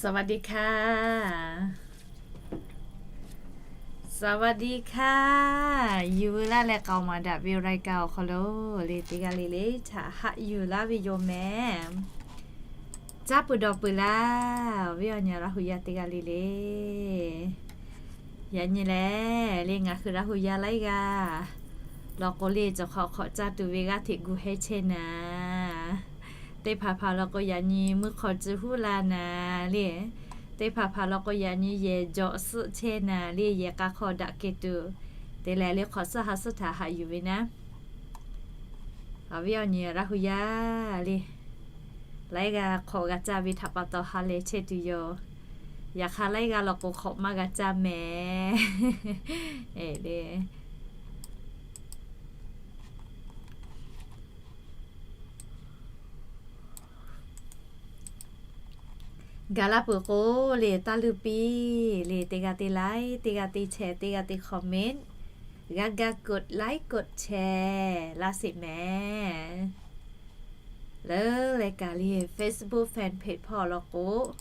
สวัสดีค่ะ สวัสดีค่ะ Yuˬ veu laˇ leh k'aoˍ maˍ daꞈ ve รายการ awˬ hk'aw lo le teˇ g'aˇ le le htaꞈ haꞈ yuˬ laˇ ve yoˬ mehˍ. Caˇ peuˬ dawˬ peuˬ laˇ, awˬ viˉ awˬ nyi Laˇ hu yaˇ teˇ g'aˇ le le. Yaꞈ nyi lehˬ le ngaˬ hui Laˇ hu yaˇ laiˉ g'aˇ law k'o le, cawˬ hk'awꞈ hk'awꞈ caˇ tuˬ ve g'aˇ hteꞈ gu hehˉ chehˇ naˍ. Teˇ hpaˍ hpaˍ law k'o yaꞈ nyi mui hk'aw tcuh huˉ la naˍ le. Teˇ hpaˍ hpaˍ law k'o yaꞈ nyi yehˬ jawꞈ suhˆ chehˇ naˍ le, yehˬ k'a hk'aw daꞈ kehˬ tuˬ. Te leh le hk'awꞈ suhˉ ha suhˉ htaꞈ haꞈ yuˬ ve naˉ. Awˬ viˉ awˬ nyi Laˇ hu yaˇ le, laiˉ g'aˇ hk'awꞈ g'a caˇ ve htaꞈ pa taw ha lehˬ chehˇ tuˬ yoˬ. Yaꞈ hk'aˇ laiˉ g'aˇ law k'o hk'awꞈ maˇ g'a caˇ mehˍ. E le Gaˬ laˇ peuˬ k'o le, taˇ luˇ piˇ le, teˇ g'aˇ te like, teˇ g'aˇ te share, teˇ g'aˇ te comment, g'a ga กดไลค์ กดแชร์ laˇ sheˍ mehˍ. Leuˉ leh kaꞈ le Facebook fan page hpawˇ law k'o,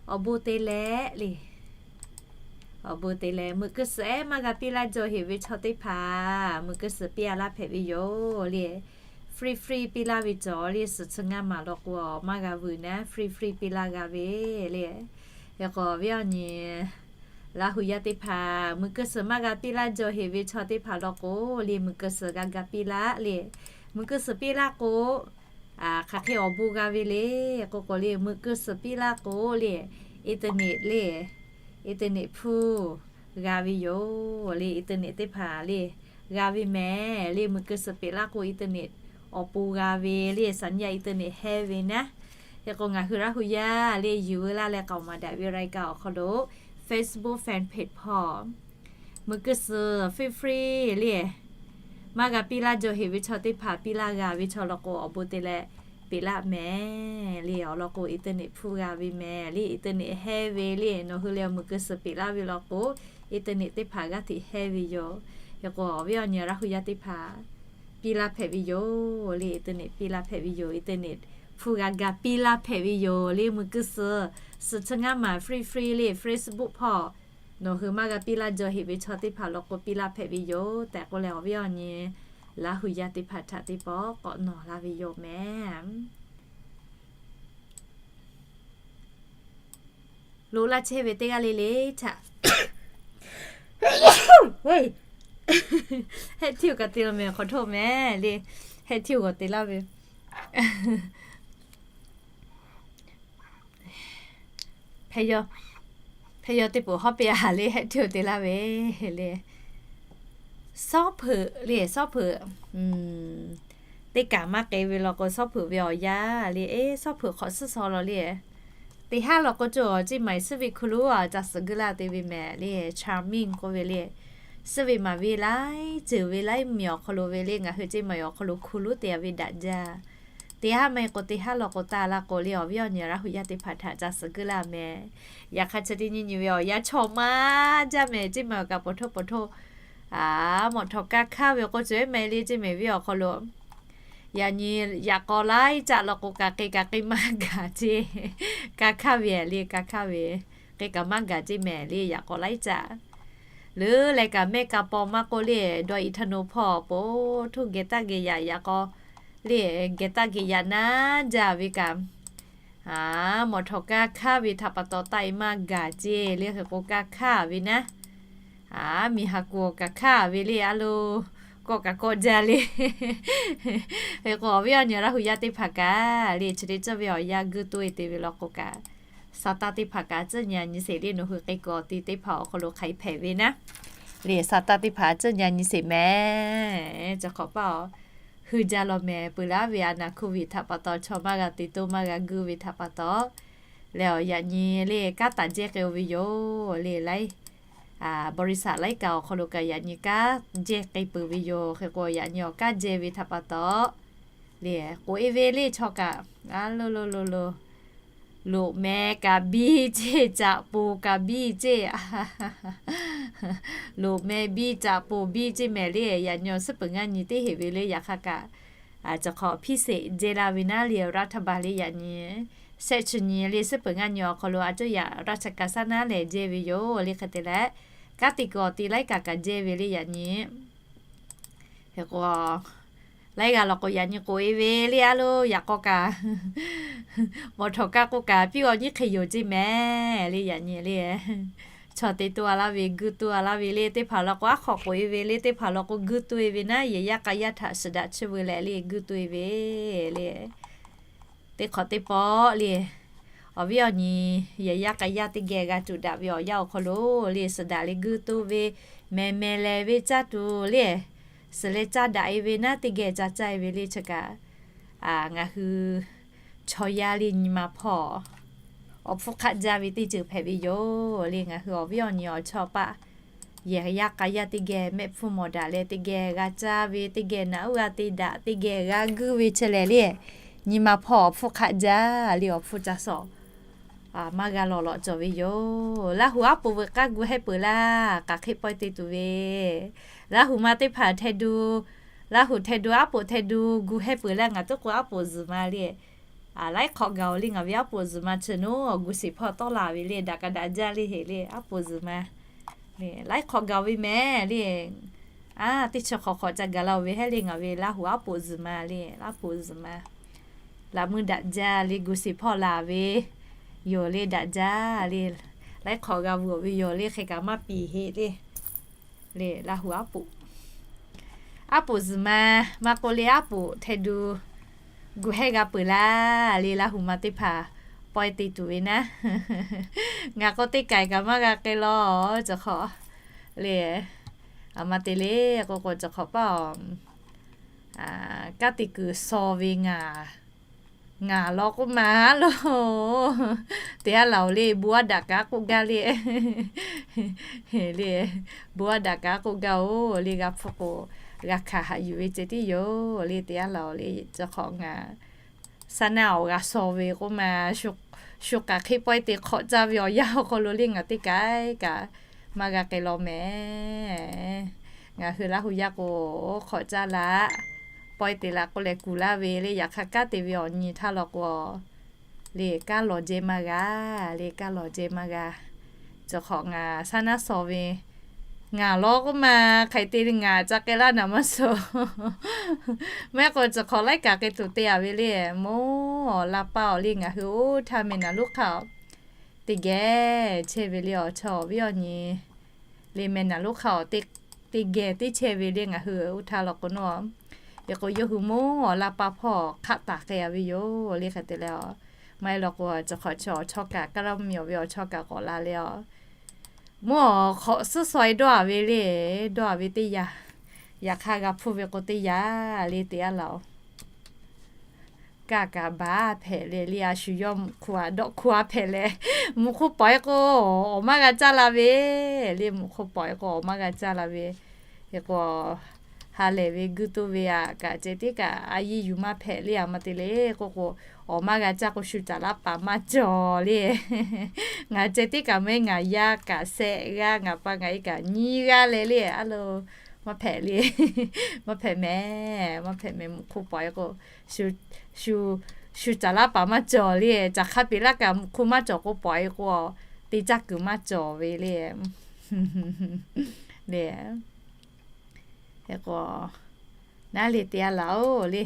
awˬ bon te leh le, awˬ bon te leh meuꞈ keu suhˍ ehˉ maˇ g'a piˇ laˇ jaw heꞈ ve chaw teˇ hpaˍ meuꞈ keu suhˍ piˇ a laˇ hpehꞈ ve yoˬ le. Free free piˇ laˇ ve cawˬ le, suhˍ chi ngaˇ maˬ law k'o maˇ g'a vuiˬ naˉ, free free piˇ laˇ g'a ve le. Hk'e k'o awˬ viˉ awˬ nyi Laˇ hu yaˇ teˇ hpaˍ meuꞈ keu suhˍ maˇ g'a piˇ laˇ jaw heꞈ ve chaw teˇ hpaˍ law k'o le, meuꞈ keu suhˍ g'a ga piˇ laˇ le. Meuꞈ keu suhˍ piˇ laˇ k'o, hk'aˬ hk'e awˬ bon g'a ve le k'oˆ k'o le, meuꞈ keu suhˍ piˇ laˇ k'o le, internet le, internet hpu g'a ve yoˬ le, internet teˇ hpaˍ le g'a ve mehˍ le. Meuꞈ keu suhˍ peꞈ laˇ k'o internet awˬ pon g'a ve le, สัญญาณ internet hehˉ ve naˉ. Hk'e k'o ngaˬ hui Laˇ hu yaˇ le yuˬ veu laˇ leh k'aoˍ maˍ daꞈ ve รายการ awˬ hk'aw lo Facebook fan page hpawˇ meuꞈ keu suhˍ free free le maˇ g'a piˇ laˇ jaw heꞈ ve chaw teˇ hpaˍ piˇ laˇ g'a ve chaw law k'o awˬ bon te leh peꞈ laˇ mehˍ le. Awˬ lawn k'o internet hpu g'a ve mehˍ le, internet hehˉ ve le. Nawˬ hui leh meuꞈ keu suhˍ peꞈ laˇ ve law k'o, internet teˇ hpaˍ g'aˇ hteꞈ hehˉ ve yoˬ. Hk'e k'o awˬ viˉ awˬ nyi Laˇ hu yaˇ teˇ hpaˍ piˇ laˇ hpehꞈ ve yoˬ le, internet piˇ laˇ hpehꞈ ve yoˬ, internet hpu g'a ga piˇ laˇ hpehꞈ ve yoˬ le. Meuꞈ keu suhˍ suhˍ chi ngaˇ maˬ free free le Facebook hpawˇ nawˬ hui maˇ g'a piˇ laˇ jaw heꞈ ve chaw teˇ hpaˍ law k'o piˇ laˇ hpehꞈ ve yoˬ tehꞈ k'oˆ leh awˬ viˉ awˬ nyi Laˇ hu yaˇ teˇ hpaˍ htaꞈ teˇ pawˆ k'awꞈ nawˬ laˇ ve yoˬ mehˍ. Loꞈ laˇ chehˇ ve teˇ g'aˇ le le htaꞈ hehˆ htiˇ-oˬ kaꞈ te la mehˍ, hk'awꞈ htoˆ mehˍ le, hehˆ htiˇ-oˬ g'awˬ te laˇ ve hpehꞈ yaw, hpehꞈ yaw teˇ poˍ hawˉ piˇ a le, hehˆ htiˇ-oˬ te laˇ ve le. Sawˉ hpeuꞈ le, sawˉ hpeuꞈ teˇ kaꞈ maˇ k'e ve law k'o, sawˉ hpeuꞈ ve awˬ yanˇ le, eˬ, sawˉ hpeuꞈ hk'awꞈ suhˉ shaw law le. Teˇ haˉ law k'o, cawˬ ceˇ maˬ suhˉ ve hku lonˉ a ca suhˍ guˇ laˇ te ve mehˍ le, Charming k'oˆ ve le. Suhˉ ve maˍ ve laiˉ ceuˬ ve laiˉ miˬ awˬ hk'aw lo ve le, ngaˬ hui ceˇ maˬ awˬ hk'aw lo hku lonˉ te a ve daꞈ jaˇ. Teˇ haˉ maˇ heˆ k'o teˇ haˉ law k'o, taˇ laˇ k'o le, awˬ viˉ awˬ nyi Laˇ hu yaˇ teˇ hpaˍ htaꞈ ca suhˍ guˇ laˇ mehˍ. Yaꞈ hk'aˇ chi teˇ nyi nyi ve awˬ yanˇ chaw maˇ jaˇ mehˍ, ceˇ maˬ kaꞈ poˬ htoˆ poˬ htoˆ, a, mawꞈ htawꞈ ka hkaˇ ve k'o, cawˬ eˉ meh le ceˇ mehˍ ve awˬ hk'aw lo yaꞈ nyi yaꞈ k'aw laiˉ caˆ law k'o, kaꞈ k'e kaꞈ k'e maˇ gaˬ ceˇ. Ka hkaˇ ve le, ka hkaˇ ve, k'e kaꞈ maˇ gaˬ ceˇ mehˍ le, yaꞈ k'aw laiˉ caˆ. Leuˉ leh kaꞈ mehˆ ka paw maˇ k'oˆ le, dawˇ iˍ htaˇ naw hpawˇ poˬ htoˇ geh taˇ geh yaꞈ, yaꞈ k'aw le, geh taˇ geh yaꞈ naˉ jaˇ ve kaꞈ, a, mawꞈ htawꞈ ka hkaˇ ve htaꞈ pa taw taˆ e maˇ gaˬ ceˇ le. Hk'e k'o ka hkaˇ ve naˉ, a, miˬ ha kuˬ awˬ kaꞈ hkaˇ ve le, a lo, kawˆ kaꞈ kawˆ jaˇ le. Hk'e k'o awˬ viˉ awˬ nyi Laˇ hu yaˇ teˇ hpaˍ kaꞈ le, chi teˇ ceuˬ ve awˬ yanˇ guˇ toˆ e te ve law k'o kaꞈ, sa taˇ teˇ hpaˍ kaꞈ tcuhˉ nyi a nyi sheˍ le, nawˬ hui k'e kuiˬ awˬ ti teˇ hpaˍ awˬ hk'aw lo hk'aˬ hk'e hpehꞈ ve naˉ le, sa taˇ teˇ hpaˍ tcuhˉ nyi a nyi sheˍ mehˍ. Cawˬ hk'awꞈ paˇ-oˬ, hui jaˇ law mehˍ. Peuˬ laˇ ve a naˍ hkoˇ viˬ htaꞈ pa taw chaw maˇ g'a te toˇ maˇ g'a guˇ ve htaꞈ pa taw leh awˬ yaꞈ nyi le kanˉ taˍ jehˇ k'ai-o ve yoˬ le. Laiˉ, a, บริษัท laiˉ kaꞈ awˬ hk'aw lo kaꞈ yaꞈ nyi kanˉ jehˇ k'ai peuˬ ve yoˬ. Hk'e k'o yaꞈ nyi awˬ kanˉ jehˇ ve htaꞈ pa taw le k'oꞈ e ve le chaw kaꞈ, a lo lo lo lo, loꞈ meh kaꞈ biˇ ceˇ, caꞈ poˬ kaꞈ biˇ ceˇ, loꞈ meh biˇ caꞈ poˬ biˇ ceˇ mehˍ le. Yaꞈ nyi awˬ suhˉ peuˬ ngaˇ nyi teˇ heˍ ve le, yaꞈ hk'aˇ kaꞈ cawˬ hk'awꞈ พิเศษ jehˇ laˇ ve naˉ le, รัฐบาล le yaꞈ nyi shehˆ chi nyi le suhˉ peuˬ ngaˇ nyi awˬ hk'aw lo a cuˇ yaꞈ raˇ cha kaˍ saˉ naˉ lehˬ jehˇ ve yoˬ le hk'e te leh, kanˉ te kuiˬ awˬ te laiˉ kaꞈ kaꞈ jehˇ ve le yaꞈ nyi. Hk'e k'o, laiˉ g'aˇ law k'o yaꞈ nyi k'oꞈ e ve le a lo yaꞈ k'aw kaꞈ, mawˬ htawꞈ kaˇ k'oˆ kaꞈ piˇ g'aw nyiˉ hk'e yoˬ ceˇ mehˍ le yaꞈ nyi le. Chaw te toˇ a laˇ ve guˇ toˇ a laˇ ve le teˇ hpaˍ law k'o aˉ hk'aw k'oꞈ e ve le teˇ hpaˍ law k'o guˇ toˇ e ve naˉ yehˬ yaˇ k'a yaˇ htaꞈ suhˍ daꞈ chiˇ veu leh le guˇ toˇ e ve le. Teˇ hk'awꞈ teˇ pawˆ le, awˬ viˉ awˬ nyi yehˬ yaˇ k'a yaˇ teˇ geh g'a tuꞈ daꞈ ve awˬ yanˇ awˬ hk'aw lo le suhˍ daꞈ le guˇ toˇ ve, mehˬ mehˬ lehˬ ve caˇ tuˬ le, suhˍ leh caˇ daꞈ e ve naˉ teˇ geh ca caˇ e ve le chi kaꞈ, ngaˬ hui chaw yaˇ le nyi ma hpawˇ awˬ hpfuhˇ hk'aˆ jaˇ ve teˇ ceuˬ hpehꞈ ve yoˬ le. Ngaˬ hui awˬ viˉ awˬ nyi awˬ chawˇ paˆ yehˬ yaˇ k'a yaˇ teˇ geh mehˆ hpfuhˇ mawˬ daꞈ leh teˇ geh g'a caˇ ve, teˇ geh naꞈ uˉ g'a te daꞈ, teˇ geh g'a guˇ ve chi lehˬ le, nyi ma hpawˇ awˬ hpfuhˇ hk'aˆ jaˇ le awˬ hpfuhˇ ca sawˍ maˇ g'a lawˬ lawꞈ cawˬ ve yoˬ. Laˇ huˍ aˉ poꞈ veuꞈ k'aˇ gu hehˇ peuˬ laˇ k'aˬ hk'e pawehˇ te tuˬ ve, Laˇ huˍ ma teˇ hpaˍ hteh du, Laˇ huˍ hteh du aˉ poꞈ hteh du gu hehˇ peuˬ laˇ ngaˬ tuˉ k'o aˉ poꞈ zuhˬ ma le. Laiˉ hk'awꞈ gaˬ-oˬ le ngaˬ ve aˉ poꞈ zuhˬ ma chi naˉ gu sheˍ hpawˇ tawˆ la ve le daꞈ ka daꞈ jaˇ le heˍ le aˉ poꞈ zuhˬ ma. Laiˉ hk'awꞈ gaˬ ve mehˍ le. A, teˇ chi hk'awꞈ hk'awꞈ ca gaˬ la-oˬ ve heˉ le ngaˬ ve Laˇ huˍ aˉ poꞈ zuhˬ ma le aˉ poꞈ zuhˬ ma. Laꞈ meuˇ daꞈ jaˇ le gu sheˍ hpawˇ la ve yoˬ le daꞈ jaˇ le. Laiˉ hk'awꞈ g'a vuˬ-oˬ ve yoˬ le hk'e kaꞈ maˇ piˍ heˆ le. Le Laˇ huˍ aˉ poꞈ, aˉ poꞈ zuhˬ ma, maˇ k'oˆ le aˉ poꞈ hteh du gu hehˇ g'a peuˬ laˇ le Laˇ huˍ ma teˇ hpaˍ pawehˇ te tuˬ ve naˉ. Ngaˬ k'o teˇ k'ai kaꞈ maˇ g'a k'ai law cawˬ hk'awꞈ le. A ma te le k'o k'o cawˬ hk'awꞈ paˇ-oˬ, kanˉ te kuiˬ shaw ve ngaˬ ngaˬ law k'oˆ ma lo. Te aˉ laˬ-oˬ le bon aˉ daꞈ kaꞈ k'oˆ gaˇ le. Le, bon aˉ daꞈ kaꞈ k'oˆ gaˇ-oˬ le g'a hpfuhˇ k'o, g'a hkanˍ haꞈ yuˬ ve ceh tiˉ yoˬ le te aˉ laˬ-oˬ le. Cawˬ hk'awꞈ ngaˬ saˉ naˉ awˬ g'a shaw ve k'oˆ ma, shu k'aˬ hk'e pawehˇ te hk'awꞈ caˇ ve awˬ yanˇ awˬ hk'aw lo le ngaˬ teˇ k'ai kaꞈ maˇ g'a k'ai law mehˍ. Ngaˬ hui Laˇ huˍ yaˇ k'o hk'awꞈ caˇ laˇ, pawehˇ te laˇ k'oˆ leh kuˬ laˇ ve le. Yaꞈ hk'aˇ kanˉ te ve awˬ nyi htaˇ law k'o, le kanˉ lawˬ jehˇ maˇ g'a, le kanˉ lawˬ jehˇ maˇ g'a. Cawˬ hk'awꞈ ngaˬ saˉ naˉ shaw ve ngaˬ law k'oˆ ma, hk'aˬ hk'e te le ngaˬ ca k'ai laˇ naˍ maˇ suh. Maˇ heˆ k'o cawˬ hk'awꞈ laiˉ kaꞈ k'ai tuˬ te-a ve le. Mawˇ awˬ la paˇ awˬ le ngaˬ hui oˇ htaˇ meh naˍ lonˉ hk'aˇ teˇ geh chehˇ ve le awˬ chawˇ awˬ viˉ awˬ nyi le meh naˍ lonˉ hk'aˇ teˇ geh teˇ chehˇ ve le ngaˬ hui oˇ htaˇ law k'o nawˉ. Hk'e k'o yawˇ hui mawˇ awˬ la paˇ hpawˇ hk'aˆ taˍ k'ai-a ve yoˬ le hk'e te leh, maˇ heˆ law k'o cawˬ hk'awꞈ chi awˬ chawˇ kaꞈ kaˇ laˇ mvuhˇ miˬ awˬ ve awˬ chawˇ kaꞈ k'awꞈ la le a. Mawˇ hk'awꞈ suhˉ shaw-e dawˇ-a ve le, dawˇ-a ve teˇ yanˇ, yaꞈ hk'aˇ g'a hpfuhˇ ve k'o teˇ yanˇ le te aˉ laˬ-oˬ. Kaˇ kaꞈ baˬ hpehꞈ leh le a shu yawˇ mvuhꞈ hk'oˆ a dawˆ hk'oˆ a hpehꞈ leh, mvuhꞈ hk'oˆ pawˍ-e k'o awˬ maˇ g'a caˇ la ve le, mvuhꞈ hk'oˆ pawˍ-e k'o awˬ maˇ g'a caˇ la ve. Hk'e k'o ha lehˬ ve guˇ toˇ ve aꞈ kaꞈ ceh tiˉ kaꞈ a yiˇ yuˬ maˇ hpehꞈ le a ma te le k'oˆ k'o, awˬ maˇ g'a caˇ k'o shu caˍ laˇ paˍ maˇ cawˬ le. Ngaˬ ceh tiˉ kaꞈ meh ngaˬ yaˇ kaꞈ shehˆ g'aˇ ngaˬ pa ngaˬ e kaꞈ nyiˇ g'aˇ leh le a lo maˇ hpehꞈ le. Maˇ hpehꞈ mehˍ, maˇ hpehꞈ mehˍ mvuhꞈ hk'oˆ pawˍ-e k'o, shu caˍ laˇ paˍ maˇ cawˬ le. Caˬ hk'a peꞈ laˇ kaꞈ mvuhꞈ hk'oˆ maˇ cawˬ k'o pawˍ-e k'o, te caˇ kuiˬ maˇ cawˬ ve le. Le, hk'e k'o naˉ le te aˉ laˬ-oˬ le.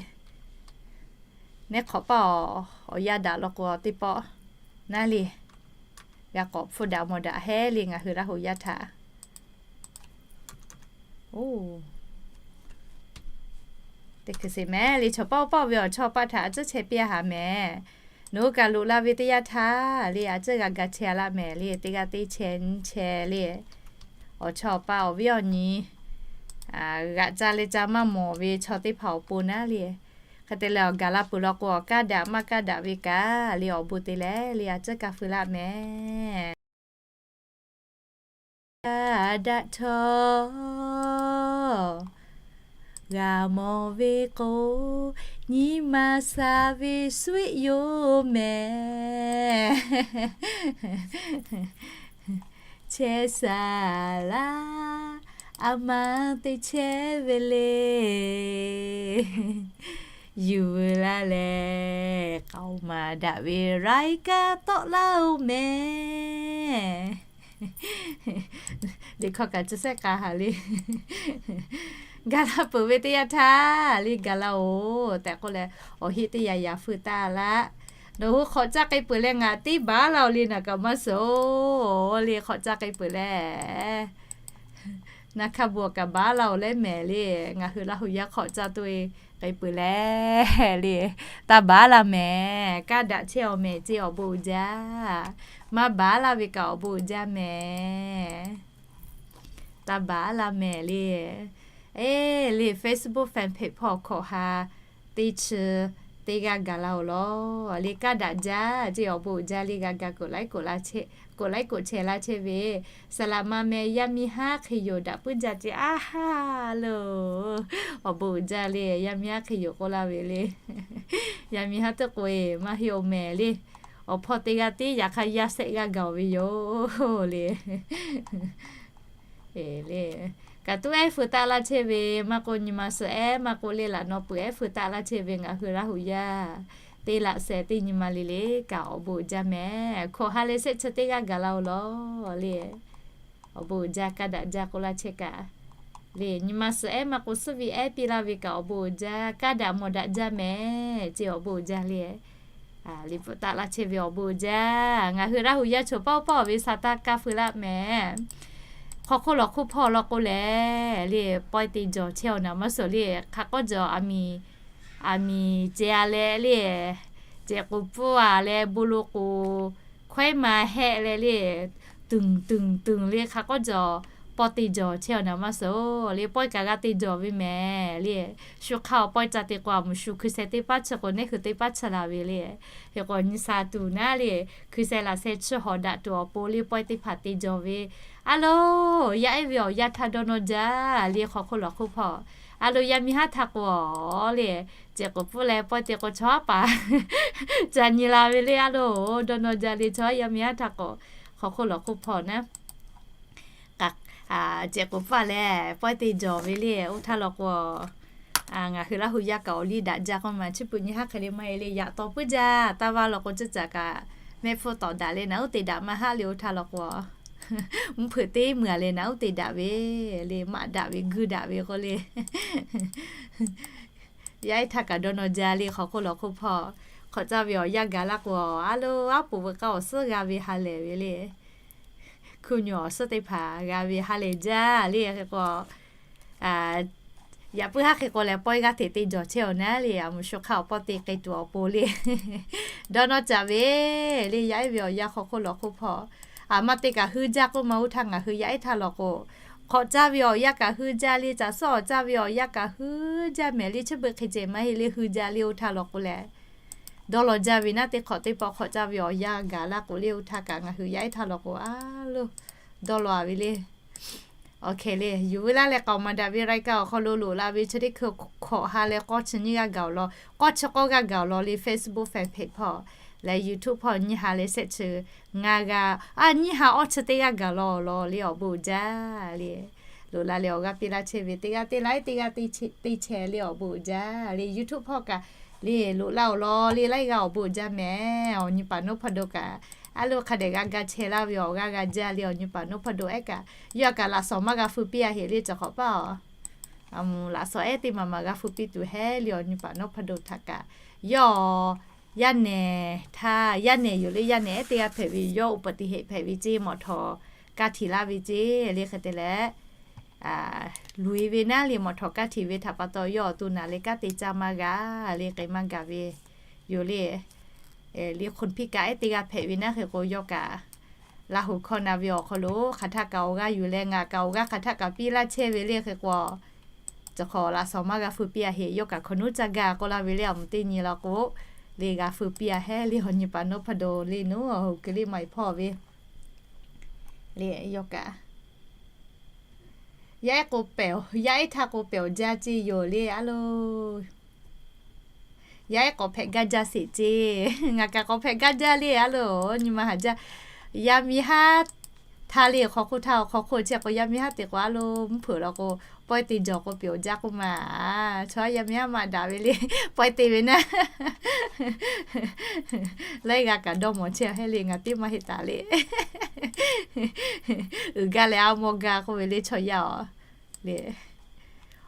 Neˇ hk'awꞈ paˇ awˬ, awˬ yanˇ daꞈ law k'o teˇ pawˆ naˉ le. G'a k'awꞈ hpfuhˇ daꞈ mawˬ daꞈ heˉ le ngaˬ hui Laˇ huˍ yaˇ htaꞈ. Oˇ, teˇ hkui sheˍ mehˍ le chaw paˇ oˇ paˇ ve awˬ chawˇ paˇ htaꞈ a cuˉ chehˇ piˇ-a haꞈ mehˍ. Nawˬ hui kaꞈ loꞈ la ve teˇ yanˇ htaˇ le a cuˉ g'a ga chehˇ-a laˇ mehˍ le teˇ g'aˇ teˇ chehˇ nyiˇ chehˇ le. Awˬ chawˇ awˬ paˇ awˬ viˉ awˬ nyi g'aꞈ ca leh ca maˇ mawˬ ve chaw teˇ hpaˍ awˬ pon naˉ le. Hk'e te leh awˬ gaˬ la peuˬ law k'o awˬ kaˇ daꞈ maˇ kaˇ daꞈ ve kaꞈ le awˬ bon te leh le a cuˉ ka feu laˇ mehˍ. Daꞈ htawˇ g'a mawˬ ve k'o, nyi ma sha ve sweˆ yoˬ mehˍ. Chehˇ sha laˇ, a ma te chehˇ ve le. Yuˬ veu laˇ leh k'aoˍ maˍ daꞈ ve รายการ tawˆ laˇ-oˬ mehˍ. Liꞈ hkawˇ kaꞈ chi sehˉ k'a haˍ le. Gaˬ la peuˬ ve teˇ yanˇ htaˇ le gaˬ la-oˬ tehꞈ k'oˆ leh, awˬ heˆ teˇ yanˇ yaꞈ feu taˆ laˇ. Nawˬ hui hk'awꞈ caˇ k'ai peuˬ leh ngaˬ tiˉ baˬ laˇ-oˬ le, naˬ kaꞈ maˇ suhˍ-oˬ le, hk'awꞈ caˇ k'ai peuˬ leh. Naˬ hkaˇ bon kaꞈ baˬ laˇ-oˬ leh mehˍ le, ngaˬ hui Laˇ huˍ yaˇ hk'awꞈ caˇ tuˬ k'ai peuˬ leh le. Taˇ baˬ laˇ mehˍ, kaˇ daꞈ chehˇ-oˬ mehˍ ce awˬ bon uiˍ jaˇ. Maˇ baˬ laˇ ve kaꞈ awˬ bon uiˍ jaˇ mehˍ. Taˇ baˬ laˇ mehˍ le. Eˬ le, Facebook fan page hpawˇ hkawꞈ ha teˇ chi teˇ g'aˇ gaˬ la-oˬ lawˬ le, kaˇ daꞈ jaˇ ce awˬ bon uiˍ jaˇ le, g'a ga กดไลค์ กดแชร์ laˇ chehˇ ve, saˍ laꞈ ma meh yaˇ miˇ haˉ hk'e yoˬ daꞈ puiˉ jaˇ ce aˉ haˉ loˬ. Awˬ bon uiˍ jaˇ le, yaˇ miˇ haˉ hk'e yoˬ k'oˆ laˇ ve le. Yaˇ miˇ haˉ teˇ k'o-e maˇ heˆ-oˬ mehˍ le. Awˬ hpawˇ teˇ g'aˇ tiˉ yaꞈ hk'aˇ yaˇ sehˆ g'aˇ gaˬ-oˬ ve yoˬ le. Kaꞈ tuˉ ehˉ feu taˆ laˇ chehˇ ve, maˇ k'o nyi ma suhˍ ehˉ, maˇ k'o le laꞈ naw peuˬ ehˉ feu taˆ laˇ chehˇ ve ngaˬ hui Laˇ huˍ yaˇ teˇ laꞈ sheh teˇ nyi ma le le kaꞈ awˬ bon uiˍ jaˇ mehˍ. Hkawꞈ ha leh shehˆ chi teˇ g'aˇ gaˬ la-oˬ lawˬ le. Awˬ bon uiˍ jaˇ, kaˇ daꞈ jaˇ k'oˆ laˇ chehˇ kaꞈ le, nyi ma suhˍ ehˉ maˇ k'o suhˉ ve ehˉ piˇ laˇ ve kaꞈ awˬ bon uiˍ jaˇ, kaˇ daꞈ mawˬ daꞈ jaˇ mehˍ ce awˬ bon uiˍ jaˇ le. Liꞈ bvuhꞈ taˆ laˇ chehˇ ve awˬ bon uiˍ jaˇ. Ngaˬ hui Laˇ huˍ yaˇ choˬ pawˆ pawˆ ve sa taˇ kaˇ feu laˇ mehˍ. Hk'aw hk'oˆ lawˬ hk'oˆ hpawˇ law k'o lehˬ le, pawehˇ te jawˬ chehˇ-oˬ naˍ maˇ suhˍ le. Hk'a k'awˇ jawˬ aˬ miˍ, aˬ miˍ ceh-a leh le, cehˬ k'oˍ pfuhˇ-a leh bon lo k'o, hkawehˉ ma hehˆ leh le, tuˬ tuˬ tuˬ le hk'a k'awˇ jawˬ pawehˇ te jawˬ chehˇ-oˬ naˍ maˇ suhˍ le. Pawehˇ kaꞈ g'a te jawˬ ve mehˍ le. Shu hk'aˇ awˬ pawehˇ ca te k'o, aˬ moˍ shu hkui sheh teˇ paˉ chi k'o, neˇ hkui teˇ paˉ chi la ve le. Hk'e k'o nyi sa tuˬ naˉ le, hkui sheh laꞈ sheh chi hawꞈ daꞈ tuˬ awˬ pon le pawehˇ teˇ hpaˍ te jawˬ ve. A loˬ, yaˇ ehˉ ve awˬ yanˇ htaˇ dawˇ nawˇ jaˇ le, hk'aw hk'oˆ lawˬ hk'oˆ hpawˇ. A loˬ, yaˇ miˇ haˉ htaˇ k'o le, cehˬ k'oˍ pfuhˇ leh pawehˇ te k'o chaw haˉ paˍ ca nyi la ve le. A loˬ, dawˇ nawˇ jaˇ le chaw yaˇ miˇ haˉ htaˇ k'o, hk'aw hk'oˆ lawˬ hk'oˆ hpawˇ naˉ. Cehˬ k'oˍ pfuhˇ leh pawehˇ te jawˬ ve le. Oˇ htaˇ law k'o, ngaˬ hui Laˇ huˍ yaˇ kaꞈ awˬ liˇ daꞈ jaˇ k'oˆ ma, chi beuꞈ nyi haˉ hk'e le maˇ heˆ le, yaꞈ taw puiˉ jaˇ. Taˇ vaˇ law k'o, ceuˬ caꞈ kaꞈ mehˆ hpfuhˇ tawˍ daꞈ le, naꞈ uˉ te daꞈ maˇ haˆ le. Oˇ htaˇ law k'o, mvuhˇ hpeuꞈ teˇ meuˬ-a leh naꞈ uˉ te daꞈ ve le, maꞈ daꞈ ve guiˇ daꞈ ve k'oˆ le. Yaˇ ehˉ htaˇ kaꞈ dawˇ nawˇ jaˇ le, hk'aw hk'oˆ lawˬ hk'oˆ hpawˇ. Hk'awꞈ caˇ ve awˬ yanˇ gaˬ laˇ k'o, a loˬ, aˉ poꞈ veuꞈ k'aˇ awˬ suhˉ g'a ve ha lehˬ ve le. Hkunˉ nyi awˬ suhˉ teˇ hpaˍ g'a ve ha lehˬ jaˇ le. Hk'e k'o, yaꞈ puiˉ haˉ hk'e k'o lehˬ, pawehˇ g'aˇ hteꞈ te jawˬ chehˇ-oˬ naˉ le, aˬ moˍ shu hk'aˇ awˬ pawehˇ te k'ai tuˬ awˬ pon le. Dawˇ nawˇ caˍ ve le, yaˇ ehˉ ve awˬ yanˇ hk'aw hk'oˆ lawˬ hk'oˆ hpawˇ. Aˬ maˇ te kaꞈ huiˉ jaˇ k'oˆ ma, oˇ htaˇ ngaˬ hui yaˇ ehˉ htaˇ law k'o, hk'awꞈ caˇ ve awˬ yanˇ kaꞈ huiˉ jaˇ le, caˬ suhˉ awˬ caˇ ve awˬ yanˇ kaꞈ huiˉ jaˇ mehˍ le, chi beuꞈ hk'e ceh maˇ heˆ le, huiˉ jaˇ le. Oˇ htaˇ law k'o lehˬ, dawˇ law jaˇ ve naˉ teˇ hk'awꞈ teˇ pawˆ hk'awꞈ caˇ ve awˬ yanˇ gaˬ laˇ k'o le, oˇ htaˇ kaꞈ ngaˬ hui yaˇ ehˉ htaˇ law k'o, a loˬ, dawˇ law-a ve le. Awˬ hkeh le, yuˬ veu laˇ leh k'aoˍ maˍ daꞈ ve รายการ awˬ hk'aw lo loꞈ la ve chi teˇ hkui hkawꞈ ha leh k'awˇ chi nyiˇ g'aˇ gaˬ-oˬ law, k'awˇ chi k'awˇ g'aˇ gaˬ-oˬ law le, Facebook fan page hpawˇ leh YouTube hpawˇ nyiˇ ha leh shehˆ chi ngaˇ g'aˇ, a nyiˇ ha awˇ chi teˇ g'aˇ gaˬ law law le, awˬ bon uiˍ jaˇ le. Loꞈ la leh awˬ g'aˇ piˇ laˇ chehˇ ve teˇ g'aˇ teˇ ไลค์ teˇ g'aˇ teˇ แชร์ le, awˬ bon uiˍ jaˇ le. YouTube hpawˇ kaꞈ le loꞈ laˇ-oˬ law le, laiˉ g'aˇ awˬ bon uiˍ jaˇ mehˍ. Awˬ nyi paˍ nawˉ hpaˇ do kaꞈ, a loˬ, hk'a dehꞈ g'a ga chehˇ laˇ ve awˬ g'aˇ g'a jaˇ le. Awˬ nyi paˍ nawˉ hpaˇ do ehˉ kaꞈ, yawˇ kaꞈ laꞈ shawnˍ maˇ g'a feu piˇ-a heꞈ le, cawˬ hk'awꞈ paˇ-oˬ. Aˬ moˍ laꞈ shawnˍ ehˉ teˇ maˍ maˍ g'a feu piˇ tuˬ hehˉ le, awˬ nyi paˍ nawˉ hpaˇ do htaꞈ kaꞈ, yawˇ yaˇ nehˬ htaˇ, yaˇ nehˬ yoˬ le, yaˇ nehˬ ehˉ teˇ g'aˇ hpehꞈ ve, yawˇ อุบัติเหตุ hpehꞈ ve ceˇ, mawꞈ htawˍ kaˇ htiꞈ laˇ ve ceˇ le. Hk'e te leh, luˬ-e ve naˉ le, mawꞈ htawˍ kaˇ htiꞈ ve htaꞈ pa taw yawˇ awˬ to naˬ leh kanˉ te caˇ maˇ g'a le, k'ai maˇ gaˬ ve yoˬ le. Le คนพิการ ehˉ teˇ g'aˇ hpehꞈ ve naˉ hk'e k'o, yawˇ kaꞈ Laˇ huˍ hkawˇ na ve awˬ hk'aw lo hk'aˬ htaˆ kaꞈ awˬ g'aˇ yuˬ leh, ngaˬ kaꞈ awˬ g'aˇ hk'aˬ htaˆ kaꞈ piˇ laˇ chehˇ ve le. Hk'e k'o, cawˬ hk'awꞈ laꞈ shawnˍ maˇ g'a feu piˇ-a heꞈ, yawˇ kaꞈ hkaw nuˉ caˇ gaˇ k'oˆ laˇ ve le. Aˬ moˍ teˇ nyi law k'o, le g'a feu piˇ-a hehˉ le, awˬ nyi paˍ nawˉ hpaˇ do le, nuˉ awˬ hoꞈ keu le maˍ-e hpawˇ ve le. Yawˇ kaꞈ yaˇ ehˉ k'o pehˬ, yaˇ ehˉ htaˇ k'o pehˬ awˬ jaˇ ceˇ yoˬ le, a loˬ. Yaˇ ehˉ k'awꞈ hpehꞈ gaˇ jaˇ sheˍ ceˇ. Ngaˬ kaꞈ k'awꞈ hpehꞈ gaˇ jaˇ le, a loˬ, nyi ma haˍ jaˇ. Yaˇ miˇ haˉ htaˇ le, hk'aw hk'oˆ htaˇ, hk'aw hk'oˆ chehˇ k'o, yaˇ miˇ haˉ te k'o, a loˬ, mvuhˇ hpeuꞈ law k'o, Pawehˇ te jawˬ k'o, pyeˍ awˬ jaˇ k'oˆ ma. Chaw yaˇ miˇ haˉ maˇ daꞈ ve le. Pawehˇ te ve naˇ, laiˉ g'aˇ kaꞈ dawˇ mawˬ chehˇ hehˉ le, ngaˬ teˇ maˇ heˆ taˍ le. Uiˍ gaˇ leh a mawˇ gaˇ k'oˆ ve le chaw yaˇ-oˬ le.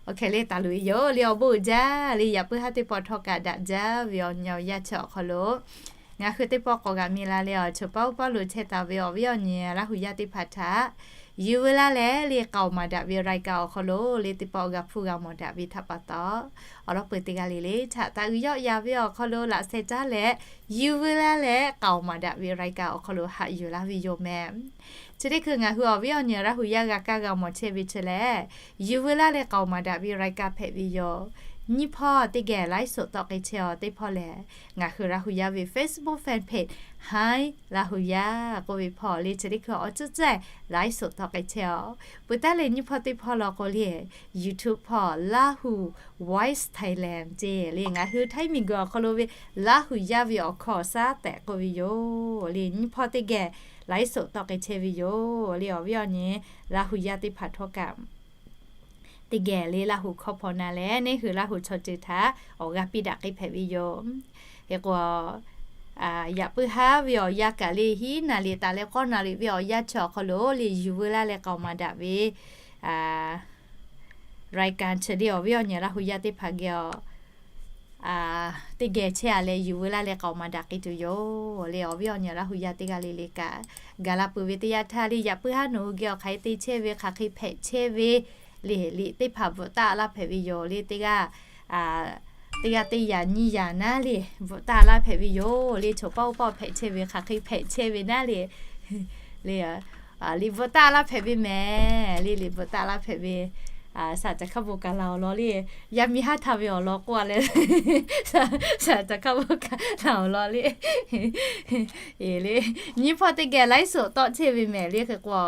Awˬ hk'e le taˍ loꞈ e yoˬ le, awˬ bon uiˍ jaˇ le. Yaꞈ puiˉ haˉ teˇ pawˆ htawˇ kaꞈ daꞈ jaˇ ve awˬ nyi awˬ yanˇ chi awˬ hk'aw lo ngaˬ hui teˇ pawˆ k'awꞈ g'aꞈ mi la leh, awˬ chawˇ paˇ oˇ paˇ lo chehˇ taˍ ve awˬ viˉ awˬ nyi Laˇ huˍ yaˇ teˇ hpaˍ htaꞈ yuˬ veu laˇ leh le, k'aoˍ maˍ daꞈ ve รายการ awˬ hk'aw lo le, teˇ pawˆ g'a hpuˇ g'a mawˬ daꞈ ve htaꞈ pa taw, awˬ lawn peu teˇ g'aˇ le le htaꞈ taˍ uiˍ yawˆ yan ve awˬ hk'aw lo laꞈ sheh caˉ leh, yuˬ veu laˇ leh k'aoˍ maˍ daꞈ ve รายการ awˬ hk'aw lo haꞈ yuˬ laˇ ve yoˬ mehˍ. Chi teˇ hkui ngaˬ hui awˬ viˉ awˬ nyi Laˇ huˍ yaˇ g'a kaˇ g'a mawˬ chehˇ ve chi lehˬ, yuˬ veu laˇ leh k'aoˍ maˍ daꞈ ve รายการ hpehꞈ ve yoˬ. Nyiˇ hpawˇ teˇ geh ไลฟ์สด tawˆ k'ai chehˇ awˬ teˇ hpawˇ lehˬ, ngaˬ hui Laˇ huˍ yaˇ ve Facebook fan page Hi Laˇ huˍ yaˇ k'oˆ ve hpawˇ le, chi teˇ hkui awˬ cuˇ ceh ไลฟ์สด tawˆ k'ai chehˇ awˬ. Peuˬ taˉ leh nyiˇ hpawˇ teˇ hpawˇ law k'o le, YouTube hpawˇ Lahu Voice Thailand ceˇ le, ngaˬ hui Htaiˇ miˬguiˬ awˬ hk'aw lo ve Laˇ huˍ yaˇ ve awˬ hkaw awˬ shaˉ tehꞈ k'oˆ ve yoˬ le. Nyiˇ hpawˇ teˇ geh ไลฟ์สด tawˆ k'ai chehˇ ve yoˬ le. Awˬ viˉ awˬ nyi Laˇ huˍ yaˇ teˇ hpaˍ htawˇ kaꞈ teˇ geh le Laˇ huˍ hkawˇ hpaw na leh, neˇ hui Laˇ huˍ chaw ceuˬ htaꞈ awˬ g'a piˇ daꞈ k'ai hpehꞈ ve yoˬ. Hk'e k'o, yaꞈ puiˉ haˉ ve awˬ yanˇ kaꞈ le hiˉ naˍ riˍ taˍ leh k'awˇ naˍ riˍ ve awˬ yanˇ chi awˬ hk'aw lo le, yuˬ veu laˇ leh k'aoˍ maˍ daꞈ ve รายการ chi le awˬ viˉ awˬ nyi Laˇ huˍ yaˇ teˇ hpaˍ geh awˬ teˇ geh chehˇ a leh yuˬ veu laˇ leh k'aoˍ maˍ daꞈ k'ai tuˬ yoˬ le. Awˬ viˉ awˬ nyi Laˇ huˍ yaˇ teˇ g'aˇ le le kaꞈ gaˬ la peuˬ ve teˇ yanˇ htaˇ le, yaꞈ puiˉ haˉ nawˬ hui geh awˬ hk'aˬ hk'e te chehˇ ve, hk'aˬ hk'e hpehꞈ chehˇ ve le, liꞈ teˇ hpaˍ bvuhꞈ taˆ laˇ hpehꞈ ve yoˬ le. Teˇ g'aˇ teˇ g'aˇ teˇ yaꞈ nyiˇ yaꞈ naˉ le, bvuhꞈ taˆ laˇ hpehꞈ ve yoˬ le. Chaw paˇ oˇ paˇ hpehꞈ chehˇ ve, hk'aˬ hk'e hpehꞈ chehˇ ve naˉ le, le liꞈ bvuhꞈ taˆ laˇ hpehꞈ ve mehˍ le. Liꞈ bvuhꞈ taˆ laˇ hpehꞈ ve shaˍ caˬ hkaˇ bon kaˬ laˬ awˬ lawn le. Yaˇ miˇ haˉ htaˇ ve awˬ lawn k'oˆ a leh, shaˍ caˬ hkaˇ bon kaˬ laˬ awˬ lawn le. Eˬ le, nyiˇ hpawˇ teˇ geh ไลฟ์สด tawˆ chehˇ ve mehˍ le. Hk'e k'o,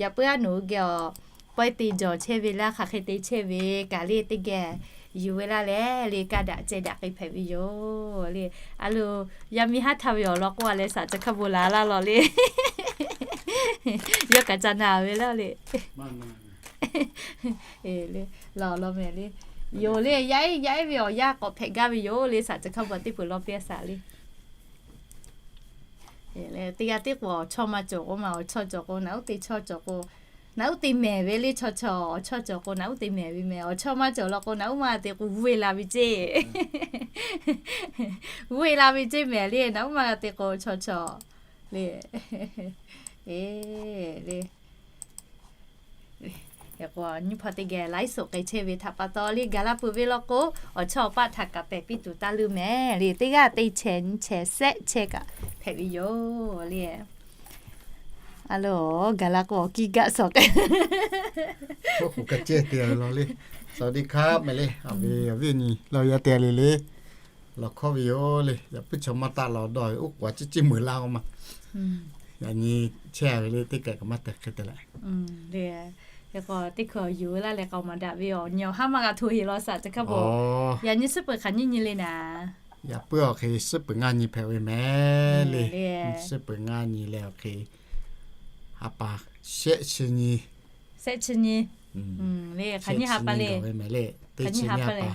yaꞈ puiˉ haˉ nawˬ hui geh awˬ pawehˇ te jawˬ chehˇ ve laˇ, hk'aˬ hk'e te chehˇ ve kaꞈ le, teˇ geh yuˬ veu laˇ leh le, kaˇ daꞈ ceh daꞈ k'ai hpehꞈ ve yoˬ le. A lo, yaˇ miˇ haˉ htaˇ ve awˬ lawn k'oˆ a leh shaˍ caˬ hkaˇ bon laˬ laˇ law le. Yawˇ kaꞈ ca na ve laˇ le. Eˬ le, laˬ awˬ lawn mehˍ le. Yoˬ le, yaˇ ehˉ yaˇ ehˉ ve awˬ yanˇ k'awꞈ hpehꞈ gaˇ ve yoˬ le, shaˍ caˬ hkaˇ bon teˇ peuˬ law piˇ a shaˍ le. Teˇ g'aˇ teˇ k'o awˬ chawˇ maˇ cawˬ k'o ma, awˬ chawˇ cawˬ k'o naꞈ uˉ te chawˇ cawˬ k'o, naꞈ uˉ te mehˍ ve le chaw chaw, awˬ chawˇ cawˬ k'o naꞈ uˉ te mehˍ ve mehˍ, awˬ chawˇ maˇ cawˬ law k'o naꞈ uˉ maˇ te k'o vuˇ e la ve ceˇ. Vuˇ e la ve ceˇ mehˍ le, naꞈ uˉ maˇ g'a te k'o chaw chaw le. Eˬ le. K'o nyiˇ hpawˇ teˇ geh ไลฟ์สด k'ai chehˇ ve htaꞈ pa taw le, gaˬ la peuˬ ve law k'o, awˬ chawˇ awˬ paˆ htaꞈ kaꞈ pehˬ piˇ tuˬ taˇ leuˇ mehˍ le. Teˇ g'aˇ teˇ chehˇ nyiˇ chehˇ shehˆ chehˇ kaꞈ hpehꞈ ve yoˬ le. A lo, gaˬ la k'o awˬ kiˇ gaˆ shawˍ k'ai. สวัสดีครับ mehˍ le, awˬ viˉ awˬ nyi Laˇ huˍ yaˇ teˇ g'aˇ le le, lawˬ hkawˇ ve yoˬ le. Yaꞈ puiˉ chaw maˇ taˆ lawˬ dawˇ ve oˉ k'oˍ a ciˉ ciˉ meuꞈ laˇ k'oˆ ma. Yaꞈ nyi chehˇ ve le, teˇ kaꞈ kaꞈ maˇ te hk'e te leh, teˇ hkui yuˬ veu laˇ leh k'aoˍ maˍ daꞈ ve awˬ nyi awˬ haˉ maˇ g'a hto heˍ law shaˍ caˬ hkaˇ bon. Yaꞈ nyi suhˉ peuˬ hk'aˬ nyiˇ nyi le naˍ. Yaꞈ puiˉ awˬ hk'e suhˉ peuˬ ngaˇ nyi hpehꞈ ve mehˍ le. Suhˉ peuˬ ngaˇ nyi leh awˬ hk'e ha pa shehˆ chi nyi, shehˆ chi nyi le, hk'aˬ nyiˇ ha pa le, mehˍ le, teˇ chi nyi ha pa,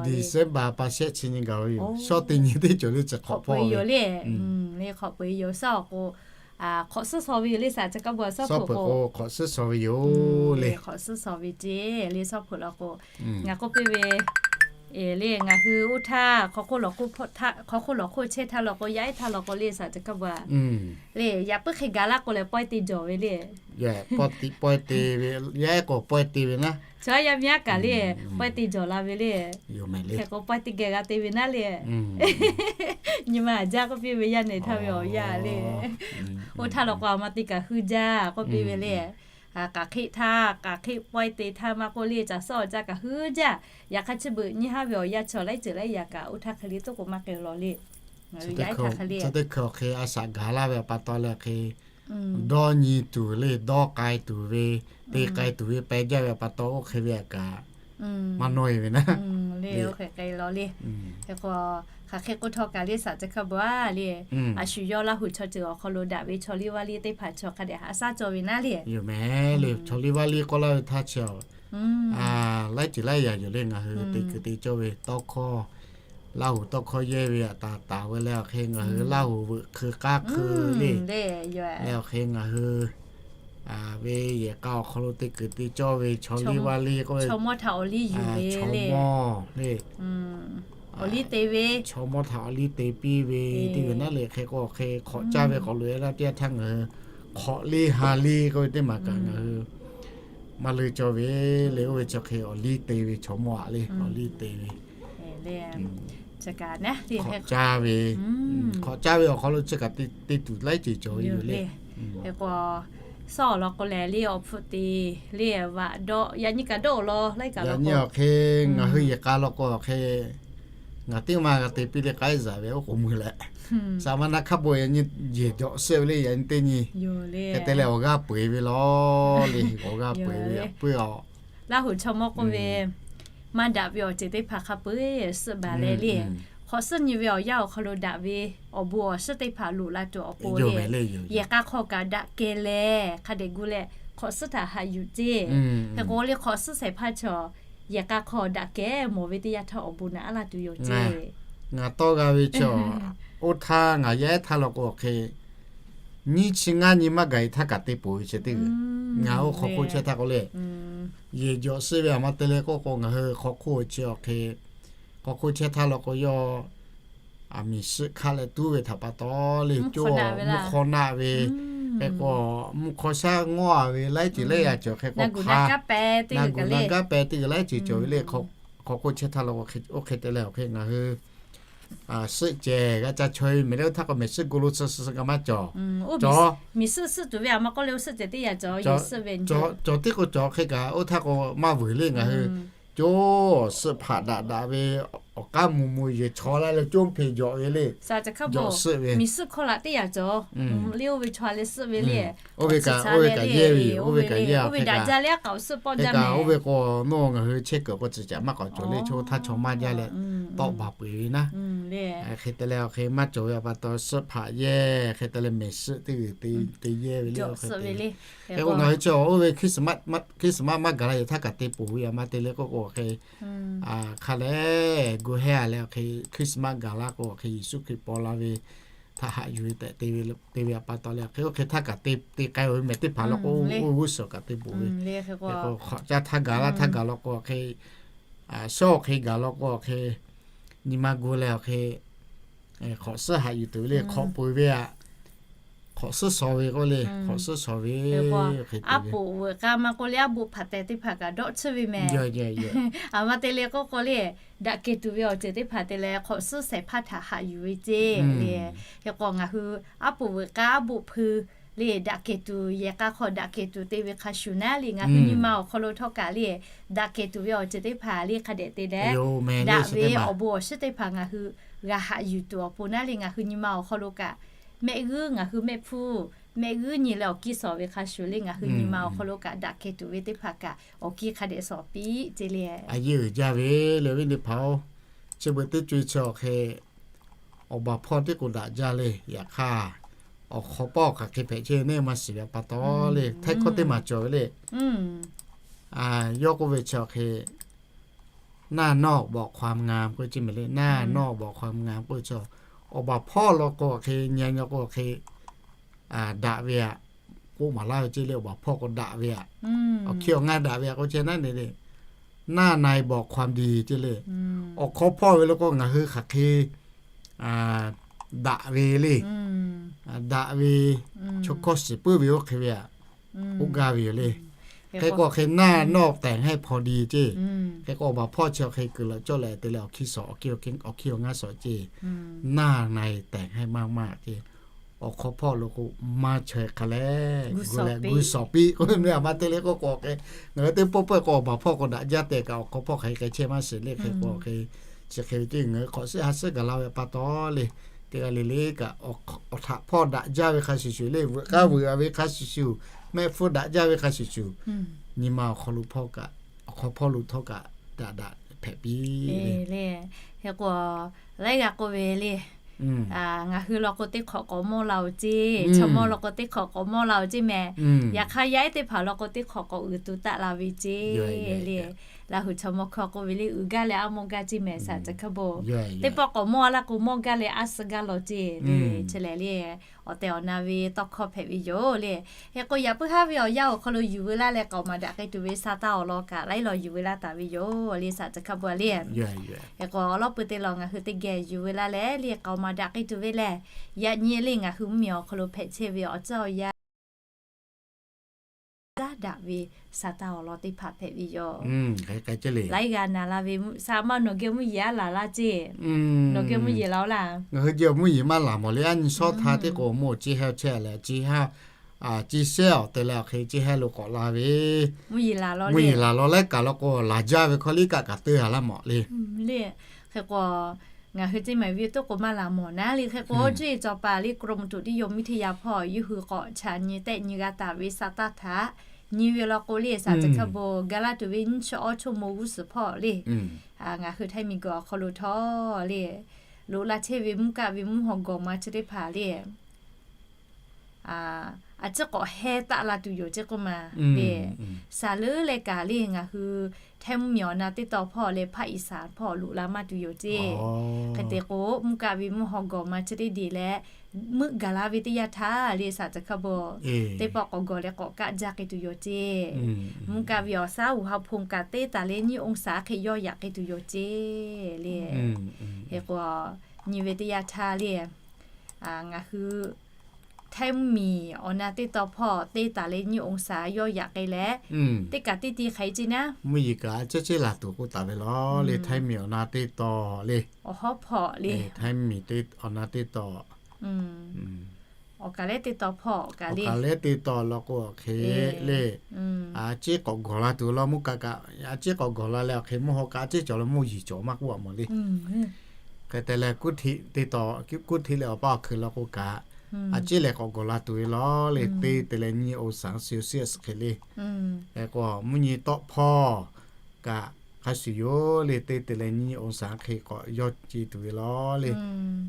December pa shehˆ chi nyi gaˬ ve yoˬ. Shawˉ teˇ nyi teˇ cawˬ le, chi hk'awꞈ peuˬ yoˬ le. Le hk'awꞈ peuˬ yoˬ. Shaˉ awˬ k'o, hk'awꞈ suhˉ shaw ve yoˬ le shaˍ caˬ hkaˇ bon. Shaˉ peuˬ k'o hk'awꞈ suhˉ shaw ve yoˬ le. Hk'awꞈ suhˉ shaw ve ceˇ le, shaˉ peuˬ law k'o, ngaˬ k'oˆ piˇ ve le, ngaˬ hui oˇ htaˇ hk'aw hk'oˆ lawˬ hk'oˆ chehˇ htaˇ law k'o, yaˇ ehˉ htaˇ law k'o le shaˍ caˬ hkaˇ bon le, yaꞈ puiˉ hk'e gaˬ laˇ k'o lehˬ pawehˇ te jawˬ ve le. Pawehˇ te ve, yaˇ ehˉ k'o pawehˇ te ve naˉ, chaw yaˇ miˇ haˉ kaꞈ le, pawehˇ te jawˬ la ve le. Hk'e k'o pawehˇ teˇ geh g'a te ve naˉ le. Nyi ma jaˇ k'oˆ piˇ ve yaˇ nehˬ htaˇ ve awˬ yanˇ le. Oˇ htaˇ law k'o a ma te kaꞈ huiˉ jaˇ k'oˆ piˇ ve le. K'aˬ hk'eˆ htaˇ k'aˬ hk'eˆ pawehˇ te htaˇ maˇ k'oˆ le, caˬ suhˉ awˬ jaˇ kaꞈ huiˉ jaˇ. Yaꞈ hk'aˇ chi beuꞈ nyiˇ haˉ ve awˬ yanˇ chaw laiˉ ceuˬ laiˉ yaꞈ kaꞈ oˇ htaˇ hk'e le toˇ k'o maˇ k'ai law le. Yaˇ ehˉ htaˇ hk'e le, chi teˇ hkui awˬ hk'e a shaꞈ gaˬ laˇ ve pa taw leh hk'e dawˇ nyi tuˬ le, dawˇ k'ai tuˬ ve, te k'ai tuˬ ve pehˇ jaˇ ve pa taw oˇ hk'e ve a kaꞈ maˇ nawˇ e ve naˉ le. Oˇ hk'e k'ai law le. Hk'e k'o Hk'aˬ hk'e k'oˆ htawˇ kaꞈ le, saˍ ca hkaˇ bvuhꞈ a le, a shu yawˇ Laˇ huˍ chaw ceuˬ awˬ hk'aw lo daꞈ ve chaw liˇ vaˇ liˇ teˇ hpaˍ chaw hk'a dehꞈ haꞈ shaˉ cawˬ ve naˉ le. Yoˬ mehˍ le, chaw liˇ vaˇ liˇ k'oˆ laˇ ve htaˇ chi a, laiˉ ceuˬ laiˉ yaꞈ yoˬ le. Ngaˬ hui te kuiˬ te cawˇ ve tawˇ hkawˇ, Laˇ huˍ tawˇ hkawˇ yehˇ ve aꞈ taˍ taˍ ve leh awˬ hk'e ngaˬ hui Laˇ huˍ veuꞈ hk'eu k'aˉ hk'eu le, leh awˬ hk'e ngaˬ hui ve yehˬ k'a awˬ hk'aw lo te kuiˬ te cawˇ ve chaw liˇ vaˇ liˇ k'oˆ ve, chaw mawˇ htaꞈ awˬ liˇ yuˬ ve chaw mawˇ le, awˬ liˇ te ve, chaw mawˇ htaꞈ awˬ liˇ te piˇ ve teˇ g'uiˬ naˉ le. Hk'e k'o awˬ hk'e hk'awꞈ caˇ ve k'awꞈ loꞈ e laˇ teˇ yanˇ htaˇ ngaˬ hui hk'awꞈ liˇ ha liˇ k'oˆ ve teˇ maˬ kaꞈ ngaˬ hui maˇ leuˇ cawˇ ve le. Oˇ ve chi hk'e awˬ liˇ te ve chaw mawˇ aꞈ le, awˬ liˇ te ve, hk'awꞈ caˇ ve, hk'awꞈ caˇ ve awˬ hk'aw lo chi kaꞈ te tuˬ laiˉ ceuˬ cawˬ ve yoˬ le. Hk'e k'o, sawˉ awˬ lawn k'o lehˬ le, awˬ hpfuhˆ te le, vaꞈ dawˆ yaꞈ nyi kaꞈ dawˆ awˬ lawn laiˉ kaꞈ yaꞈ nyi awˬ hk'e ngaˬ hui yehˬ k'a law k'o awˬ hk'e ngaˬ teˇ ma g'a te piˇ le k'ai zaꞈ ve oˇ k'oˍ mui leh, saˍ ma na hk'a bon yaꞈ nyi yehˬ jawꞈ suhˆ ve le. Yaꞈ nyi teˇ nyi hk'e te leh awˬ g'aˇ peu eˬ ve law le, awˬ g'aˇ peu eˬ ve puiˉ a. Laˇ huˍ chaw mawˇ k'oˆ ve, maˇ daꞈ ve awˬ ceuˬ teˇ hpaˍ hk'a peu eˬ suhˆ baˬ leh le, hk'awꞈ suhˉ nyi ve awˬ yanˇ awˬ hk'aw lo daꞈ ve awˬ bon awˬ shiˉ teˇ hpaˍ loꞈ la tuˬ awˬ pon le, yehˬ k'a hk'aw kaꞈ daꞈ kehˬ leh hk'a dehꞈ gu leh hk'awꞈ suhˉ htaꞈ haꞈ yuˬ ceˇ. Hk'e k'o le, hk'awꞈ suhˉ shehˍ hpaˇ chaw yehˬ k'a hk'aw daꞈ kehˬ mawˬ ve teˇ yanˇ htaˇ awˬ bon naꞈ aˉ laˇ tuˬ yoˬ ceˇ. Ngaˬ tawˇ g'a ve chaw, oˇ htaˇ ngaˬ yaˇ ehˉ htaˇ law k'o awˬ hk'e nyiˇ chi ngaˇ nyi maˇ gaˬ e htaˇ kaꞈ te poˬ ve chi teˇ g'uiˬ. Ngaˬ oˇ hk'aw hk'oˆ chehˇ htaˇ k'o le, yehˬ jawꞈ suhˆ ve aˬ ma te leh k'oˆ k'o ngaˬ hui hk'aw hk'oˆ chi awˬ hk'e, hk'aw hk'oˆ chehˇ htaˇ law k'o yawˇ a miˬ shiˆ hk'aˆ leh tuˉ ve htaꞈ pa taw le, coˇ mvuhˇ hk'aw naˆ ve, hk'e k'o mvuhˇ hk'aw shaˉ ngawˇ a ve laiˉ ceuˬ laiˉ yaꞈ cawˬ. Hk'e k'o hk'a na guˬ na gaˇ peh teˇ g'uiˬ le, hk'aw hk'oˆ chehˇ htaˇ law k'o oˇ hk'e te leh awˬ hk'e ngaˬ hui suhˆ cehˬ g'a ca chaweh mehˍ le. Oˇ htaˇ k'o miˬ shiˆ gu lo suh suh suh kaꞈ maˇ cawˬ. Cawˬ, miˬ shiˆ suhˆ tuˬ ve aˬ ma k'oˆ le, oˇ suhˆ cehˬ teˇ yaꞈ cawˬ, cawˬ tiˉ k'o cawˬ. Hk'e kaꞈ oˇ htaˇ k'o maˇ vuiˬ le ngaˬ hui. Coˇ suhˆ hpaꞈ daꞈ daꞈ ve awˬ k'aˉ mvuh mvuh yehˬ chaw laˇ leh coˇ hpeꞈ jawꞈ ve le. Jawꞈ suhˆ ve miˬ shiˆ hkawˇ laꞈ teˇ yaꞈ cawˬ. Oˇ ve chaw leh suhˆ ve le, oˇ ve kaꞈ, oˇ ve kaꞈ yehˇ ve, oˇ ve kaꞈ yehˇ a. Hk'e kaꞈ oˇ ve kaꞈ, oˇ ve kaꞈ oˇ ve kaꞈ yehˇ a. Hk'e kaꞈ oˇ ve k'o nawˬ ngaˬ hui chehˇ kuiˬ k'o tcuh caꞈ maˇ k'awꞈ cawˬ le. Chaw htaˇ chaw maˇ jaˇ leh tawˆ baˬ peu eˬ ve naˉ. Hk'e te leh awˬ hk'e maˇ cawˬ ve pa taw suhˆ hpaꞈ yehˇ, hk'e te leh miˬ shiˆ teˇ g'uiˬ te yehˇ ve le. Hk'e k'o ngaˬ hui chi oˇ ve Christmas maˇ gaˬ la yehˬ htaˇ kaꞈ te poˬ ve aˬ ma te leh k'oˆ k'o awˬ hk'e hk'a leh gu hehˇ a leh awˬ hk'e Christmas gaˬ laˇ k'o awˬ hk'e Yeˍsuˆ Hkriꞈ paw la ve htaꞈ haꞈ yuˬ ve tehꞈ te ve aˬ pa taw leh hk'e oˇ hk'e htaˇ kaꞈ te k'ai ve mehˍ teˇ hpaˍ law k'o oˇ g'uˇ suhˍ kaꞈ te poˬ ve. Hk'e k'o hk'awꞈ caˇ htaˇ gaˬ laˇ htaˇ gaˬ law k'o awˬ hk'e shawˉ awˬ hk'e gaˬ law k'o awˬ hk'e nyi ma gu leh awˬ hk'e hk'awꞈ suhˉ haꞈ yuˬ tuˬ ve le. Hk'awꞈ peu eˬ ve aꞈ, hk'awꞈ suhˉ shawˍ ve k'oˆ le, hk'awꞈ suhˉ shawˍ ve. Aˉ poꞈ veuꞈ k'a ma k'oˆ le, aˉ boˆ hpaˍ tehˬ teˇ hpaˍ kaꞈ dawˆ tsuhˇ ve mehˍ. Aˬ ma te leh k'oˆ k'o le, daꞈ kehˬ tuˬ ve awˬ ceuˬ teˇ hpaˍ te leh hk'awꞈ suhˉ shehˍ hpaˇ htaꞈ haꞈ yuˬ ve ceˇ le. Hk'e k'o ngaˬ hui aˉ poꞈ veuꞈ k'a aˉ boˆ hpui le, daꞈ kehˬ tuˬ yehˬ k'a hk'aw daꞈ kehˬ tuˬ te ve hk'a shuˍ naˉ le ngaˬ hui nyi ma awˬ hk'aw lo htawˇ kaꞈ le, daꞈ kehˬ tuˬ ve awˬ ceuˬ teˇ hpaˍ le hk'a dehꞈ te leh, daꞈ ve awˬ bon awˬ shiˉ teˇ hpaˍ ngaˬ hui g'a haꞈ yuˬ tuˬ awˬ pon naˉ le ngaˬ hui nyi ma awˬ hk'aw lo kaꞈ mehˆ g'uiˇ ngaˬ hui mehˆ hpfuhˇ mehˆ g'uiˇ nyi leh awˬ kiˇ shawˍ ve hk'a shuˍ le ngaˬ hui nyi ma awˬ hk'aw lo kaꞈ daꞈ kehˬ tuˬ ve teˇ hpaˍ kaꞈ awˬ kiˇ hk'a dehꞈ shawˍ piˇ ceˇ le. A yeˇ uiˍ jaˇ ve le viˉ nyi teˇ hpaˍ-oˬ, chi beuꞈ teˇ co-e chi awˬ hk'e awˬ baˬ hpawˇ teˇ k'o daꞈ jaˇ le. Yaꞈ hk'aˇ awˬ hk'aw pawˆ hk'aˬ hk'e hpehꞈ chehˇ neˇ maˇ shiˍ ve pa taw le, htaiˇ hkawˇ teˇ maˬ cawˬ ve le. Yawˇ k'oˆ ve chi awˬ hk'e หน้านอกบอกความงาม k'oˆ ve ceˇ mehˍ le. หน้านอกบอกความงาม k'oˆ ve chi awˬ baˬ hpawˇ law k'o awˬ hk'e nyi nyi k'o awˬ hk'e daꞈ ve aꞈ k'oˆ maˍ laˇ ve ceˇ le. Awˬ baˬ hpawˇ k'o daꞈ ve aꞈ, awˬ hkiˇ awˬ ngaˇ daꞈ ve aꞈ k'oˆ chehˇ naˉ ne le. หน้าในบอกความดี ceˇ le. Awˬ hk'aw hpawˇ ve law k'o ngaˬ hui hk'aˬ hk'e daꞈ ve le. Daꞈ ve chaw hkawˇ shiˍ puiˉ ve oˇ hk'e ve aꞈ k'oˆ gaˇ ve yoˬ le. Hk'e k'o hk'e หน้านอกแต่งให้พอดี ceˇ. Hk'e k'o awˬ baˬ hpawˇ chi awˬ hk'e kuiˬ laꞈ cawˇ leh te leh awˬ hkiˇ awˬ ngaˇ shawˍ ceˇ. หน้าในแต่งให้มากๆ ceˇ. Awˬ hk'aw hpawˇ lo k'o maˇ chaweh hk'a leh gu shawˍ piˇ k'oˆ ve aˬ ma te le k'oˆ k'o hk'e, ngaˬ hui teˇ pawˆ pawˆ k'o awˬ baˬ hpawˇ k'o daꞈ jaˇ tehꞈ kaꞈ awˬ hk'aw hpawˇ hk'aˬ hk'e k'ai chehˇ maˇ shiˍ le. Hk'e k'o hk'e chi hk'e ve teˇ ngaˬ hui hk'awꞈ suhˉ ha suhˉ gaˬ la ve pa taw le, teˇ g'aˇ le le kaꞈ awˬ htaꞈ hpawˇ daꞈ jaˇ ve hk'a shuˍ shuˍ le, veuꞈ k'aˉ veuꞈ a ve hk'a shuˍ shuˍ, mehˆ hpfuhˇ daꞈ jaˇ ve hk'a shuˍ shuˍ, nyi ma awˬ hk'aw lo hpawˇ kaꞈ, awˬ hk'aw hpawˇ lo htawˇ kaꞈ daꞈ daꞈ hpehꞈ piˇ le. Hk'e k'o, laiˉ g'aˇ k'oˆ ve le, ngaˬ hui law k'o teˇ hk'awꞈ k'awꞈ mawˇ la-oˬ ceˇ, chaw mawˇ law k'o teˇ hk'awꞈ k'awꞈ mawˇ la-oˬ ceˇ mehˍ. Yaꞈ hk'aˇ yaˇ ehˉ teˇ hpaˍ law k'o teˇ hk'awꞈ k'awꞈ uiˍ tuˬ taˆ la ve ceˇ le. Laˇ huˍ chaw mawˇ hkawˇ k'oˆ ve le, uiˍ gaˇ leh aˉ mawˇ gaˇ ceˇ mehˍ, saˍ ceuˬ hk'a bo. Teˇ pawˆ k'awꞈ mawˇ laˇ k'o mawˇ gaˇ leh aˉ suh gaˇ law ceˇ le. Chi lehˬ le, awˬ tehˬ awˬ na ve tawˇ hkawˇ hpehꞈ ve yoˬ le. Hk'e k'o, yaꞈ puiˉ haˉ ve awˬ yanˇ awˬ hk'aw lo yuˬ veu laˇ leh k'aoˍ maˍ daꞈ k'ai tuˬ ve sa taˇ awˬ lawn kaꞈ laiˉ law yuˬ veu laˇ taˍ ve yoˬ le, saˍ ceuˬ hk'a bo le. Hk'e k'o, awˬ lawˉ pui te lawˬ ngaˬ hui teˇ geh yuˬ veu laˇ leh le, k'aoˍ maˍ daꞈ k'ai tuˬ ve lehˬ, yaꞈ nyi le ngaˬ hui mvuhˇmiˬ awˬ hk'aw lo hpehꞈ chehˇ ve awˬ ceuˬ awˬ yanˇ caˉ daꞈ ve sa taˇ awˬ lawn teˇ hpaˍ hpehꞈ ve yoˬ. Laiˉ g'aˇ naˍ la ve, sa maˇ nawˬ geh mvuhˇ yeˬ aˉ laˬ laˇ ceˇ. Nawˬ geh mvuhˇ yeˬ la-oˬ laˇ. Ngaˬ hui geh mvuhˇ yeˬ maˇ laˬ mawˬ le. Aˉ nyi shawˉ htaˇ teˇ k'o mawˇ ceˇ hehnˇ chehˇ leh, ceˇ ha, ceˇ sehˉ awˬ te leh awˬ hk'e ceˇ hehnˇ lo k'awꞈ la ve, mvuhˇ yeˬ laˬ law leh kaꞈ law k'o laˬ jaˇ ve hkawˇ liˇ kaꞈ kaꞈ teu haˍ laˇ mawˬ le. Hk'e k'o, ngaˬ hui ceˇ mehˍ ve toˆ k'o maˇ laˬ mawˬ naˉ le. Hk'e k'o, cuˇ yiˍ cawˬ paˍ le กรมอุตุนิยมวิทยา hpawˇ yawˇ hui k'awꞈ chaꞈ nyi tehˆ nyi g'a taˍ ve sa taˇ htaꞈ nyi ve law k'o le, saˍ ceuˬ hk'a bo ga laˇ tuˬ ve nyiˇ chi awˇ choˇ mo g'uˇ suhˍ hpawˇ le, ngaˬ hui Htaiˇ miˬ guiˬ awˬ hk'aw lo htawˇ le, loꞈ la chehˇ ve mvuhˇ kaˆ ve mvuhˇ haw gawˬ ma chi teˇ hpaˍ le, a ciˉ k'awꞈ heh taˆ la tuˬ yoˬ ceˇ k'oˆ ma le. Saˍ leuˉ leh kaꞈ le ngaˬ hui Htaiˇ mvuhˇmiˬ awˬ na teˇ taw hpawˇ leh hpaˆ iˍ saˍ hpawˇ loꞈ la maˇ tuˬ yoˬ ceˇ. Hk'e te k'o, mvuhˇ kaˆ ve mvuhˇ haw gawˬ ma chi teˇ deˬ leh meuˆ gaˬ la ve teˇ yanˇ htaˇ le, saˍ ceuˬ hk'a bo teˇ pawˆ k'awꞈ gawˬ leh k'awꞈ kaˆ jaˇ k'ai tuˬ yoˬ ceˇ. Mvuhˇ kaˆ ve awˬ saˉ uˬ ha hpu kaꞈ teˇ taˍ leh nyiˇ องศา hk'e yawˇ yaꞈ k'ai tuˬ yoˬ ceˇ le. Hk'e k'o, nyi ve teˇ yanˇ htaˇ le, ngaˬ hui Htaiˇ mvuhˇmiˬ awˬ na teˇ taw hpawˇ teˇ taˍ leh nyiˇ องศา yawˇ yaꞈ k'ai leh, teˇ kaꞈ teˇ ti hk'e ceˇ naˉ, mvuhˇ yeˬ kaꞈ a ciˉ ceˇ laˬ tuˬ k'oˆ taˍ ve law le. Htaiˇ miˬ awˬ na teˇ taw le, awˬ hawˉ hpawˇ le, Htaiˇ miˬ awˬ na teˇ taw, awˬ kaˍ lehˉ teˇ taw hpawˇ kaꞈ le, awˬ kaˍ lehˉ teˇ taw law k'o awˬ hk'e le, a ciˉ k'awꞈ gawˬ la tuˬ law, mvuhˇ kaˆ kaꞈ a ciˉ k'awꞈ gawˬ la leh awˬ hk'e mvuhˇ haw kaꞈ a ciˉ cawˬ leh mvuhˇ yeˬ cawˬ maˇ k'oˆ a mawˬ le. Hk'e te leh kuˇ htiˆ teˇ taw, kuˇ htiˆ leh awˬ paˇ awˬ hkui law k'o kaꞈ, a ciˉ lehˬ k'awꞈ gawˬ la tuˬ ve law le, teˇ te leh nyiˇ องศา Celsius hk'e le. Hk'e k'o, mvuhˇ nyi tawˆ hpawˇ kaꞈ hk'a shuˍ yoˬ le, teˇ te leh nyiˇ องศา hk'e k'awꞈ yawˇ ce tuˬ ve law le.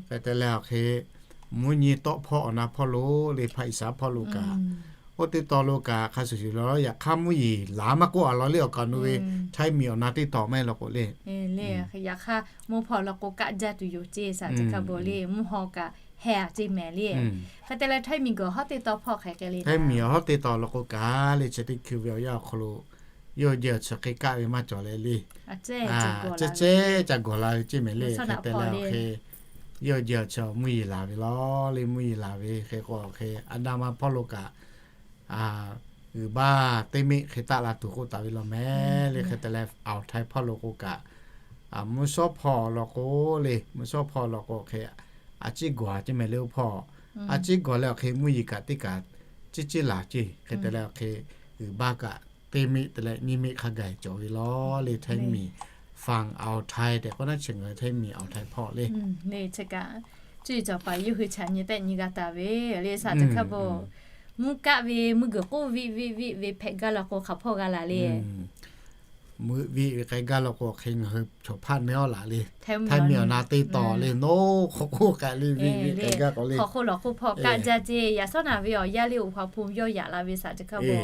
Hk'e te leh awˬ hk'e, mvuhˇ nyi tawˆ hpawˇ awˬ na hpawˇ lo le, hpaˆ iˍ saˍ hpawˇ lo kaꞈ, oˇ teˇ taw lo kaꞈ hk'a shuˍ shuˍ law, yaꞈ hk'aˇ mvuhˇ yeˬ laˬ maˇ k'oˆ a law le, awˬ kaˍ awˬ nu ve Htaiˇ miˬ awˬ na teˇ taw maˇ heˆ law k'o le. Yaꞈ hk'aˇ mvuhˇ hpawˇ law k'o kaˆ jaˇ tuˬ yoˬ ceˇ, saˍ ceuˬ hk'a bo le, mvuhˇ haw kaꞈ heh a ceˇ mehˍ le. Hk'e te leh Htaiˇ miˬ guiˬ hawˉ teˇ taw hpawˇ hk'e k'ai le, Htaiˇ miˬ hawˉ teˇ taw law k'o kaꞈ le, chi teˇ hkui ve awˬ yanˇ awˬ hk'aw lo yawˇ jehˬ awˬ chi hk'e kaˆ ve maˇ cawˬ leh le, ceh ceh ca gawˬ la ve ceˇ mehˍ le. Hk'e te leh awˬ hk'e, yawˇ jehˬ awˬ chi mvuhˇ yeˬ laˬ ve law le, mvuhˇ yeˬ laˬ ve hk'e k'o awˬ hk'e, a da ma hpawˇ lo kaꞈ uiˍ baˇ teˇ miˆ hk'e taˆ la tuˬ k'oˆ taˍ ve law mehˍ le. Hk'e te leh awˬ Htaiˇ hpawˇ lo k'o kaꞈ, mvuhˇ shawˉ hpawˇ law k'o le, mvuhˇ shawˉ hpawˇ law k'o hk'e, a ciˉ gawˬ a ceˇ mehˍ le, oˇ hpawˇ a ciˉ gawˬ leh awˬ hk'e mvuhˇ yeˬ kaꞈ teˇ kaꞈ ciˉ ciˉ laˬ ceˇ. Hk'e te leh awˬ hk'e, uiˍ baˇ kaꞈ teˇ miˆ te leh nyiˇ miˆ hk'a gaˬ cawˬ ve law le, Htaiˇ miˬ Fang Aoˬ Htaiˇ tehꞈ k'oˆ naˉ chi ngaˬ hui Htaiˇ miˬ Aoˬ Htaiˇ hpawˇ le. Cuˇ yiˍ cawˬ paˍ yawˇ hui chaꞈ nyi tehˆ nyi g'a taˍ ve le, saˍ ceuˬ hk'a bo, mvuhˇ kaˆ ve mvuhˇ guiˬ k'oˆ viˆ viˆ viˆ ve hpehꞈ gaˇ law k'o hk'aˬ hpawˇ g'a laˬ le. Mvuhˇ viˆ ve k'ai gaˇ law k'o hk'e ngaˬ hui chaw hpaˇ meh awˬ laˬ le. Htaiˇ miˬ awˬ na teˇ taw le, nawˬ hk'aw k'oˆ kaꞈ le viˆ viˆ k'ai gaˇ k'o le. Hk'aw hk'oˆ lawˬ hk'oˆ hpawˇ kaˆ jaˇ ceˇ. Yaꞈ shawˉ naˍ ve awˬ yanˇ le, oˇ hpaˍ hpu yawˇ yaꞈ la ve saˍ ceuˬ hk'a bo,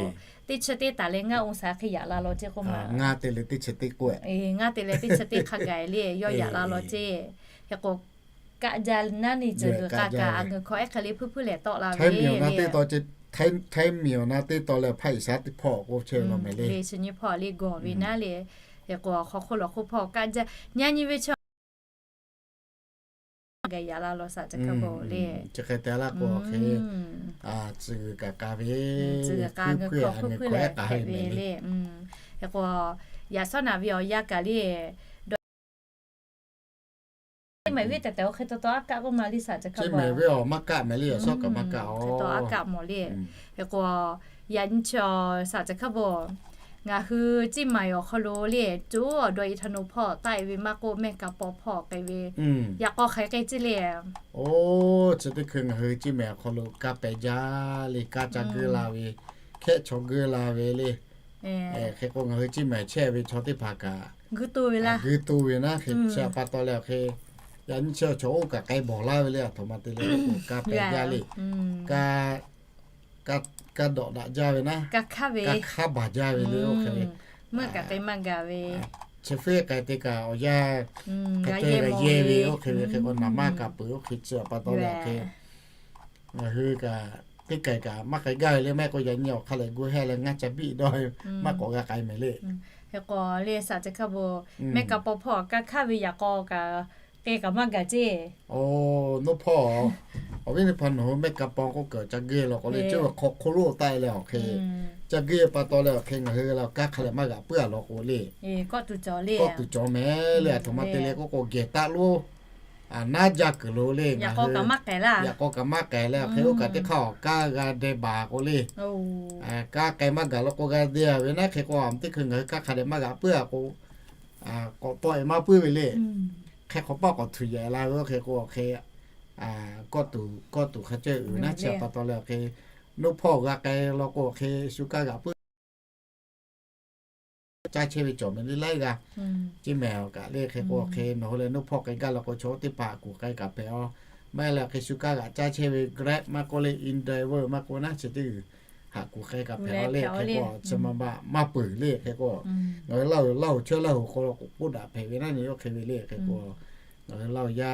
teˇ chi teˇ taˍ leh ngaˇ องศา hk'e yaꞈ la law ceˇ k'oˆ ma. Ngaˇ te leh teˇ chi teˇ k'oˆ, ngaˇ te leh teˇ chi teˇ hk'a gaˬ le yawˇ yaꞈ la law ceˇ. Hk'e k'o, kaˆ jaˇ naˉ neˇ ceuˬ g'uiˬ k'a kaꞈ a g'uiˬ hk'aw ehˉ hk'e le hpuiˇ hpuiˇ lehˬ tawˆ la ve le. Htaiˇ miˬ awˬ na teˇ taw leh hpaˆ iˍ shaˉ teˇ hpawˇ k'o chehˇ ve law mehˍ le. Chi nyiˇ hpawˇ le gawˬ ve naˉ le. Hk'e k'o, hk'aw hk'oˆ lawˬ hk'oˆ hpawˇ kaˆ jaˇ, nyi nyi ve chaw g'a yaꞈ la law saˍ ceuˬ hk'a bo le. Chi hk'e te laˇ k'o hk'e, tcuh g'uiˬ kaꞈ k'a ve, tcuh g'uiˬ k'a g'uiˬ hk'aw hk'oˆ hpeuˇ lehˬ hpehꞈ ve le. Hk'e k'o, yaꞈ shawˉ naˍ ve awˬ yanˇ kaꞈ le, dawˇ mehˍ ve tehˬ tehˬ hk'e taw taw aˉ kaˆ k'oˆ ma le saˍ ceuˬ hk'a bo. Mehˍ ve awˬ maˇ kaˆ mehˍ le, yaꞈ shawˉ kaꞈ maˇ kaˆ, hk'e taw aˉ kaˆ mawˬ le. Hk'e k'o, yaꞈ nyi chaw saˍ ceuˬ hk'a bo, ngaˬ hui Ciˇ maiˍ awˬ hk'aw lo le, co awˬ dawˇ ethanol hpawˇ taˆ e ve maˇ k'oˆ, mehˆ ka paw hpawˇ k'ai ve, yaꞈ k'aw hk'aˬ hk'e ceˇ le. Oˇ, chi teˇ hkui ngaˬ hui Ciˇ maiˍ awˬ hk'aw lo kaˇ pehˍ jaˇ le, kaˇ ca geuˆ la ve, hkehˆ chaw geuˆ la ve le. Hk'e k'o ngaˬ hui Ciˇ maiˍ chehˇ ve chaw teˇ hpaˍ kaꞈ g'uiˇ to ve naˉ hk'e chi pa taw leh awˬ hk'e, yaꞈ nyi chi chaw oˇ kaꞈ k'ai bawˬ laˇ ve le, aˬ htoꞈ ma te leh k'o kaˇ pehˍ jaˇ le. Kaˇ dawꞈ daꞈ jaˇ ve naˉ, kaˇ hk'aˇ baˬ jaˇ ve le oˇ hk'e ve, meuˇ kaꞈ k'ai maˇ gaˬ ve, chi hpehˇ k'ai te kaꞈ awˬ yanˇ hk'e te g'a yehˇ ve oˇ hk'e ve hk'e k'o, naˍ maˇ kaꞈ peuˬ oˇ hk'e chi pa taw leh awˬ hk'e, ngaˬ hui kaꞈ teˇ k'ai kaꞈ maˇ k'ai gaˇ ve le. Maˇ heˆ k'o yaꞈ nyi awˬ hk'aˇ lehˬ gu heh leh ngaˇ ca biˆ dawˇ maˇ k'awꞈ g'a k'ai mehˍ le. Hk'e k'o le saˍ ca hkaˇ bon, mehˆ ka paw hpawˇ kaˇ hk'aˇ ve yaꞈ k'aw kaꞈ k'ai kaꞈ maˇ gaˬ ceˇ. Oˇ, naˉ hpawˇ, awˬ viˉ teˇ hpaˍ nawˬ hui mehˆ ka paw k'oˆ kaꞈ ca geuˇ law k'o le, ceuˇ ve hk'aw hk'oˆ lo taˆ leh awˬ hk'e, ca geuˇ pa taw leh awˬ hk'e ngaˬ hui la kaˇ hk'a leh maˇ g'aꞈ puiˉ a law k'o le, kawˆ tuˬ cawˬ le, aˬ htoꞈ ma te leh k'oˆ k'o gehˬ taˆ lo, naˉ jaˇ kuiˬ lo le, yaꞈ k'aw kaꞈ maˇ k'ai leh awˬ hk'e oˇ kaꞈ teˇ hk'aˇ awˬ kaˇ g'a deh baˬ k'o le, kaˇ k'ai maˇ gaˬ law k'o g'a deh a ve naˉ hk'e k'o, teˇ hkui ngaˬ hui kaˇ hk'a dehꞈ maˇ g'aꞈ puiˉ a k'o, k'awꞈ tawˆ e maˇ puiˉ ve le. Hk'e hk'awꞈ paˆ k'awꞈ htuꞈ yehˬ la ve oˇ hk'e k'o awˬ hk'e, kawˆ tuˬ hk'a ceuˇ uiˍ naˉ chi pa taw leh awˬ hk'e, naˉ hpawˇ g'a k'ai law k'o awˬ hk'e shu kaˇ g'aꞈ puiˉ caˇ chehˇ ve cawˬ mehˍ le laiˉ g'aˇ. Ceˇ mehˍ kaꞈ le hk'e k'o awˬ hk'e nawˬ hui leh naˉ hpawˇ k'ai gaˇ law k'o chaw teˇ hpaˍ kuˬ k'ai kaꞈ hpehꞈ a. Maˇ heˆ leh awˬ hk'e shu kaˇ g'aꞈ caˇ chehˇ ve Grab maˇ k'oˆ le, InDriver maˇ k'oˆ naˉ chi teˇ g'uiˬ haꞈ kuˬ k'ai kaꞈ hpehꞈ a le hk'e k'o, chi ma ba maˇ peuˬ le hk'e k'o, ngaˬ hui Laˇ huˍ, Laˇ huˍ chehˇ Laˇ huˍ hk'aw lo k'oˆ daꞈ hpehꞈ ve naˉ nyi oˇ hk'e ve le hk'e k'o, ngaˬ hui Laˇ huˍ yaˇ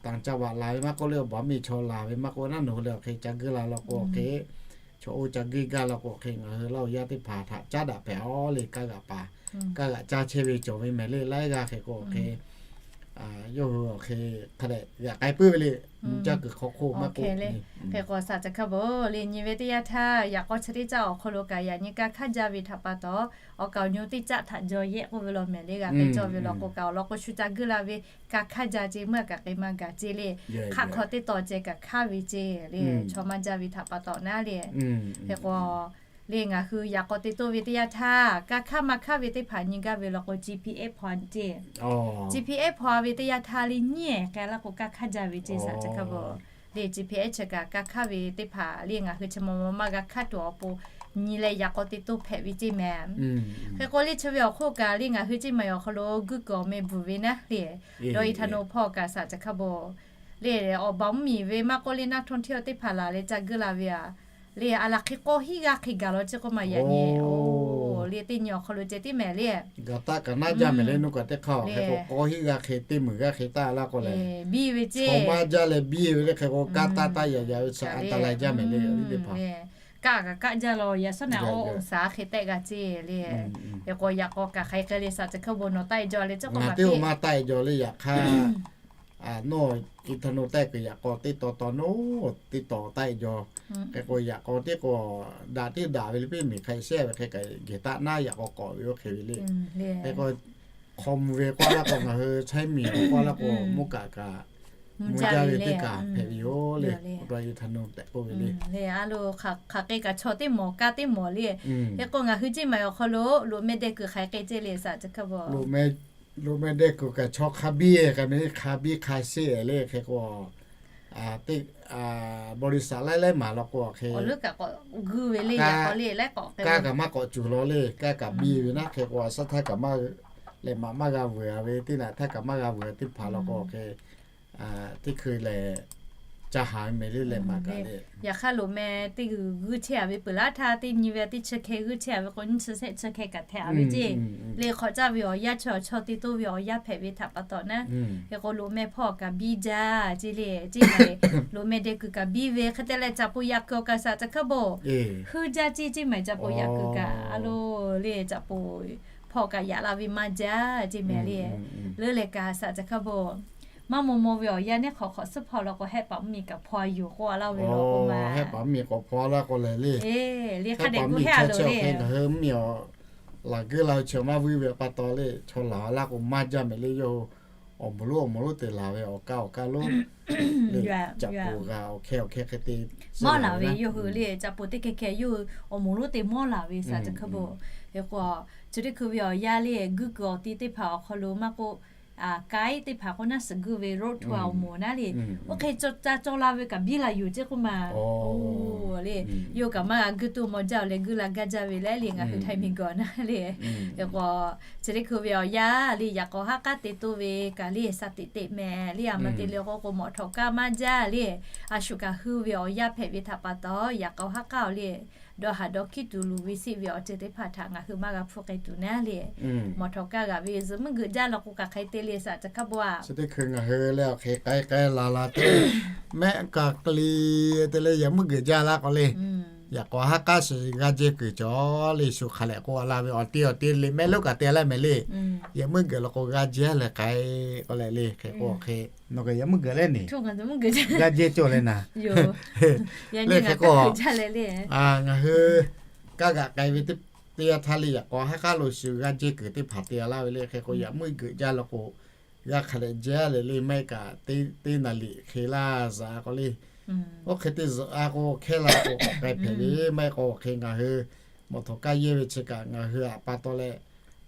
ต่างจังหวัด laˬ ve maˇ k'oˆ le, awˬ baˬ miˬ chaw laˬ ve maˇ k'oˆ naˉ, nawˬ hui leh awˬ hk'e ca geuˇ la law k'o awˬ hk'e, chaw oˇ ca geuˇ gaˇ law k'o awˬ hk'e ngaˬ hui Laˇ huˍ yaˇ teˇ hpaˍ htaꞈ caˉ daꞈ hpehꞈ a le, kaˇ g'aꞈ pa, kaˇ g'aꞈ caˇ chehˇ ve cawˬ ve mehˍ le laiˉ g'aˇ hk'e k'o awˬ hk'e, yawˇ hui awˬ hk'e hk'a dehꞈ g'aꞈ k'ai puiˉ ve le. Nyi jaˇ kuiˬ hk'aw hk'oˆ maˇ k'oˆ le. Hk'e k'o saˍ ca hkaˇ bon le nyi ve teˇ yanˇ htaˇ yaꞈ k'aw chi teˇ caˆ awˬ hk'aw lo kaꞈ yaꞈ nyi kaˇ hk'aˇ jaˇ ve htaꞈ pa taw, awˬ kaˍ awˬ nyi teˇ caˆ htaꞈ jaw yehˆ k'oˆ ve law mehˍ le, g'a k'ai cawˇ ve law k'o kaꞈ awˬ lawn k'o shu ca geuˇ la ve kaˇ hk'aˇ jaˇ ceˇ, meuˇ kaꞈ k'ai maˇ gaˬ ceˇ le. Hk'aˆ hk'aw teˇ taw ceh kaꞈ hk'aˇ ve ceˇ le, chaw maˇ jaˇ ve htaꞈ pa taw naˉ le. Hk'e k'o le ngaˬ hui yaꞈ k'aw te toˇ ve teˇ yanˇ htaˇ kaˇ hk'aˇ maˇ hk'aˇ ve teˇ hpaˍ nyi gaˇ ve law k'o GPS hpaw ceˇ. GPS hpaw ve teˇ yanˇ htaˇ le nyiˉ k'ai laˇ k'o kaˇ hk'aˇ jaˇ ve ceˇ saˍ ca hkaˇ bon. Le GPS chi kaꞈ kaˇ hk'aˇ ve teˇ hpaˍ le ngaˬ hui chi ma ma maˇ g'a hk'aˇ tuˬ awˬ pon nyi leh yaꞈ k'aw te toˇ hpehꞈ ve ceˇ mehˍ. Hk'e k'o le chi ve awˬ hk'oˆ kaꞈ le ngaˬ hui ceˇ maˬ awˬ hk'aw lo guˇ kuiˬ awˬ meh bvuhˬ ve naˉ le, dawˇ e htaˇ naw hpawˇ kaꞈ saˍ ca hkaˇ bon le awˬ baˬ mvuhˇ miˬ ve maˇ k'oˆ le naˆ htoˇ hteˇ teˇ hpaˍ laˬ leh ca geuˇ la ve a le, a laˬ hk'e k'awˇ hinˉ g'aˇ hk'e gaˬ law ceˇ k'oˆ ma yaꞈ nyi. Le teˇ nyi awˬ hk'aw lo ceh tiˉ mehˍ le. Gaˬ taˆ kaꞈ naˉ jaˇ mehˍ le, nawˬ kaꞈ teˇ hk'aˇ hk'e k'o k'awˇ hinˉ g'aˇ hk'e teˇ meunˍ g'aˇ hk'e taˆ laˇ k'o leh biˇ ve ceˇ, chaw maˇ jaˇ leh biˇ ve le hk'e k'o kaˇ taˆ taˆ yaꞈ yaꞈ ve chaw a ta la jaˇ mehˍ le, teˇ hpaˍ kaˇ kaꞈ kaˇ jaˇ law yaꞈ shawˉ naꞈ awˬ awˬ saˍ hk'e tehˆ g'a ceˇ le. Hk'e k'o yaꞈ k'aw kaꞈ hk'aˬ hk'e k'ai le saˍ ca hk'aˇ bon nawˬ taˆ e jaw le ceˇ k'oˆ ma, teˇ oˇ maˇ taˆ e jaw le yaꞈ hk'aˇ, nawˬ internet tehˆ kuiˬ yaꞈ k'aw teˇ taw taw nawˬ teˇ taw taˆ e jaw. Hk'e k'o yaꞈ k'aw teˇ k'o daꞈ teˇ daꞈ ve le, piˇ miˬ hk'a shehˇ ve hk'e kaꞈ gehˬ taˆ naˉ yaꞈ k'aw k'awꞈ ve oˇ hk'e ve le. Hk'e k'o hk'aw mvuh ve k'oˆ laˇ k'o ngaˬ hui chehˇ miˬ k'oˆ laˇ k'o mvuhˇ kaꞈ kaꞈ mvuhˇ jaˇ ve teˇ kaꞈ hpehꞈ ve yoˬ le. Internet tehꞈ k'oˆ ve le. A lo hk'aˬ hk'e kaꞈ chaw teˇ mawˬ kaˇ teˇ mawˬ le. Hk'e k'o ngaˬ hui ceˇ maˬ awˬ hk'aw lo loꞈ meh deh kuiˬ hk'aˬ hk'e ceˇ le saˍ ca hk'aˇ bon. Loꞈ meh deh kuiˬ kaꞈ chaw hk'a biˇ e kaꞈ meh hk'a biˇ hk'a sheˆ e le hk'e k'o, teˇ บริษัท laiˉ laiˉ maˬ law k'o hk'e, kaˇ kaꞈ maˇ k'awꞈ cuˬ law le, kaˇ kaꞈ biˇ ve naˉ hk'e k'o a shaˉ htaˇ kaꞈ maˇ lehˬ maꞈ maˇ g'a vuiˬ a ve teˇ naꞈ htaˇ kaꞈ maˇ g'a vuiˬ a teˇ hpaˍ law k'o hk'e, teˇ hkui lehˬ ca haˍ ve mehˍ le lehˬ maꞈ kaꞈ le. Yaꞈ hk'aˇ loꞈ meh teˇ g'uiˬ g'uiˇ chehˇ a ve peuˬ laˇ htaˇ teˇ nyi ve teˇ chi hkeh g'uiˇ chehˇ a ve k'o nyiˇ chi shehˆ chi hkeh kaꞈ hpehꞈ a ve ceˇ. Le hk'awꞈ caˇ ve awˬ yanˇ chi awˬ chaw te toˇ ve awˬ yanˇ hpehꞈ ve htaꞈ pa taw naˉ, hk'e k'o loꞈ meh hpawˇ kaꞈ biˇ jaˇ ceˇ le, ceˇ maˬ loꞈ meh deh kuiˬ kaꞈ biˇ ve hk'e te leh caꞈ po yaꞈ kuiˬ awˬ kaꞈ saˍ ca hk'aˇ bon huiˉ jaˇ ceˇ, ceˇ maˬ caꞈ po yaꞈ kuiˬ kaꞈ a lo le caꞈ po hpawˇ kaꞈ yaꞈ la ve maˇ jaˇ ceˇ mehˍ le. Leuˉ leh kaꞈ saˍ ca hk'aˇ bon maˇ maw maw ve awˬ yanˇ neˉ hk'awꞈ hk'awꞈ suhˉ hpaw law k'o hehˆ paˍ mvuhˇ miˬ kaꞈ hpaw a yoˬ k'oˆ a laˇ ve law k'o ma, hehˆ paˍ mvuhˇ miˬ k'awꞈ hpaw laˇ k'o lehˬ le, le hk'a dehꞈ gu hehˆ a loˬ le. Laˬ geuˇ la ve chi maˇ vuiˇ ve pa taw le chaw laˬ laˇ k'o maˇ jaˇ mehˍ le. Yawˇ hui awˬ moˍ lonˉ awˬ moˍ lonˉ te laˬ ve awˬ kaˇ awˬ kaˇ lonˉ le, caꞈ po g'a awˬ hkeh awˬ hkeh hk'e te mawˇ laˬ ve yawˇ hui le caꞈ po teˇ hkeh hkeh yawˇ hui awˬ moˍ lonˉ te mawˇ laˬ ve saˍ ca hk'aˇ bon. Hk'e k'o chi teˇ hkui ve awˬ yanˇ le guˇ kuiˬ awˬ ti teˇ hpaˍ awˬ hk'aw lo maˇ k'oˆ, kaiˉ teˇ hpaˍ k'oˆ naˉ suhˍ guˇ ve road to awˬ moˍ naˉ le, oˇ hk'e ca caw la ve kaꞈ biˇ la yoˬ ceˇ k'oˆ ma. Oˇ le. Yawˇ kaꞈ maˇ g'a guiˇ tuˬ maw jaˇ-oˬ leh guiˇ la gaˇ jaˇ ve le le ngaˬ hui Htaiˇ miˬguiˬ awˬ na le. Hk'e k'o, chi teˇ hkui ve awˬ yanˇ le yaꞈ k'aw haˉ k'aˉ te toˇ ve kaꞈ le สติ teꞈ mehˍ le. A ma te le k'o k'o mawꞈ htawꞈ kaˇ maˇ jaˇ le. A shu kaꞈ hui ve awˬ yanˇ hpehꞈ ve htaꞈ pa taw yaꞈ k'aw haˉ k'aˉ-oˬ le dawˇ haˍ dawˇ hkiˉ tuˬ luˬ ve seˆ ve awˬ ceuˬ teˇ hpaˍ htaꞈ ngaˬ hui maˇ g'a hpfuhˇ k'ai tuˬ naˉ le. Mawꞈ htawꞈ kaˇ g'aꞈ ve zuhꞈ muiˉ geuꞈ jaˇ law k'o kaꞈ hk'e te le สติ teˇ hpaˍ-oˬ. Chi teˇ hkui ngaˬ hui le awˬ hk'e k'ai k'ai laˬ laˬ te mehˆ kaꞈ k'ai le te leh yaꞈ muiˉ geuꞈ jaˇ laˇ k'o le. Yaꞈ k'aw haˉ k'aˉ shiˍ g'a jehˇ kuiˬ cawˬ le shu hk'a lehꞈ k'oˆ laˇ ve awˬ te awˬ te le mehˆ lonˉ kaꞈ te laˇ mehˍ le. Yaꞈ muiˉ geuꞈ law k'o g'a jehˇ leh k'ai k'o leh le hk'e k'o hk'e nawˬ kaꞈ yaꞈ muiˉ geuꞈ leh neˬ g'a jehˇ cawˬ leh naˍ le hk'e k'o ngaˬ hui kaˇ g'aꞈ k'ai ve teˇ yanˇ htaˇ le yaꞈ k'aw haˉ k'aˉ lo shu g'a jehˇ kuiˬ teˇ hpaˍ te laˇ ve le hk'e k'o yaꞈ muiˉ geuꞈ jaˇ law k'o g'a hk'a lehꞈ jehˇ leh le mehˆ kaꞈ teˇ naˍ liꞈ hk'e laˇ zuhꞈ k'o le. Oˇ hk'e te zuhꞈ-a k'o hkehˇ la k'o k'awꞈ k'ai hpehꞈ ve maˇ heˆ k'o hk'e ngaˬ hui mawꞈ htawꞈ kaˇ yehˇ ve chi kaꞈ ngaˬ hui aꞈ pa taw leh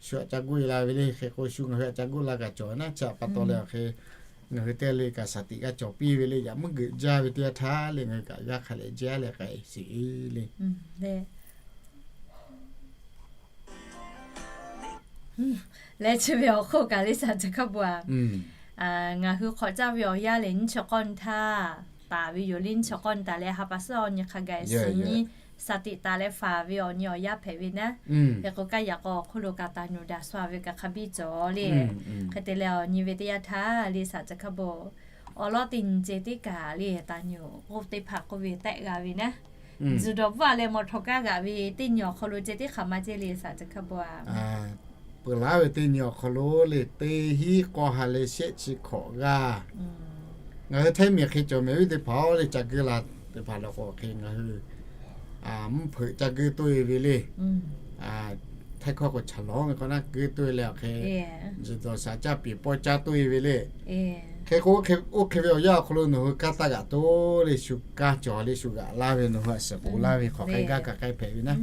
shu aꞈ ca guˇ e la ve le hk'e k'o shu ngaˬ hui aꞈ ca guˇ la kaꞈ cawˬ naˉ chi aꞈ pa taw leh awˬ hk'e ngaˬ hui teˇ g'aˇ le kaꞈ สติ g'a cawˬ piˇ ve le yaꞈ muiˉ geuꞈ jaˇ ve teˇ yanˇ htaˇ le ngaˬ hui kaꞈ g'a hk'a lehꞈ jehˇ leh k'ai shiˍ e le leh chi ve awˬ hk'oˆ kaꞈ le สติ teˇ hpaˍ-oˬ. Ngaˬ hui hk'awꞈ caˇ ve awˬ yanˇ lehˬ nyiˇ chi k'awˇ nyi htaˇ taˍ ve yoˬ le. Nyiˇ chi k'awˇ nyi taˍ leh ha pa suhˉ awˬ nyi hk'a gaˬ suhˍ nyi สติ taˍ leh faˍ ve awˬ nyi awˬ yanˇ hpehꞈ ve naˉ. Hk'e k'o kaˇ yaꞈ k'aw awˬ hk'oˆ lo kaꞈ taˍ nyuˬ daꞈ sha ve kaꞈ hk'a biˇ cawˬ le. Hk'e te leh awˬ nyi ve teˇ yanˇ htaˇ le สติ teˇ hpaˍ-oˬ, awˬ lawn teˇ nyi ceh tiˉ kaꞈ le taˍ nyuˬ k'oˆ teˇ hpaˍ k'oˆ ve tehˆ g'a ve naˉ. Tzuhˬ dawˬ bvuhˆ-a leh mawꞈ htawꞈ kaˇ g'aꞈ ve teˇ nyi awˬ hk'aw lo ceh tiˉ hk'aˬ ma ceh le สติ teˇ hpaˍ-oˬ. Peuˬ laˉ ve teˇ nyi awˬ hk'aw lo le teˇ hinˉ k'aw ha leh shehˆ chi hkawꞈ g'aˇ. Ngaˬ hui Htaiˇ miˬ hk'e cawˬ mehˍ ve teˇ hpaˍ-oˬ le ca guˇ la teˇ hpaˍ law k'o hk'e ngaˬ hui mvuhˇ hpeuꞈ ca guˇ toˇ e ve le. Htaiˇ hkawˇ k'o ฉลอง ve k'o naˉ guˇ toˇ e leh awˬ hk'e tzuhˬ dawˬ shaˍ caˇ piˍ pawˇ caˇ toˇ e ve le. Hk'e k'o oˇ hk'e ve awˬ yanˇ awˬ hk'aw lo nawˬ hui kaˇ taˇ g'aꞈ toˇ le shu kaˇ cawˬ le shu g'aꞈ laˇ ve nawˬ hui aꞈ shiˍ k'oˍ laˇ ve hk'awꞈ hk'e gaˇ kaꞈ k'ai hpehꞈ ve naˉ.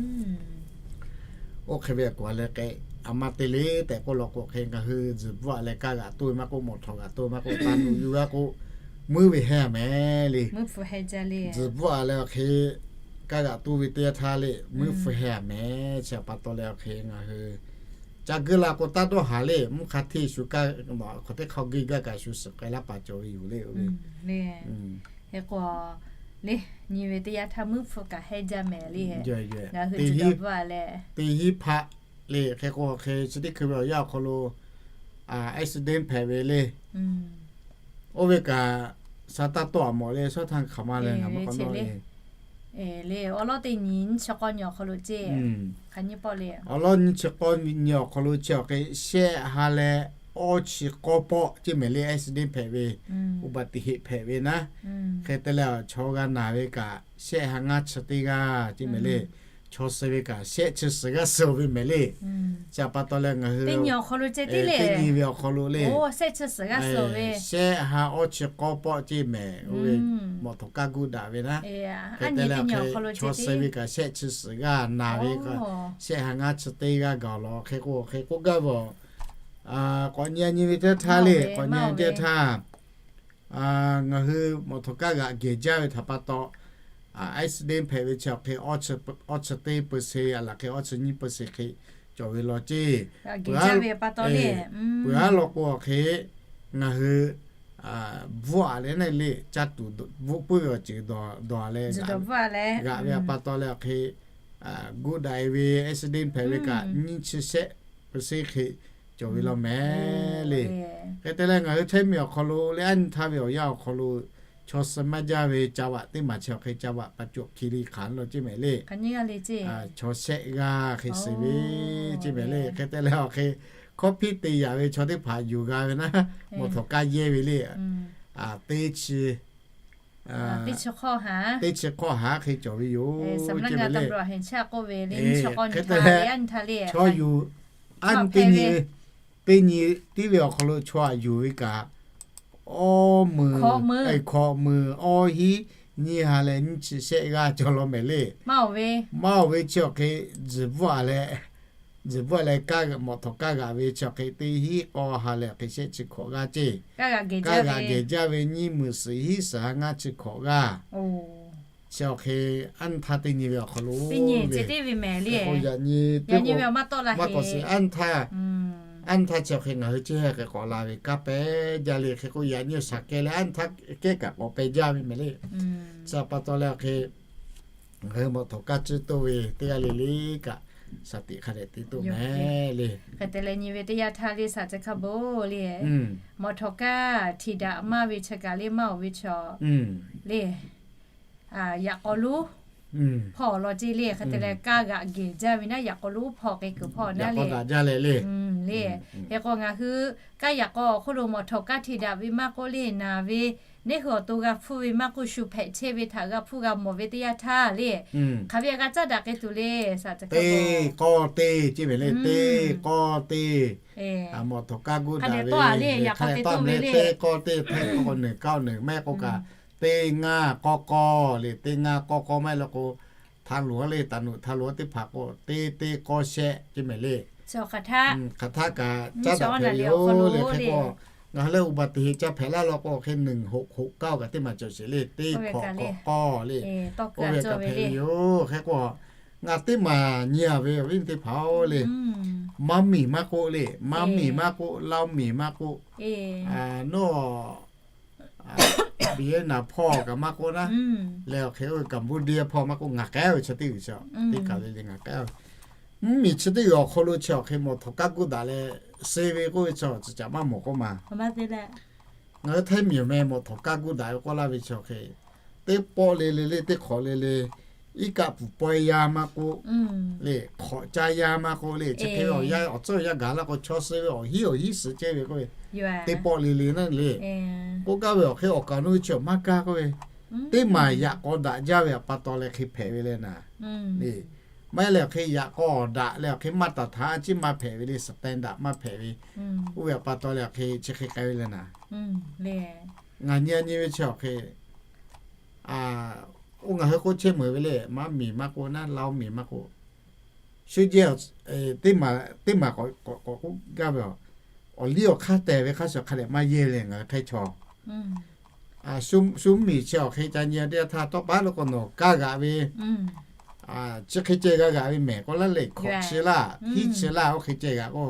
Oˇ hk'e ve aꞈ k'oˍ leh k'e, aˬ ma te le tehꞈ k'oˆ law k'o hk'e ngaˬ hui tzuhˬ bvuhˆ-a leh kaˇ g'aꞈ toˇ ve maˇ k'oˆ, mawꞈ htawꞈ g'aꞈ toˇ ve maˇ k'oˆ, taˇ nuˇ yuˬ g'a k'o, muiˉ ve heh-a mehˍ le. Tzuhˬ bvuhˆ-a leh awˬ hk'e kaˇ g'aꞈ toˇ ve teˇ yanˇ htaˇ le muiˉ hpu heh-a mehˍ. Chi aꞈ pa taw leh awˬ hk'e ngaˬ hui ca guˇ la k'o taˇ dawˇ haˍ le. Mvuhˇ hk'a hteˇ shu kaˇ, awˬ hk'aw teˇ hk'aw guˇ gaˇ kaꞈ shu suhˍ k'ai laˇ paˍ cawˬ ve yoˬ le. Hk'e k'o le, nyi ve teˇ yanˇ htaˇ muiˉ hpu kaꞈ heh jaˇ mehˍ le. Teˇ hinˉ hpaˆ le. Hk'e k'o hk'e chi teˇ hkui ve awˬ yanˇ awˬ hk'aw lo accident hpehꞈ ve le. Oˇ ve kaꞈ sa taˇ tawˆ-a mawˬ le, shawˉ htaˇ hk'aˬ ma leh ngaˬ maˇ k'awꞈ nawˇ le. Le awˬ lawn teˇ nyi nyiˇ chi k'awˇ nyi awˬ hk'aw lo ceˇ, hk'aˬ nyi pawˆ le. Awˬ lawn nyiˇ chi k'awˇ nyi awˬ hk'aw lo chi awˬ hk'e shehˆ ha leh awˇ chi k'awˇ pawˆ ceˇ mehˍ le, accident hpehꞈ ve, อุบัติเหตุ hpehꞈ ve naˉ. Hk'e te leh chaw g'a naˬ ve kaꞈ shehˆ ha ngaˇ chi teˇ g'aˇ ceˇ mehˍ le. Chaw suh ve kaꞈ shehˆ chi suhˍ g'aˇ suh ve mehˍ le. Chi aꞈ pa taw leh ngaˬ hui teˇ nyi ve awˬ hk'aw lo le, shehˆ ha awˇ chi k'awˇ pawˆ ceˇ mehˍ. Oˇ ve mawˬ htaꞈ kaˇ guˇ daꞈ ve naˉ. Hk'e te leh awˬ hk'e chaw suh ve kaꞈ shehˆ chi suhˍ g'aˇ, naˬ ve kaꞈ shehˆ ha ngaˇ chi teˇ g'aˇ gaˬ law. Hk'e k'o hk'e k'oˆ gaˇ ve, k'awꞈ nyi nyi ve teˇ htaˇ le, k'awꞈ nyi nyi teˇ htaˇ ngaˬ hui mawˬ htaꞈ kaˇ g'aꞈ gehˬ jaˇ ve htaꞈ pa taw, accident hpehꞈ ve chi awˬ hk'e awˇ chi teˇ เปอร์เซ็นต์ aˬ laˬ hk'e awˇ chi nyiˇ เปอร์เซ็นต์ hk'e cawˬ ve law ceˇ. Peuˬ-a law k'o awˬ hk'e ngaˬ hui bvuhˆ-a leh naˉ le, caˇ tuˬ bvuhˆ puiˉ ve awˬ ceuˬ dawˬ-a leh g'aꞈ ve aꞈ pa taw leh awˬ hk'e guˇ daꞈ-e ve accident hpehꞈ ve kaꞈ nyiˇ chi shehˆ เปอร์เซ็นต์ hk'e cawˬ ve law mehˍ le. Hk'e te leh ngaˬ hui Htaiˇ miˬ awˬ hk'aw lo le aˉ nyi htaˇ ve awˬ yanˇ awˬ hk'aw lo chaw suh maˇ jaˇ ve จังหวัด teˇ maˬ chi awˬ hk'e จังหวัดประจวบคีรีขันธ์ lo ceˇ mehˍ le. Chaw shehˆ g'aˇ hk'e suh ve ceˇ mehˍ le. Hk'e te leh awˬ hk'e hkawˇ hpiˇ te yaꞈ ve chaw teˇ hpaˍ yuˬ g'a ve naˉ, mawˬ htaꞈ kaˇ yehˇ ve le. Teˇ chi teˇ chi hk'awˇ haˉ hk'e cawˬ ve yoˬ. Hk'e te leh chaw yuˬ aˉ nyi teˇ nyi, teˇ nyi tiˉ ve awˬ hk'aw lo chaw aꞈ yuˬ ve kaꞈ awˇ meuˍ, hkawꞈ meuˍ awˇ hinˉ nyiˇ ha leh nyiˇ chi shehˆ g'aˇ cawˬ law mehˍ le. Maˇ oˬ ve chi awˬ hk'e tzuhˬ bvuhˆ-a leh, tzuhˬ bvuhˆ leh mawˬ htaꞈ kaˇ g'aꞈ ve chi awˬ hk'e teˇ hinˉ k'awˇ ha leh awˬ hk'e shehˆ chi hkawꞈ g'aˇ ceˇ. Kaˇ g'aꞈ gehˬ jaˇ ve nyiˇ meuꞈ suhˍ hinˉ suhˍ ha ngaˇ chi hkawꞈ g'aˇ. chi awˬ hk'e, anˇ htaˇ teˇ nyi ve awˬ hk'aw lo le, yaꞈ nyi ve maˇ tawˆ la maˇ k'awꞈ shiˍ, anˇ htaˇ chi awˬ hk'e ngaˬ hui ceˇ heh k'ai k'awꞈ la ve kanˉ pehˉ jaˇ le. Hk'e k'o, yaꞈ nyi shaˍ kehˬ leh anˇ htaˇ kehˉ kaꞈ k'awꞈ pehˬ jaˇ ve mehˍ le. Chi pa taw leh awˬ hk'e, ngaˬ hui mawˬ htawꞈ kaˇ ciˇ toˇ ve teˇ g'aˇ le le kaꞈ, shaˍ tiꞈ hk'a dehꞈ te toˇ mehˍ le. Hk'e te leh nyi ve teˇ yanˇ htaˇ le, shaˍ chi hk'a bon le, mawˬ htawꞈ kaˇ htiꞈ daꞈ maˇ ve chi kaꞈ le, maˇ oˬ ve chaw le, yaꞈ k'aw lonˉ hpawˇ law ceˇ le. Hk'e te leh, kaˇ g'aꞈ gehˬ jaˇ ve naˉ, yaꞈ k'aw lonˉ hpawˇ k'e kuiˬ hpawˇ naˉ le. Hk'e k'o, ngaˬ hui kaˇ yaꞈ k'aw awˬ hk'oˆ lo mawˬ htawꞈ kaˇ htiꞈ daꞈ ve maˇ k'oˆ le, naˍ ve neˇ hui awˬ to g'a hpfuhˇ ve maˇ k'oˆ, shu hpehꞈ chehˇ ve htaꞈ g'a hpfuhˇ g'a mawˬ ve teˇ yanˇ htaˇ le, hk'aˬ ve g'a caˉ daꞈ k'ai tuˬ le. Teˇ kawˇ teˇ ceˇ mehˍ le, teˇ kawˇ teˇ. Mawˬ htawꞈ kaˇ guˇ daꞈ ve le, yaꞈ k'aw teˇ kawˇ teˇ, htaiˇ kawˇ k'o nuiˬ, kawˇ nuiˬ, mehˆ k'o kaꞈ teˇ ngaˇ kawˇ kawˇ le, teˇ ngaˇ kawˇ kawˇ mehˆ la k'o, hta luˬ le, taˍ nuˬ hta luˬ teˇ hpaˍ k'o teˇ teˇ kawˇ shehˆ ceˇ mehˍ le. Hk'aˬ htaˇ kaꞈ caˉ daꞈ hpehꞈ ve yoˬ le. Hk'e k'o, ngaˬ hui leh อุบัติเหตุ ca hpehꞈ laˇ law k'o, hk'e nuiˬ hoꞈ hoꞈ kaˇ-oˬ kaꞈ teˇ maˬ cawˬ sheˍ le, teˇ hkawꞈ k'awꞈ kawˇ le, oˇ ve kaꞈ hpehꞈ ve yoˬ. Hk'e k'o, ngaˬ teˇ maˬ nyi-a ve awˬ viˉ teˇ hpaˍ-oˬ le, maˇ miˬ maˇ k'oˆ le, maˇ miˬ maˇ k'oˆ, Laˇ miˬ maˇ k'oˆ, nawˬ Vietnam hpawˇ kaꞈ maˇ k'oˆ naˉ, leh awˬ hk'e oˇ ve Cambodia hpawˇ maˇ k'oˆ, ngaˬ k'ehˉ ve chi teˇ g'uiˬ chi teˇ kaˬ le le ngaˬ k'ehˉ ve. Mvuhˇmiˬ chi teˇ g'uiˬ awˬ hk'aw lo chi awˬ hk'e mawˬ htawꞈ kaˇ guˇ daꞈ leh suh ve k'oˆ ve chi awˬ tcuhˍ caꞈ maˇ mawˬ k'oˆ ma. Ngaˬ hui Htaiˇ miˬ awˬ meh mawˬ htawꞈ kaˇ guˇ daꞈ ve k'oˆ laˇ ve chi awˬ hk'e, teˇ pawˆ le le le, teˇ hk'awꞈ le le, iˉ kaˆ pfuhˍ pawehˇ yaˇ maˇ k'oˆ le, hk'awꞈ caˇ yaˇ maˇ k'oˆ le, chi hk'e ve awˬ yanˇ awˬ tcuhˉ awˬ yanˇ gaˬ la k'o, chaw suh ve awˬ hiˉ awˬ hiˉ suh chehˇ ve k'oˆ ve, teˇ pawˆ le le naˉ le. K'oˆ gaˇ ve awˬ hk'e awˬ kaˍ awˬ nu ve chi maˇ kaˇ k'oˆ ve, teˇ maˬ yaꞈ k'aw daꞈ jaˇ ve pa taw leh hk'e hpehꞈ ve le naˍ le. Maˇ heˆ leh awˬ hk'e yaꞈ k'aw daꞈ leh awˬ hk'e maˇ taˍ htaꞈ a ciˉ maˇ hpehꞈ ve le, standard maˇ hpehꞈ ve, oˇ ve pa taw leh awˬ hk'e chi hk'e k'ai ve le naˍ. Ngaˬ nyi-a nyi ve chi awˬ hk'e, oˇ ngaˬ hui k'oˆ chehˇ meuˍ ve le, maˇ miˬ maˇ k'oˆ naˉ, Laˇ miˬ maˇ k'oˆ, shu jehˇ teˇ maˬ k'awꞈ k'oˆ gaˇ ve, awˬ liˇ awˬ hk'aˇ tehˬ ve hk'a shuˍ hk'a dehꞈ maˇ yehˇ le ngaˬ hui Htaiˇ chaw. Shu mvuhˇmiˬ chi awˬ hk'e ca nyi teˇ yanˇ htaˇ, tawˇ pa lo k'o nawˬ kaˇ g'aꞈ ve chi hk'e ceh g'a g'aꞈ ve mehˍ k'oˆ laˇ le, hkawꞈ chi laˇ, hiˉ chi laˇ, oˇ hk'e ceh g'aꞈ k'o,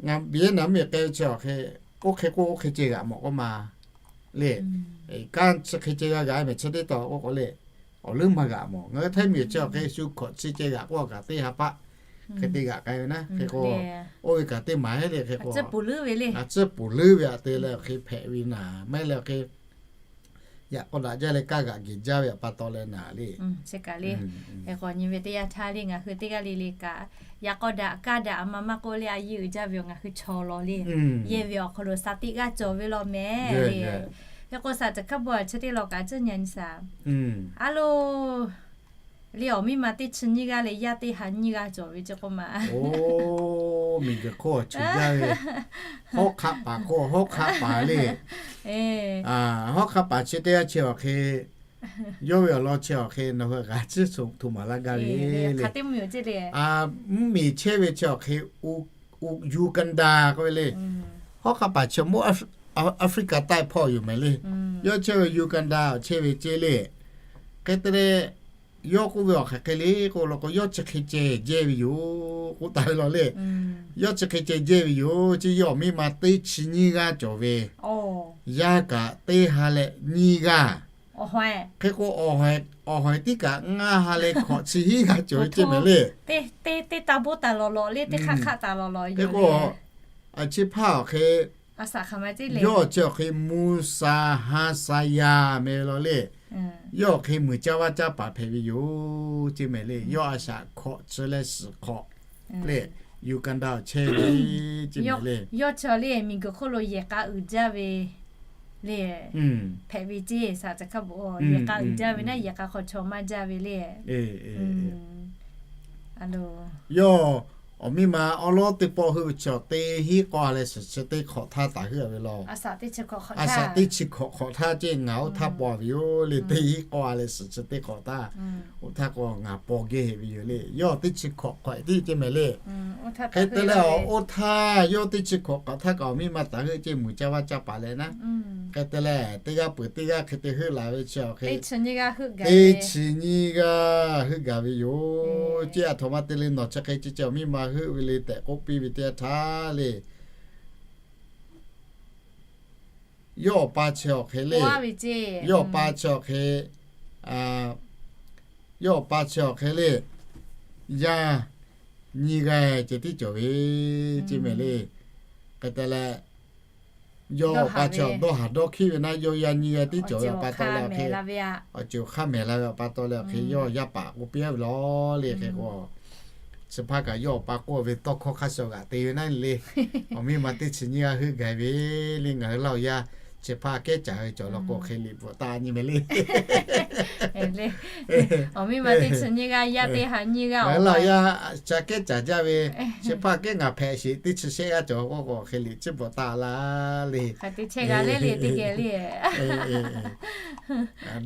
ngaˬ Vietnam miˬ k'ai ve chi awˬ hk'e, oˇ hk'e k'oˆ oˇ hk'e ceh g'aꞈ mawˬ k'oˆ ma le. Kanˉ chi hk'e ceh g'a g'aꞈ mehˍ chi teˇ taw k'oˆ k'o le, awˬ leuˉ maˇ g'aꞈ mawˬ. Ngaˬ hui Htaiˇ miˬ chi awˬ hk'e shu hkawꞈ chi ceh g'aꞈ k'oˆ kaꞈ teˇ ha paˆ hk'e te g'aꞈ k'ai ve naˉ. Hk'e k'o, oˇ ve kaꞈ teˇ maˬ heˆ le. Hk'e k'o, a ciˉ ponˬ leuˉ ve le, a ciˉ ponˬ leuˉ ve aꞈ te leh awˬ hk'e hpehꞈ ve naˍ. Maˇ heˆ leh awˬ hk'e yaꞈ k'aw daꞈ jaˇ leh kaˇ g'aꞈ gehˬ jaˇ ve pa taw leh naˍ le. Chi kaꞈ le, hk'e k'o nyi ve teˇ yanˇ htaˇ le ngaˬ hui teˇ g'aˇ le le kaꞈ, yaꞈ k'aw daꞈ kaˇ daꞈ a ma maˇ k'oˆ le, a yeˇ uiˍ jaˇ ve awˬ ngaˬ hui chaw law le, yehˇ ve awˬ hk'aw lo shaˍ tiꞈ g'aˇ cawˬ ve law mehˍ le. Hk'e k'o shaˍ caˬ hkaˇ bon a chi teˇ law kaꞈ a ciˉ nyi shaˍ. A lo le, awˬ miˇ ma teˇ chi nyiˇ g'aˇ leh yaˇ teˇ ha nyiˇ g'aˇ cawˬ ve chi k'oˆ ma. Oˇ, miˬguiˬ hk'oˆ a cawˬ jaˇ ve, hawˉ hk'aˆ paˍ k'o hawˉ hk'aˆ paˍ le. Hawˉ hk'aˆ paˍ chi teˇ g'aˇ chi awˬ hk'e, yawˇ ve awˬ lawn chi awˬ hk'e nawˬ hui g'a ciˉ shuˍ htoꞈ maˍ laˇ gaˇ ve le. Mvuhˇmiˬ chehˇ ve chi awˬ hk'e, Uganda k'oˆ ve le. Hawˉ hk'aˆ paˍ chi mvuhˇ Africa ใต้ hpawˇ yoˬ mehˍ le. Yawˇ chehˇ ve Uganda chehˇ ve ceˇ le. Hk'e te leh, yawˇ k'oˆ ve awˬ hk'aˬ hk'e le k'o la k'o, yawˇ chi hk'e ceh jehˇ ve yoˬ k'oˆ taˍ ve law le. Yawˇ chi hk'e ceh jehˇ ve yoˬ ceˇ, yawˇ awˬ miˇ ma teˇ chi nyiˇ g'aˇ cawˬ ve, yaˇ kaꞈ teˇ ha leh nyiˇ g'aˇ. Hk'e k'o, awˬ hawehˬ tiˉ kaꞈ ngaˇ ha leh hkawꞈ chi hiˉ g'aˇ cawˬ ve ceˇ mehˍ le. Teˇ taˇ boˇ taˍ lawˬ lawˬ le, teˇ hk'aˇ hk'aˆ taˍ lawˬ lawˬ yoˬ le. Hk'e k'o, a chi hpaˇ awˬ hk'e yawˇ chi awˬ hk'e Musa Hasaya meh ve law le. Yawˇ awˬ hk'e muiˬ caˇ vaˇ caˇ paˍ hpehꞈ ve yoˬ ceˇ mehˍ le. Yawˇ a shaꞈ hkawꞈ chi leh suhˍ hk'awꞈ le, Uganda awˬ chehˇ ve ceˇ mehˍ le. Yawˇ chi le miˬguiˬ hk'oˆ lo yehˬ k'a uiˍ jaˇ ve le, hpehꞈ ve ceˇ shaˍ caˬ hkaˇ bon, yehˬ k'a uiˍ jaˇ ve naˉ, yehˬ k'a hk'aw chaw maˇ jaˇ ve le. Yawˇ Awˬ miˇ ma awˉ lawˉ teˇ pawˆ heuˆ ve chi awˬ teˇ hinˉ k'awˇ a leh suhˍ chi teˇ hk'awꞈ htaˇ taˍ heuˆ a ve law. A shaꞈ teˇ chi hk'awꞈ hk'awꞈ htaˇ ce ngaˬ oˇ htaˇ paw ve yoˬ le. Teˇ hinˉ k'awˇ a leh suhˍ chi teˇ hk'awꞈ htaˇ, oˇ htaˇ k'o ngaˬ paw geh heꞈ ve yoˬ le. Yawˇ teˇ chi hk'awꞈ hk'awꞈ tiˉ ce mehˍ le. Hk'e te leh, oˇ htaˇ yawˇ teˇ chi hk'awꞈ hk'awꞈ htaˇ kaꞈ awˬ miˇ ma taˍ heuˆ ce mvuhˬ ca vaˇ caˇ paˍ leh naˉ. Hk'e te leh, teˇ g'aˇ peuˬ teˇ g'aˇ hk'e te heuˆ laˬ ve chi awˬ hk'e, teˇ chi nyiˇ g'aˇ heuˆ gaˬ ve yoˬ. Ceˇ, aˬ htoꞈ ma te le nawˬ chi hk'e ce ce awˬ miˇ ma heuˆ ve le tehꞈ k'oˆ piˇ ve teˇ yanˇ htaˇ le, yawˇ awˬ pa chi awˬ hk'e le, yawˇ awˬ pa chi awˬ hk'e, yawˇ awˬ pa chi awˬ hk'e le, yaˇ nyiˇ g'aˇ ceh tiˉ cawˬ ve ce mehˍ le. Hk'e te leh, yawˇ awˬ pa chi awˬ dawˇ haˍ dawˇ hkiˉ ve naˉ, yawˇ yaˇ nyiˇ g'aˇ tiˉ cawˬ ve awˬ pa taw leh awˬ hk'e, awˬ ceuˬ hk'aˇ mehˍ la ve awˬ pa taw leh awˬ hk'e yawˇ yaˇ paˍ k'oˆ piˇ a ve law le. Hk'e k'o, chi hpaˇ kaꞈ yawˇ awˬ pa k'oˆ ve tawˇ hkawˇ hk'a shuˍ g'aꞈ te ve naˉ le. Awˬ miˇ ma teˇ chi nyiˇ g'aˇ heuˆ gaˬ ve le. Ngaˬ hui Laˇ huˬ yaˇ chi hpaˇ kehˉ caˍ ve cawˬ law k'o hk'e liꞈ bvuhꞈ taˍ nyi mehˍ le. Awˬ miˇ ma teˇ chi nyiˇ g'aˇ, yaˇ teˇ ha nyiˇ g'aˇ, ngaˬ hui Laˇ huˬ yaˇ ca kehˉ caˍ jaˇ ve, chi hpaˇ kehˉ ngaˬ hpehꞈ sheˍ teˇ chi shehˆ g'aˇ cawˬ k'o k'o hk'e liꞈ ciˇ bvuhꞈ taˍ la le.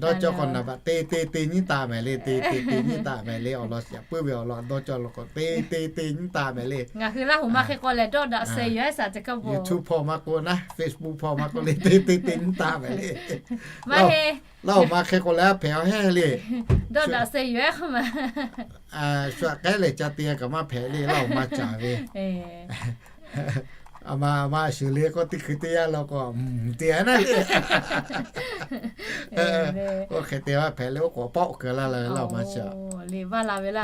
Dawˇ cawˇ k'o naˍ baꞈ te te te nyiˉ taˍ mehˍ le, te te te nyiˉ taˍ mehˍ le, awˬ lawn yaꞈ puiˉ ve awˬ lawn dawˇ cawˇ law k'o te te te nyiˉ taˍ mehˍ le. Ngaˬ hui Laˇ huˬ ma hk'e k'o leh dawˇ daꞈ suh yoˬ ehˉ shaˍ ca kaˇ bo. YouTube hpawˇ maˇ k'oˆ naˉ, Facebook hpawˇ maˇ k'oˆ le, te te te nyiˉ taˍ mehˍ le. Laˇ huˬ ma hk'e k'o leh a hpehꞈ a hehˉ le. Dawˇ daꞈ suh yoˬ ehˉ k'oˆ ma. Shu aꞈ k'ehˉ lehˬ ca te kaꞈ maˇ hpehꞈ le, Laˇ huˬ ma caˍ ve. A ma a ma shuˍ le k'o teˇ hkui teˇ yanˇ law k'o, te a naˉ le. Oˇ hk'e te maˇ hpehꞈ le, oˇ k'awꞈ pawˆ keu laˇ la ve Laˇ huˬ ma chi a.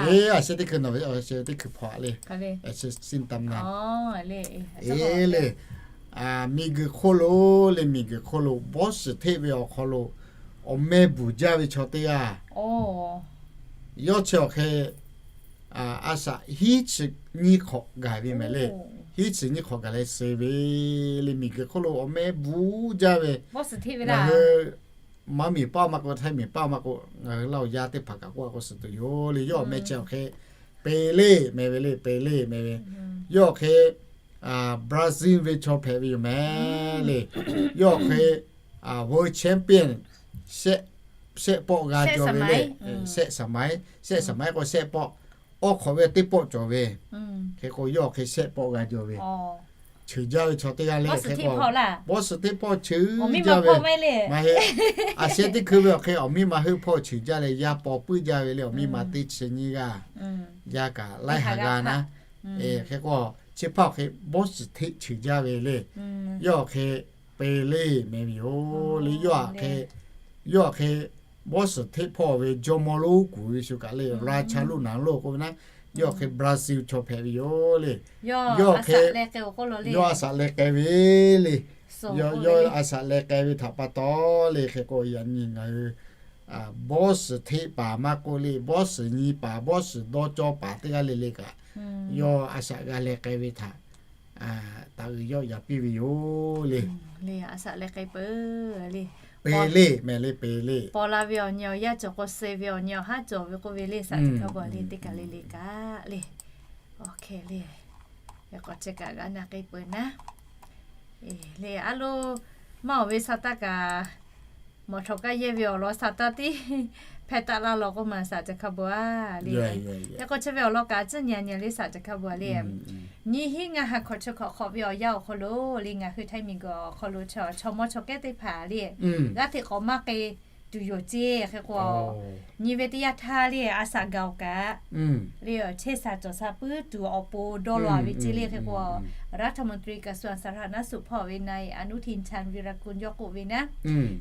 Eˬ, a sheh teˇ hkui nawˬ ve a sheh teˇ hkui hpawˇ le. Eˬ le, miˬguiˬ hk'oˆ lo le, miˬguiˬ hk'oˆ lo bawˇ shiˍ hteˆ ve awˬ hk'aw lo awˬ meh bvuhˬ jaˇ ve chaw teˇ g'aˇ, yawˇ chi awˬ hk'e a shaꞈ hiˉ chi nyiˇ hk'awꞈ gaˬ ve mehˍ le. Hiˉ chi nyiˇ hk'awꞈ gaˬ leh suh ve le, miˬguiˬ hk'oˆ lo awˬ meh bvuhˬ jaˇ ve. Ngaˬ hui maˇ miˬ paˇ maˇ k'o, Htaiˇ miˬ paˇ maˇ k'o, ngaˬ hui Laˇ huˬ yaˇ teˇ hpaˍ kaꞈ k'oˆ a k'o suh tuˬ yoˬ le. Yawˇ awˬ meh chi awˬ hk'e Pele mehˍ ve le, Pele mehˍ ve. Yawˇ awˬ hk'e Brazil ve chaw hpehꞈ ve yoˬ mehˍ le. Yawˇ awˬ hk'e world champion, shehˆ pawˆ g'a jaw ve le. Shehˆ saˍ maˍ, shehˆ saˍ maˍ k'o shehˆ pawˆ, awˇ hk'awꞈ ve teˇ pawˆ cawˬ ve. Hk'e k'o yawˇ awˬ hk'e shehˆ pawˆ g'a jaw ve, cheuˬ jaˇ ve chaw teˇ g'aˇ le. Hk'e k'o bawˇ shiˍ hteˆ hpawˇ cheuˬ jaˇ ve, maˇ heˆ. A sheh teˇ hkui ve awˬ hk'e awˬ miˇ ma heuˆ hpawˇ cheuˬ jaˇ leh yaˇ paw puiˉ jaˇ ve le. Awˬ miˇ ma teˇ chi nyiˇ g'aˇ, yaˇ kaꞈ laiˉ ha g'a naˉ. Hk'e k'o chi hpaˇ awˬ hk'e bawˇ shiˍ hteˆ cheuˬ jaˇ ve le. Yawˇ awˬ hk'e Pele mehˍ ve yoˬ le. Yawˇ hk'e, yawˇ awˬ hk'e bawˇ shiˍ hteˆ hpawˇ ve jawˇmawˇ lonˉ kuˬ ve shu kaꞈ le, Raˍ cha loˬ naˍ loˬ k'oˆ ve naˉ, yawˇ hk'e Brazil chaw hpehꞈ ve yoˬ le. Yawˇ hk'e, yawˇ a shaꞈ leh k'ai ve le. Yawˇ a shaꞈ leh k'ai ve htaꞈ pa taw le. Hk'e k'o yaꞈ nyi ngaˬ hui bawˇ shiˍ hteˆ paˍ maˇ k'oˆ le, bawˇ shiˍ nyi paˍ, bawˇ shiˍ dawˇ cawˇ paˍ teˇ g'aˇ le le kaꞈ, yawˇ a shaꞈ g'a leh k'ai ve htaꞈ taꞈ uiˍ yawˆ yaꞈ piˇ ve yoˬ le. Pele mehˍ le, Pele. Paw la ve awˬ nyi awˬ yaˇ cawˬ k'o suh ve awˬ nyi awˬ haˉ cawˬ ve k'oˆ ve le. Shaˍ tiꞈ hk'a bvuhˬ le teˇ kaˬ le le kaꞈ le. Awˬ hk'e le, k'awꞈ chi kaꞈ g'a na k'ai peuˬ naˉ. Le a lo, maˇ awˬ ve sa taˇ kaꞈ, mawˬ htawꞈ kaˇ yehˇ ve awˬ lawn sa taˇ tiˉ hpehˇ taˆ laˇ law k'oˆ ma shaˍ tiꞈ hk'a bvuhˬ a le. Hk'e k'o chi ve awˬ lawn kaꞈ tcuhˉ nyi nyi le shaˍ tiꞈ hk'a bvuhˬ le. Nyiˇ hinˉ ngaˇ ha hkawꞈ chi hkawꞈ hk'awꞈ ve awˬ yanˇ awˬ hk'aw lo le, ngaˬ hui Htaiˇ miˬguiˬ awˬ hk'aw lo chaw mawˇ chaw kehˉ teˇ hpaˍ le, g'aˇ hteꞈ k'awꞈ maˇ k'e tuˬ yoˬ ceˇ. Hk'e k'o nyi ve teˇ yanˇ htaˇ le a shaꞈ gaˬ awˬ kaꞈ le, chehˇ sha cawˬ sha puiˉ tuˬ awˬ pon dawˇ law ve ceˇ le. Hk'e k'o รัฐมนตรีกระทรวงสาธารณสุข hpawˇ ve นายอนุทิน ชาญวีรกูล yawˇ k'oˆ ve naˉ,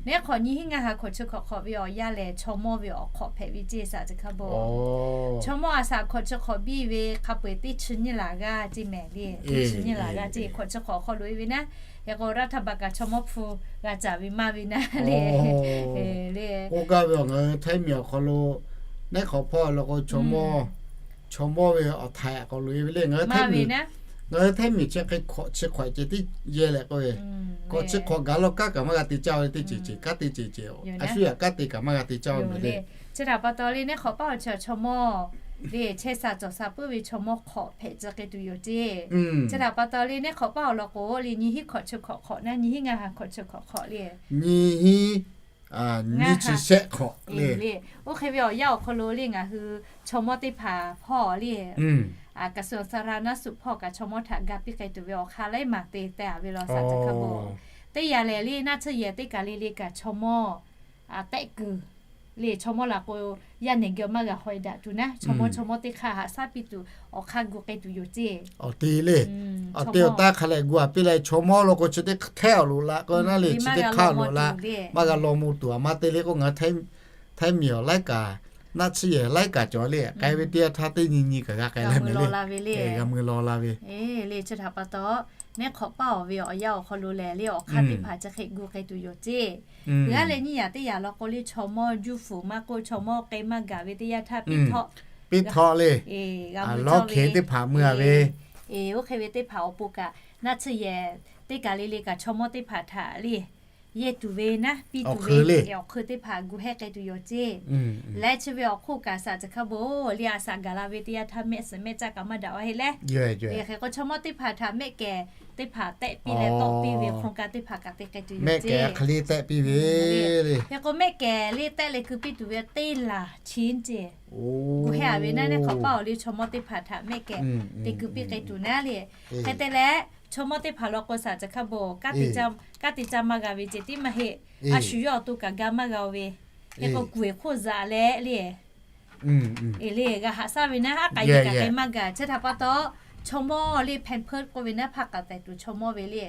neˉ hk'awꞈ nyiˇ hinˉ ngaˇ ha hkawꞈ chi hkawꞈ hk'awꞈ ve awˬ yanˇ lehˬ chaw mawˇ ve awˬ hk'awꞈ hpehꞈ ve ceˇ shaˍ tiꞈ hk'a bvuhˬ. Chaw mawˇ a shaꞈ hkawꞈ chi hk'awꞈ biˇ ve hk'a peu-eˬ teˇ chi nyiˇ laˬ g'aˇ ceˇ mehˍ le. Teˇ chi nyiˇ laˬ g'aˇ ceˇ hkawꞈ chi hk'awꞈ awˬ hk'aw lo e ve naˉ. Hk'e k'o รัฐบาล kaꞈ chaw mawˇ hpu g'a caˍ ve maˇ ve naˉ le. K'oˆ gaˇ ve awˬ ngaˬ hui Htaiˇ miˬ awˬ hk'aw lo neˉ hk'awꞈ hpawˇ lo k'o chaw mawˇ, chaw mawˇ ve awˬ htaiˍ k'awꞈ loꞈ e ve le. Ngaˬ hui Htaiˇ miˬ chi hk'e hkawꞈ chi hk'awꞈ ceh tiˉ yehˇ leh k'oˆ ve, k'awꞈ chi hk'awꞈ gaˬ law kanˉ kaꞈ maˇ g'a te caˇ ve le. Teˇ ceuˬ ceuˬ kanˉ te ceuˬ ceuˬ a shu yaꞈ kanˉ te kaꞈ maˇ g'a te caˇ ve le. Chi htaꞈ pa taw le neˉ hk'awꞈ paˉ awˬ chi awˬ chaw mawˇ le chehˇ sha cawˬ sha puiˉ ve chaw mawˇ hk'awꞈ hpehꞈ tcuh k'ai tuˬ yoˬ ceˇ. Chi htaꞈ pa taw le neˉ hk'awꞈ paˉ awˬ lawn k'o le nyi hiˉ hkawꞈ chi hkawꞈ hk'awꞈ naˉ nyi hiˉ ngaˇ ha hkawꞈ chi hkawꞈ hk'awꞈ le. Nyi hiˉ nyi chi shehˆ hk'awꞈ le. Oˇ hk'e ve awˬ yanˇ awˬ hk'aw lo le ngaˬ hui chaw mawˇ teˇ hpaˍ hpawˇ le กระทรวงสาธารณสุข hpawˇ kaꞈ chaw mawˇ htaꞈ ga piˇ k'ai tuˬ ve awˬ hk'aˇ laiˉ maˬ te teh a ve law saˍ ca hkaˇ bo. Teˇ yanˇ lehˬ le naˆ tsuhˇ yehˬ teˇ kaˬ le le kaꞈ chaw mawˇ tehˆ kuiˬ le chaw mawˇ laˬ k'o yaˇ nehˬ geh maˇ g'a haweh daꞈ tuˬ naˉ, chaw mawˇ chaw mawˇ teˇ hk'aˇ haꞈ shaˉ piˇ tuˬ awˬ hk'aˇ gu k'ai tuˬ yoˬ ceˇ. Awˬ te le. Awˬ te awˬ taˇ hk'a lehˬ gu a piˇ leh chaw mawˇ law k'o chi teˇ hkehˉ awˬ loꞈ la k'o naˉ le chi teˇ hk'aˇ awˬ loꞈ la maˇ g'a law mvuh tuˬ a maˇ te le k'o ngaˬ htaiˇ miˬ awˬ laiˉ kaꞈ naˆ tsuhˇ yehˬ laiˉ kaꞈ cawˬ le k'ai ve teˇ yanˇ htaˇ teˇ nyi nyi kaꞈ g'a k'ai leh meh le. G'a mui law la ve le. Le chi htaꞈ pa taw neˉ hk'awꞈ paˉ awˬ ve awˬ yanˇ awˬ hk'aw lo lehˬ le awˬ hk'aˇ teˇ hpaˍ chi hk'e gu k'ai tuˬ yoˬ ceˇ. G'aˇ leh nyiˇ yaꞈ teˇ yaꞈ law k'o le chaw mawˇ juˇ fuˍ maˇ k'oˆ chaw mawˇ k'ai maˇ gaˬ ve teˇ yanˇ htaˇ piˇ htawˆ piˇ htawˆ le. Lawˇ hkeh teˇ hpaˍ mui a ve, oˇ hk'e ve teˇ hpaˍ awˬ pon kaꞈ naˆ tsuhˇ yehˬ teˇ kaˬ le le kaꞈ chaw mawˇ teˇ hpaˍ htaꞈ le yehˇ tuˬ ve naˉ piˇ tuˬ ve awˬ hk'eun teˇ hpaˍ gu hehˇ k'ai tuˬ yoˬ ceˇ. Leh chi ve awˬ hk'oˆ kaꞈ saˍ ca hkaˇ bo le a saˍ gaˬ la ve teˇ yanˇ htaˇ mehˆ suhˍ mehˆ caˇ kaꞈ maˇ daꞈ a heˆ leh, hk'e k'o chaw mawˇ teˇ hpaˍ htaꞈ mehˆ kehˬ teˇ hpaˍ tehˆ piˇ leh tawˆ piˇ ve hk'aw ka teˇ hpaˍ kaꞈ te k'ai tuˬ yoˬ ceˇ. Hk'e k'o mehˆ kehˬ le tehˆ leh keu piˇ tuˬ ve teˇ laˬ chi ceˇ gu hehˇ a ve naˉ neˉ hk'awꞈ paˉ awˬ le chaw mawˇ teˇ hpaˍ htaꞈ mehˆ kehˬ te keu piˇ k'ai tuˬ naˉ le. Hk'e te leh chaw mawˇ teˇ hpaˍ law k'o saˍ ca hkaˇ bo kanˉ te caˇ maˇ g'a ve ceˇ tiˉ maˇ heˆ. A shu yawˇ awˬ to kaꞈ ga maˇ g'a ve, hk'e k'o kuˬ eˬ hk'oˆ zaꞈ leh le e le g'a haꞈ shaˉ ve naˉ aˉ k'ai ve kaꞈ k'ai maˇ gaˬ. Chi htaꞈ pa taw chaw mawˇ le แพมเพิร์ส k'oˆ ve naˉ hpaˇ k'aꞈ tehˬ tuˬ chaw mawˇ ve le,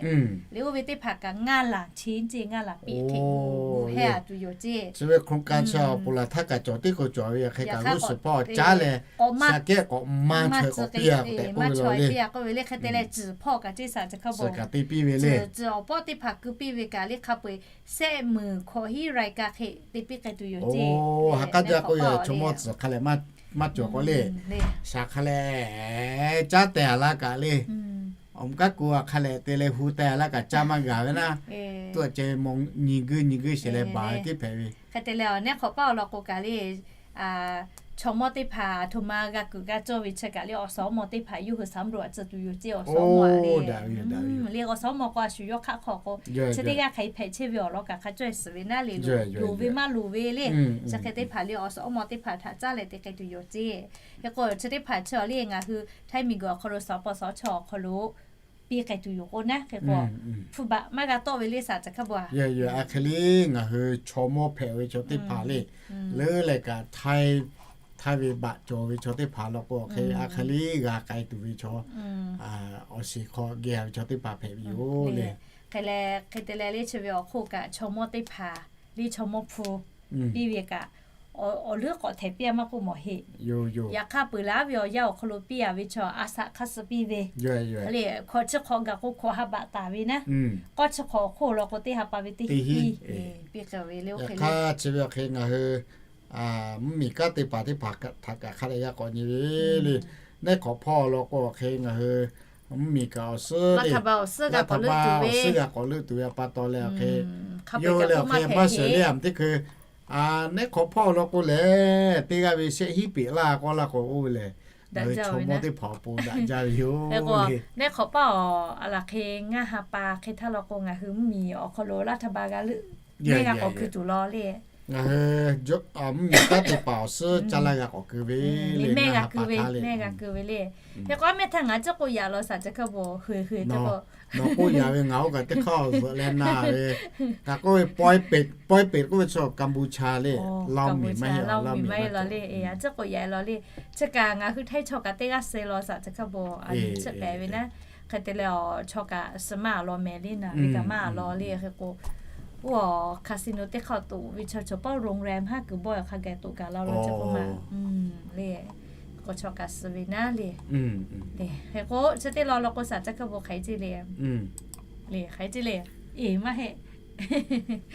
le oˇ ve teˇ hpaˍ kaꞈ ngaˇ laˬ chi ceˇ ngaˇ laˬ piˇ hk'e gu gu hehˇ a tuˬ yoˬ ceˇ. Chi ve hk'aw ka chi awˬ pon laˬ htaˇ kaꞈ cawˬ teˇ k'o cawˬ ve hk'e kaꞈ g'uˇ suhˍ hpawˇ caˉ leh sha kehˉ k'awꞈ maˇ chaweh k'awꞈ piˇ a tehꞈ k'oˆ ve law le. K'oˆ ve le hk'e te leh ciˬ hpawˇ kaꞈ ceˇ saˍ ca hkaˇ bo, ciˬ kaꞈ te piˇ ve le. Ciˬ awˬ pawˆ teˇ hpaˍ keu piˇ ve kaꞈ le hk'a peu eˬ sehˆ meunˍ hkawꞈ hiˉ รายการ hk'e te piˇ k'ai tuˬ yoˬ ceˇ. Ha k'aˉ jaˇ k'oˆ ve chaw mawˇ ciˬ hk'a lehˬ maˇ cawˬ k'o le, shaˍ hk'a lehˬ caˉ tehˬ a laˇ kaꞈ le, awˬ mvuhˇ kaˉ ku a hk'a lehˬ te leh hu tehˬ a laˇ kaꞈ caˇ maˇ gaˬ ve naˉ, tuˇ a ceh mawˬ nyi guiˇ nyi guiˇ sheˍ leh baˬ ve teˇ hpehꞈ ve. Hk'e te leh awˬ neˉ hk'awꞈ paˉ awˬ lawn k'o kaꞈ le chaw mawˇ teˇ hpaˍ a htoꞈ ma g'a kuiˬ g'a cawˇ ve chi kaꞈ le awˬ suhˍ awˬ mawˇ teˇ hpaˍ yawˇ hui สำรวจ tcuh tuˬ yoˬ ceˇ awˬ suhˍ awˬ mawˇ le. Le awˬ suhˍ awˬ mawˇ k'o a shu yawˇ hk'aˆ hk'aw k'o chi teˇ g'aˇ hk'aˬ hk'e hpehꞈ chehˇ ve awˬ lawn kaꞈ hk'a cawˇ e suhˍ ve naˉ le loˍ ve maˇ loˍ ve le. Chi hk'e teˇ hpaˍ le awˬ suhˍ awˬ mawˇ teˇ hpaˍ htaꞈ caˉ leh te k'ai tuˬ yoˬ ceˇ. Hk'e k'o chi teˇ hpaˍ chi awˬ le ngaˬ hui Htaiˇ miˬguiˬ awˬ hk'aw lo suhˍ awˬ pawˆ suhˍ awˬ chawˇ awˬ hk'aw lo piˇ k'ai tuˬ yoˬ k'o naˉ hk'e k'o, hpu baꞈ maˇ g'a tawˆ ve le saˍ ca hkaˇ bo a. Aˬ hk'e le ngaˬ hui chaw mawˇ hpehꞈ ve chaw teˇ hpaˍ le, leuˉ leh kaꞈ htaiˇ ve baꞈ cawˬ ve chaw teˇ hpaˍ law k'o hk'e aˬ hk'e le g'a k'ai tuˬ ve chaw, awˬ shiˍ hk'aw geh ve chaw teˇ hpaˍ hpehꞈ ve yoˬ le. Hk'e leh hk'e te leh le chi ve awˬ hk'oˆ kaꞈ chaw mawˇ teˇ hpaˍ le chaw mawˇ hpu piˇ ve kaꞈ awˬ leuˉ k'awꞈ htehˍ piˇ a maˇ k'oˆ mawˬ heˆ. Yaꞈ hk'aˇ peuˬ laˉ ve awˬ yanˇ awˬ hk'aw lo piˇ a ve chaw a shaꞈ hk'aˇ suh piˇ ve le. Hkawꞈ chi hk'awꞈ gaˬ k'o hkawꞈ ha baꞈ taˍ ve naˉ, k'awˇ chi hk'awꞈ awˬ hk'oˆ law k'o teˇ ha pa ve teˇ hiˉ piˇ k'ai ve le. Oˇ hk'e le chi ve awˬ hk'e ngaˬ hui mvuhˇmiˬ kanˉ te paˍ teˇ hpaˍ htaꞈ kaꞈ hk'a dehꞈ g'a k'awꞈ nyi ve le. Neˉ hk'awꞈ hpawˇ law k'o awˬ hk'e ngaˬ hui mvuhˇmiˬ kaꞈ awˬ suhˉ le, laˇ htaꞈ ba awˬ suhˉ g'a k'awꞈ leuˆ tuˬ ve pa taw leh awˬ hk'e yawˇ hui leh awˬ hk'e maˇ sheuˍ le a teˇ hkui neˉ hk'awꞈ hpawˇ law k'o lehˬ teˇ g'aˇ ve shehˆ hiˉ peꞈ laˇ k'awˇ laˇ k'awꞈ oˇ ve lehˬ, chaw mawˇ teˇ hpaˍ awˬ pon daꞈ jaˇ ve yoˬ. Neˉ hk'awꞈ paˉ awˬ a laˬ hk'e ngaˇ ha pa hk'e htaˇ law k'o ngaˬ hui mvuhˇmiˬ awˬ hk'aw lo laˇ htaꞈ ba g'a leuˆ, mehˆ g'a k'awꞈ keu tuˬ law le. Ngaˬ hui mvuhˇmiˬ kanˉ te paˍ awˬ suhˉ caˇ laˇ g'a k'awꞈ keu ve le, mehˆ g'a keu ve le. Hk'e k'o a mehˆ htaˇ ngaˬ ciˉ k'oˆ yaꞈ law saˍ ca hkaˇ bo hui hui te k'o, nawˬ k'oˆ yaꞈ ve ngaˬ oˇ kaꞈ teˇ hk'aˇ awˬ zuhꞈ leh na ve, kaꞈ k'oˆ ve pawehˇ peꞈ, pawehˇ peꞈ k'oˆ ve chaw Kanˍbuˍchaˍ le, Laoˇ miˬ maˇ heˆ, Laoˇ miˬ maˇ heˆ law le. Chi k'oˆ yaꞈ law le. Chi kaꞈ ngaˬ hui Htaiˇ chaw kaꞈ teˇ g'aˇ suh law saˍ ca hkaˇ bo a nyi chi k'ai ve naˉ. Hk'e te leh awˬ chaw kaꞈ suh maˇ a law mehˍ le naˍ ve kaꞈ maˇ a law le. Hk'e k'o oˇ awˬ casino teˇ hk'aˇ toꞈ ve chaw chaw pawˆ โรงแรม haˉ kuiˬ bawˆ awˬ hk'a gaˬ toꞈ gaˬ law law chi k'oˆ ma le. K'o chaw kaꞈ suh ve naˉ le. Hk'e k'o chi teˇ law law k'o saˍ ca hkaˇ bo hk'aˬ hk'e ceˇ le. Hk'aˬ hk'e ceˇ le. Eˬ maˇ heˆ.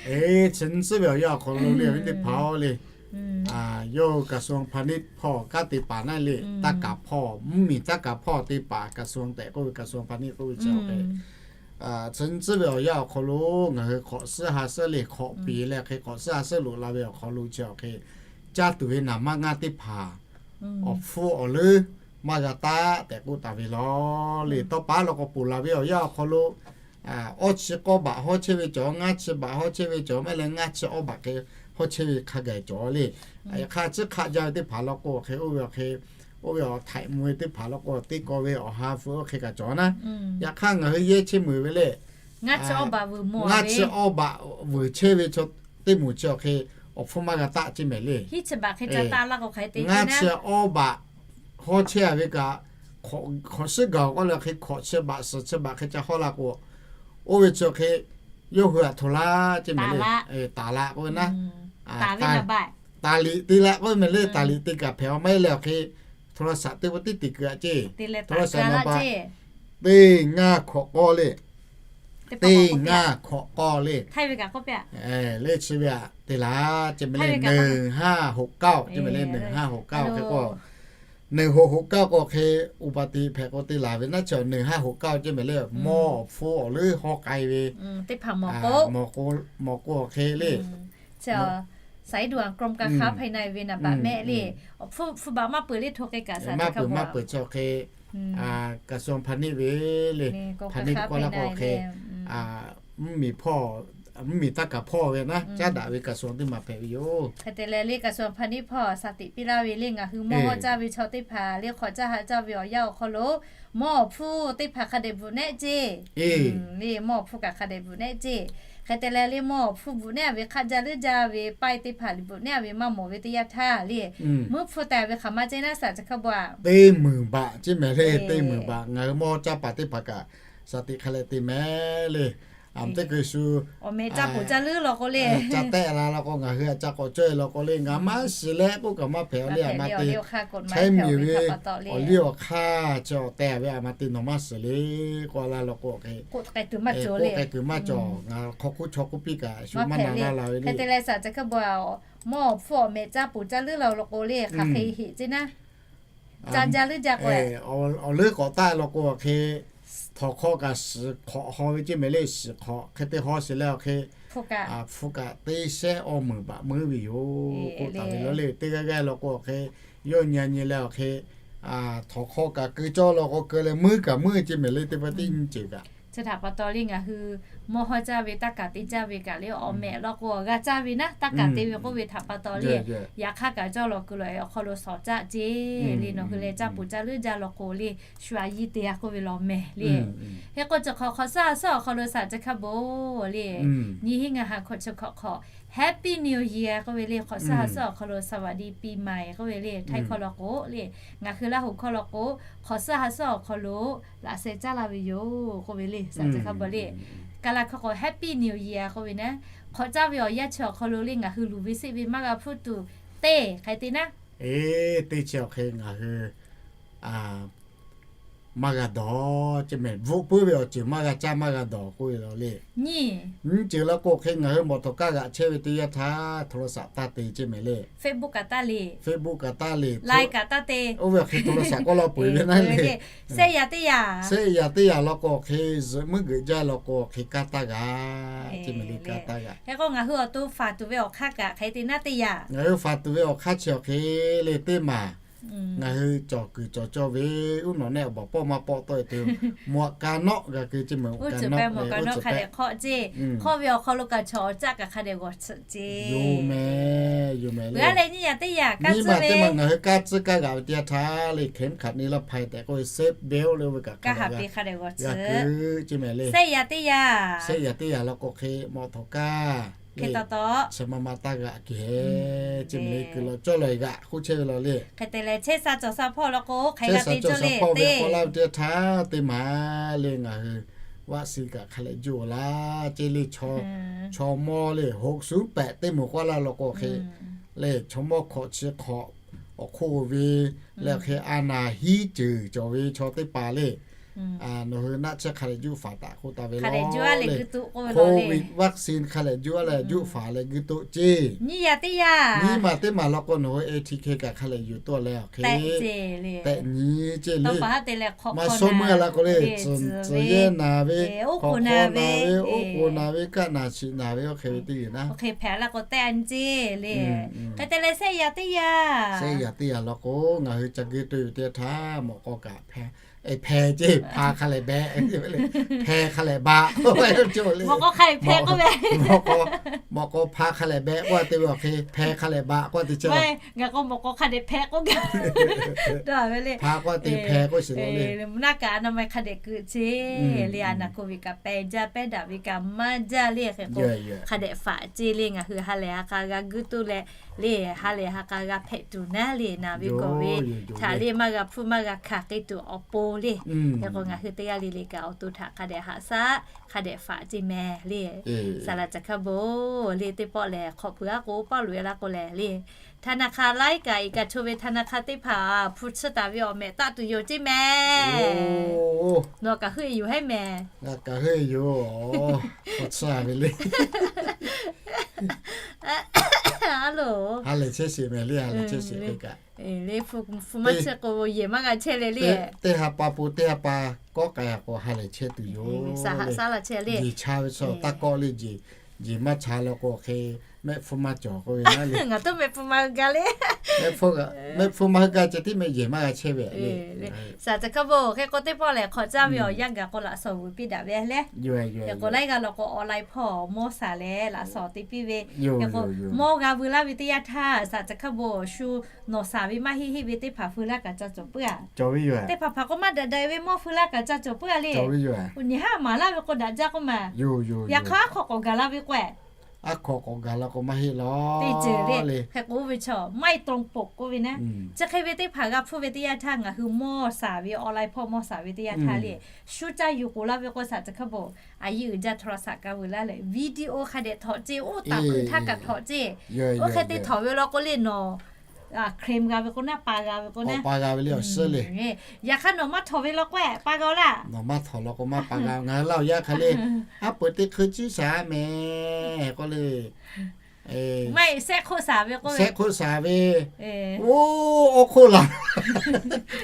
Eˬ, chi nyi tcuhˉ ve awˬ yanˇ awˬ hk'aw lo le ve teˇ hpaˍ-oˬ le, yawˇ hui กระทรวงพาณิชย์ hpawˇ kanˉ te paˍ naˉ le, taˇ kaˍ hpawˇ, mvuhˇmiˬ taˇ kaˍ hpawˇ te paˍ กระทรวง tehꞈ k'oˆ ve กระทรวงพาณิชย์ k'oˆ ve chi awˬ hk'e chi nyi tcuhˉ ve awˬ yanˇ awˬ hk'aw lo ngaˬ hui hk'awꞈ suhˉ ha suhˉ le hk'awꞈ piˍ leh hk'e hk'awꞈ suhˉ ha suhˉ loꞈ la ve awˬ hk'aw lo chi awˬ hk'e caˇ tuˬ ve naˍ maˇ ngaˇ teˇ hpaˍ awˬ hpfuhˇ awˬ leuˉ maˇ g'a taˆ tehꞈ k'oˆ taˍ ve law le. Tawˇ pa law k'o, ponˬ laˬ ve awˬ yanˇ awˬ hk'aw lo awˇ chi k'awˇ baꞈ hawˉ chehˇ ve cawˬ, ngaˇ chi baꞈ hawˉ chehˇ ve cawˬ, maˇ heˆ leh ngaˇ chi awˇ baꞈ hk'e hawˉ chehˇ ve hk'a gaˬ cawˬ le. Yaꞈ hk'aˇ, chi hk'aˆ jaˇ ve teˇ hpaˍ law k'o, hk'e oˇ ve awˬ hk'e, oˇ ve awˬ htaiꞈ mvuh ve teˇ hpaˍ law k'o, teˇ kaw ve awˬ ha hpu oˇ hk'e kaꞈ cawˬ naˉ. Yaꞈ hk'aˇ, ngaˬ hui yehˇ chehˇ meuˍ ve le, ngaˇ chi awˇ baꞈ veuˬ chehˇ ve chaw teˇ moˍ chi awˬ hk'e awˬ hpfuhˇ maˇ g'a taˆ ceˇ mehˍ le. Ngaˇ chi awˇ baꞈ hawˉ chehˇ a ve kaꞈ, hk'awꞈ shiˉ gaˬ k'oˆ leh hk'e hk'awꞈ chi baꞈ suhˍ chi baꞈ hk'e ca hawˉ la k'o, oˇ ve chi hk'e yawˇ hui htaꞈ hto laˇ ceˇ mehˍ le. Taˍ laꞈ k'oˆ ve naˉ, taˍ liꞈ te laꞈ k'oˆ ve mehˍ le. Taˍ liꞈ te kaꞈ hpehꞈ a maˇ heˆ leh awˬ hk'e โทรศัพท์ teˇ pa tiˉ te kuiˬ a ceˇ. โทรศัพท์ naˍ baˆ teˇ ngaˇ hkawꞈ k'awˇ le. Teˇ ngaˇ hkawꞈ k'awˇ le. Le chi ve aꞈ te laˇ ceˇ mehˍ le, หนึ่งห้าหกเก้า ceˇ mehˍ le, หนึ่งห้าหกเก้า hk'e k'o, หนึ่งหกหกเก้า k'o hk'e อุบัติเหตุ hpehꞈ k'o te laˬ ve naˉ chi หนึ่งห้าหกเก้า ceˇ mehˍ le, mawˇ awˬ hpfuhˇ awˬ leuˉ hawˉ k'ai ve, mawˬ k'o awˬ hk'e le. สายด่วนกรมการค้าภายใน ve naˍ baˆ mehˆ le. Hpu baꞈ maˇ peuˬ le, hto k'ai kaꞈ maˇ peuˬ maˇ peuˬ chi awˬ hk'e กระทรวงพาณิชย์ ve le, พาณิชย์ k'oˆ la k'o hk'e, mvuhˇmiˬ hpawˇ, mvuhˇmiˬ taˇ kaˍ hpawˇ ve naˉ caˉ daꞈ ve กระทรวง teˇ maˬ hpehꞈ ve yoˬ. Hk'e te leh le กระทรวงพาณิชย์ hpawˇ shaˍ tiꞈ piˇ laˇ ve le, ngaˬ hui mawˇ hawˉ caˇ ve chaw teˇ hpaˍ le, hk'awꞈ caˇ ha caˇ ve awˬ yanˇ awˬ hk'aw lo mawˇ awˬ hpfuhˇ teˇ hpaˍ hk'a dehꞈ bvuhꞈ nehˆ ceˇ. Le mawˇ awˬ hpfuhˇ kaꞈ hk'a dehꞈ bvuhꞈ nehˆ ceˇ. Hk'e te leh le mawˇ awˬ hpfuhˇ bvuhꞈ nehˆ ve hk'aˆ jaˇ leuˉ jaˇ ve ป้าย teˇ hpaˍ liꞈ bvuhꞈ nehˆ ve maˇ mawˬ ve teˇ yanˇ htaˇ le, mvuhˇ hpfuhˇ taˍ ve hk'aˬ ma ceˇ naˉ shaˍ chi hk'a bvuhꞈ aꞈ, teˇ meunˍ baꞈ ceˇ mehˍ le, teˇ meunˍ baꞈ ngaˬ hui mawˇ caˇ paˍ teˇ hpaˍ kaꞈ shaˍ tiꞈ hk'a leh te mehˍ le. Aˬ, teˇ hkui shu awˬ meh caˇ poˬ caˇ leuˉ law k'o le, caˇ tehˆ la law k'o, ngaˬ hui aꞈ caˇ k'awꞈ cawˇ e law k'o le, ngaˬ maˇ shiˍ leh k'oˆ kaꞈ maˇ hpehꞈ a le, aˬ ma te chehˇ miˬ ve awˬ liˇ awˬ hk'aˇ chi awˬ tehˬ ve aˬ ma te nawˬ maˇ shiˍ le k'oˆ la law k'o, k'oˆ k'ai kuiˬ maˇ cawˬ, ngaˬ hk'aw k'oˆ chaw k'oˆ piˇ kaꞈ shu maˇ na laˇ la ve le. Hk'e te leh shaˍ chi hk'a bvuhꞈ aꞈ, mawˇ awˬ hpfuhˇ awˬ meh caˇ poˬ caˇ leuˉ law law k'o le, hk'aˬ hk'e heˆ ceˇ naˉ, caˇ jaˇ leuˉ jaˇ k'o, awˬ leuˉ k'awꞈ taˆ law k'o hk'e, htawnˍ hk'aw kaꞈ shiˍ hk'awꞈ haw ve ceˇ mehˍ le, shiˍ hk'awꞈ hk'e te haw shiˍ leh awˬ hk'e, hpu kaꞈ teˇ shehˆ awˇ meunˍ baꞈ meuˉ ve yoˬ k'oˆ taˍ ve law le. Teˇ g'aˇ g'aˇ law k'o awˬ hk'e, yawˇ nyi a nyi leh awˬ hk'e, htawnˍ hk'aw kaꞈ keu cawˇ law k'o keu leh meuˉ kaꞈ meuˉ ceˇ mehˍ le, teˇ pa tiˉ nyiˇ ceuˬ kaꞈ. Chi htaꞈ pa taw le ngaˬ hui mawˇ hawˉ caˇ ve taˇ kaˍ te caˇ ve kaꞈ le, awˬ meh law k'o g'a caˇ ve naˉ, taˇ kaˍ te ve k'oˆ ve htaꞈ pa taw le, yaꞈ hk'aˇ kaꞈ cawˇ law keu law awˬ hk'aw lo shawˍ caˆ ceˇ le. Nawˬ hui leh caˇ poˬ caˇ leuˉ jaˇ law k'o le, shu a yiˇ te a k'oˆ ve law mehˍ le. Hk'e k'o chi hk'awꞈ hk'awꞈ suhˉ ha suhˉ awˬ hk'aw lo shaˍ chi hk'a bvuhꞈ le, nyiˇ hinˉ ngaˇ ha hkawꞈ chi hk'awꞈ hk'awꞈ Happy New Year k'oˆ ve le, hk'awꞈ suhˉ ha suhˉ awˬ hk'aw lo สวัสดีปีใหม่ k'oˆ ve le, htaiˇ hkawˇ law k'o le, ngaˬ hui Laˇ huˍ hkawˇ law k'o, hk'awꞈ suhˉ ha suhˉ awˬ hk'aw lo laꞈ sheh caˇ la ve yoˬ k'oˆ ve le, shaˍ chi hk'a bvuhꞈ le. Kaˬ laˬ hkawˇ k'o Happy New Year k'oˆ ve naˉ, hk'awꞈ caˇ ve awˬ yanˇ chi awˬ hk'aw lo le ngaˬ hui luˬ ve seˆ ve maˇ g'a hpfuhˇ tuˬ teˇ hk'e te naˉ, eˬ, teˇ chi awˬ hk'e ngaˬ hui maˇ g'a dawˬ ceˇ mehˍ, bvuhꞈ puiˉ ve awˬ ceuˬ maˇ g'a caˇ maˇ g'a dawˬ k'oˆ ve law le. Nyiˇ ceuˬ law k'o hk'e ngaˬ hui mawˬ htawnˍ kaˇ g'aꞈ chehˇ ve teˇ yanˇ htaˇ โทรศัพท์ taˇ te ceˇ mehˍ le. Facebook kaꞈ taˇ le, Facebook kaꞈ taˇ le, Line kaꞈ taˇ te. Oˇ ve awˬ hk'e โทรศัพท์ k'oˆ law peu ve naˉ le. Sehˆ yaꞈ teˇ yaꞈ, sehˆ yaꞈ teˇ yaꞈ law k'o hk'e zuhꞈ muiˉ geuꞈ jaˇ law k'o hk'e kaˇ taˇ g'a ceˇ mehˍ le, kaˇ taˇ g'a. Hk'e k'o ngaˬ hui awˬ to faˍ tuˬ ve awˬ hk'aˇ kaꞈ hk'e te naˉ teˇ yaꞈ, ngaˬ hui faˍ tuˬ ve awˬ hk'aˇ chi awˬ hk'e le teˇ maˬ ngaˬ hui cawˬ kuiˬ cawˬ cawˇ ve uˉ nawꞈ nehˆ awˬ baˬ pawˆ maˇ pawˆ tawˆ e te maꞈ ka nawˆ g'a keu ceˇ mehˍ, maꞈ ka nawˆ hk'a dehꞈ hk'awˆ ceˇ. Hk'awˆ ve awˬ hk'aw lo kaꞈ chaw awˬ caˆ kaꞈ hk'a dehꞈ g'awˬ tsuhꞈ ceˇ. Yoˬ mehˍ, yoˬ mehˍ le. Nyiˇ yaꞈ teˇ yaꞈ kaˇ tcuhˉ ve, ngaˬ hui kaˇ tcuhˉ kaˇ g'aꞈ ve teˇ yanˇ htaˇ le เข็มขัดนิรภัย tehꞈ k'oˆ ve เซฟเบลต์ le oˇ ve kaꞈ hk'a dehꞈ g'a keu ceˇ mehˍ le. Sehˆ yaꞈ teˇ yaꞈ, sehˆ yaꞈ teˇ yaꞈ law k'o hk'e mawˬ htawnˍ kaˇ le, chi ma ma taˇ g'aꞈ kehˬ ceˇ mehˍ le, kuiˬ lawˬ cawˇ lawˬ g'aꞈ k'oˆ chehˇ ve law le. Hk'e te leh chehˇ sha cawˬ sha hpawˇ law k'o hk'e g'a te cawˇ le, teˇ pawˆ laˇ ve teˇ yanˇ htaˇ teˇ maˬ le ngaˬ hui vaˆ suh kaꞈ hk'a leh juˇ laˇ ceˇ le. Chaw mawˇ le หกศูนย์แปด teˇ moˍ k'oˆ laˇ law k'o hk'e le, chaw mawˇ hkawꞈ chi hk'awꞈ awˬ hk'oˆ ve leh awˬ hk'e a naˍ hiˉ ceuˬ cawˬ ve chaw teˇ hpaˍ le, Nawˬ hui naˆ tsuhˇ hk'a leh juˆ faˍ taˍ k'oˆ taˍ ve law le. Covid vaccine hk'a leh juˆ a leh juˆ faˍ leh guiˇ toˆ ceˇ. Nyiˇ maˬ teˇ maˬ law k'o nawˬ hui A T K kaꞈ hk'a leh yuˬ tuˬ leh awˬ hk'e tehꞈ nyi ceˇ le. Maˇ shawˉ meuˇ la k'o le, tcuhˍ yehˇ naˍ ve, hk'awꞈ hk'aw naˍ ve, oˉ k'oˍ naˍ ve, kaˆ naˍ shiˍ naˍ ve, oˇ hk'e ve teˇ g'uiˬ naˉ hk'e hpehꞈ la k'o tehꞈ nyi ceˇ le. Hk'e te leh sehˆ yaꞈ teˇ yaˇ, sehˆ yaꞈ teˇ yaˇ law k'o ngaˬ hui ca geu to ve teˇ htaˇ mawꞈ k'aw kaꞈ hpehˇ ceˇ, hpa hk'a lehˬ behꞈ, hpehˇ hk'a lehˬ baꞈ k'oˆ ve, mawꞈ k'aw hk'a lehˬ hpehˇ k'oˆ ve, mawꞈ k'aw hpa hk'a lehˬ behꞈ k'oˆ te ve awˬ hk'e hpehˇ hk'a lehˬ baꞈ k'oˆ te ceˇ. Ngaˬ k'o mawꞈ k'aw hk'a dehꞈ hpehˇ k'oˆ gaˇ ve le. Hpa k'oˆ te hpehˇ k'oˆ shiˍ lo le. Mvuhˇ naˆ kaꞈ a na ma hk'a dehꞈ keu ceˇ le. A naˬ ko viˬ kaꞈ pehˬ jaˇ, pehˉ daꞈ ve kaꞈ maˇ jaˇ le. Hk'e k'o hk'a dehꞈ faꞈ ceˇ le. Ngaˬ hui ha lehˬ ha k'a g'a guiˇ tuˬ leh le, ha lehˬ ha k'a g'a hpehꞈ tuˬ naˉ le, naˍ ve gawˬ ve htaꞈ le maˇ g'a hpfuhˇ maˇ g'a hkanˍ k'ai tuˬ awˬ pon le. Hk'e k'o ngaˬ hui teˇ g'aˇ le le kaꞈ awˬ to htaꞈ hk'a dehꞈ haꞈ shaˉ, hk'a dehꞈ faꞈ ceˇ mehˍ le. Saˍ laꞈ ca hkaˇ bon le teˇ pawˆ lehˬ hk'awꞈ peuˬ a k'o paˇ loꞈ e la k'o lehˬ le, ธนาคารไลฟ์ kaꞈ iˉ kaꞈ cho ve ธนาคาร teˇ hpaˍ hpu tsuhˇ taˍ ve awˬ mehˍ taˆ tuˬ yoˬ ceˇ mehˍ. Nawˬ kaꞈ heuˆ e yoˬ heˉ mehˍ. Ngaˬ kaꞈ heuˆ e yoˬ. Hpu tsuhˇ ve le. A loˬ, ha lehˬ chehˇ sheˍ mehˍ le, ha lehˬ chehˇ sheˍ le kaꞈ. Le hpu maˇ chehˇ k'o yehˬ maˇ g'a chehˇ le le. Teˇ ha pa po teˇ ha pa kawˆ k'ai a k'o ha lehˬ chehˇ tuˬ yoˬ. Saˍ haꞈ shaˉ la chehˇ le. Jeˬ cha ve chaw taˇ kawˆ le, jeˬ maˇ cha law k'o hk'e mehˆ hpfuhˇ maˇ cawˬ k'oˆ ve naˉ le. Ngaˬ tuˉ mehˆ hpfuhˇ maˇ g'a le. Mehˆ hpfuhˇ maˇ g'a ceh tiˉ mehˆ yehˬ maˇ g'a chehˇ ve le. Saˍ ca hkaˇ bon hk'e k'o teˇ pawˆ lehˬ hk'awꞈ caˇ ve awˬ yanˇ gaˬ k'o laꞈ shawnˍ vuiˬ piˇ daꞈ ve le. Hk'e k'o laiˉ g'aˇ law k'o online hpawˇ mawˇ shaˍ leh laꞈ shawnˍ te piˇ ve. Hk'e k'o mawˇ g'a veu laˇ ve teˇ yanˇ htaˇ saˍ ca hkaˇ bon awˬ shu nawˬ shaˍ ve maˇ heˆ heˆ ve teˇ hpaˍ feu laˇ kaꞈ ca cawˬ puiˉ a. Teˇ hpaˍ hpaˍ k'o maˇ daꞈ daꞈ ve mawˇ feu laˇ kaꞈ ca cawˬ puiˉ a le. Nyi haˉ maˍ laˇ ve k'o daꞈ jaˇ k'oˆ ma. Yaꞈ hk'aˇ aˉ hk'awꞈ k'awꞈ gaˬ la ve k'o, aˉ hk'awꞈ k'awꞈ gaˬ la k'o maˇ heˆ law. Teˇ ceuˬ le. Hk'e k'o oˇ ve chaw maˇ heˆ ตรงปก k'oˆ ve naˉ. Chi hk'e ve teˇ hpaˍ g'a hpfuhˇ ve teˇ yanˇ htaˇ ngaˬ hui mawˇ shaˍ ve online hpawˇ mawˇ shaˍ ve teˇ yanˇ htaˇ le, shu caˇ yuˬ k'oˍ laˇ ve k'o saˍ ca hkaˇ bon a yiˇ uiˍ jaˇ โทรศัพท์ kaꞈ veu laˇ leh video hk'a dehꞈ htawnˍ ceˇ, oˇ taˍ kuiˬ htaˇ kaꞈ htawnˍ ceˇ. Oˇ hk'e te htawnˍ ve law k'o le nawˬ เคลม g'a ve k'o naˉ, pa g'a ve k'o naˉ, pa g'a ve le awˬ suhˉ le. Yaꞈ hk'aˇ nawˬ maˇ htawnˍ ve law k'o pa g'a laˇ. Nawˬ maˇ htawnˍ law k'o maˇ pa g'a. Ngaˬ hui Laˇ huˍ yaˇ hk'e le, aˉ peuˬ teˇ hkui ciˉ shaˍ mehˍ k'oˆ le. Maˇ heˆ, sehˆ hk'oˆ shaˍ ve k'o, sehˆ hk'oˆ shaˍ ve. Oˇ, awˬ hk'oˆ laˬ.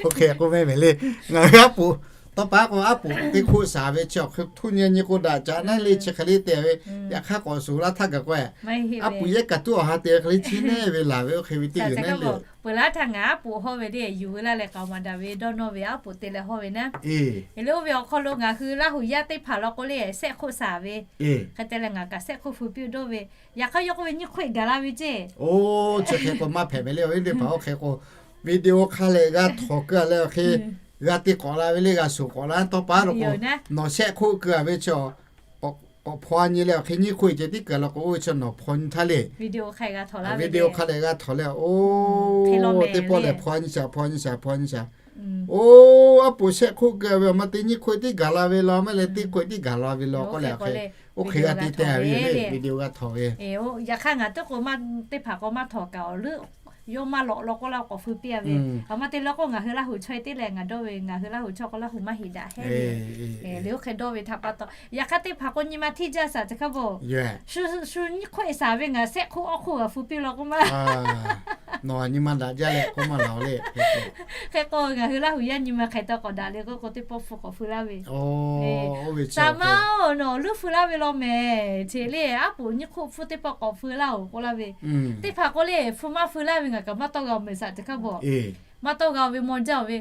Oˇ hk'e k'oˆ mehˍ mehˍ le. Ngaˬ hui aˉ poꞈ, tawˇ pa k'o aˉ poꞈ teˇ hk'oˆ shaˍ ve chi awˬ hk'e htuˇ nyi nyi k'o daꞈ ca naˉ le chi hk'e le te ve. Yaꞈ hk'aˇ k'awꞈ shuˍ laˇ htaˇ gaˬ k'o, aˉ poꞈ yehˇ kaꞈ tuˉ awˬ ha te ve hk'e le chi neˉ ve laˬ ve oˇ hk'e ve teˇ g'uiˬ naˉ le. Peuˬ laˇ htaˇ ngaˬ aˉ poꞈ hawˇ ve le, yuˬ veu laˇ leh k'aoˍ maˍ daꞈ ve dawˇ nawˇ ve aˉ poꞈ te leh hawˇ ve naˉ. Eˬ, le oˇ ve awˬ hk'aw lo ngaˬ hui Laˇ huˍ yaˇ teˇ hpaˍ law k'o le sehˆ hk'oˆ shaˍ ve. Hk'e te leh ngaˬ kaꞈ sehˆ hk'oˆ feu piˇ dawˇ ve. Yaꞈ hk'aˇ yawˇ k'oˆ ve nyiˇ hk'oˆ gaˬ la ve ceˇ. Oˇ, chi hk'e k'o maˇ hpehꞈ ve le, awˬ viˉ teˇ hpaˍ oˇ hk'e k'o, video hk'a lehˬ g'a htawnˍ keu a leh awˬ hk'e g'a te k'awꞈ la ve le, g'a shoˍ k'awꞈ la tawˇ pa k'o, nawˬ sehˆ hk'oˆ keu a ve chi k'awꞈ hpaw nyi leh awˬ hk'e nyiˇ hk'oˆ ceh tiˉ keu a law k'o, oˇ ve chi nawˬ hpaw nyi htaˇ le. Video hk'a lehˬ g'a htawnˍ leh, oˇ, teˇ pawˆ lehˬ hpaw nyi shaˍ, hpaw nyi shaˍ, hpaw nyi shaˍ. Oˇ, aˉ poꞈ shehˆ hk'oˆ keu a ve awˬ ma te nyiˇ hk'oˆ tiˉ gaˬ la ve law, maˇ heˆ leh teˇ hk'oˆ tiˉ gaˬ la ve law k'oˆ leh awˬ hk'e, oˇ hk'e g'a te te ve le, video g'a htawnˍ ve. Yaꞈ hk'aˇ ngaˬ teˇ k'o maˇ, teˇ hpaˍ k'o maˇ htawnˍ kaꞈ awˬ leuˉ yawˇ maˇ lawꞈ law k'oˆ laˇ k'awꞈ feu piˇ a ve. Awˬ ma te law k'o ngaˬ hui Laˇ huˍ chaw e teˇ leh ngaˬ dawˇ ve, ngaˬ hui Laˇ huˍ chaw k'o Laˇ huˍ maˇ heˆ daꞈ heˆ le. Le oˇ hk'e dawˇ ve htaꞈ pa taw, yaꞈ hk'aˇ teˇ hpaˍ k'o nyi ma hteˇ jaˇ saˍ ca hkaˇ bon. Shu nyiˇ hk'oˆ e shaˍ ve ngaˬ sehˆ hk'oˆ awˬ hk'oˆ g'a feu piˇ law k'oˆ ma. Nawˬ nyi ma daꞈ jaˇ leh k'oˆ maˇ laˬ le. Hk'e k'o ngaˬ hui Laˇ huˍ yaˇ nyi ma hk'aˬ hk'e taw k'awꞈ daꞈ le k'oˆ k'o teˇ pawˆ hpu k'awꞈ feu laˇ ve. Saˍ ma-oˬ, nawˬ leuˉ feu laˇ ve law mehˍ. Cheˬ le aˉ poꞈ nyiˇ hk'oˆ hpu teˇ pawˆ k'awꞈ feu laˇ-oˬ k'oˆ laˇ ve. Teˇ hpaˍ k'o le hpu maˇ feu laˇ ve ngaˬ kaꞈ maˇ tawˇ g'a-oˬ mehˍ saˍ ca hkaˇ bon. Maˇ tawˇ g'a-oˬ ve maw jaˇ-oˬ ve.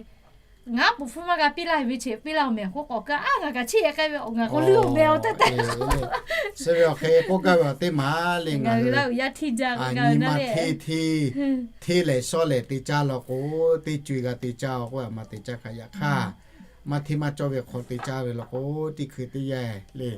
Ngaˬ aˉ poꞈ hpfuhˇ maˇ g'a piˇ laˇ ve cheˬ piˇ laˇ-oˬ mehˍ k'oˆ k'awꞈ kaˇ, a ngaˬ kaꞈ chiˇ ehˍ k'ai ve ngaˬ k'o leuˉ-oˬ mehˍ-oˬ tehꞈ tehꞈ. Chi ve awˬ hk'e k'oˆ gaˇ ve awˬ teˇ maˬ le, ngaˬ hui Laˇ huˍ yaˇ hteˇ jaˇ k'o ngaˬ hui naˉ le, hteˇ lehˬ shawˉ lehˬ te caˇ law k'o, teˇ co-e g'a te caˇ-oˬ k'oˆ a ma te caˇ hk'a yaꞈ hk'aˇ, maˇ hteˇ maˇ cawˇ ve hk'aw te caˇ ve law k'o, teˇ hkui teˇ yanˇ le,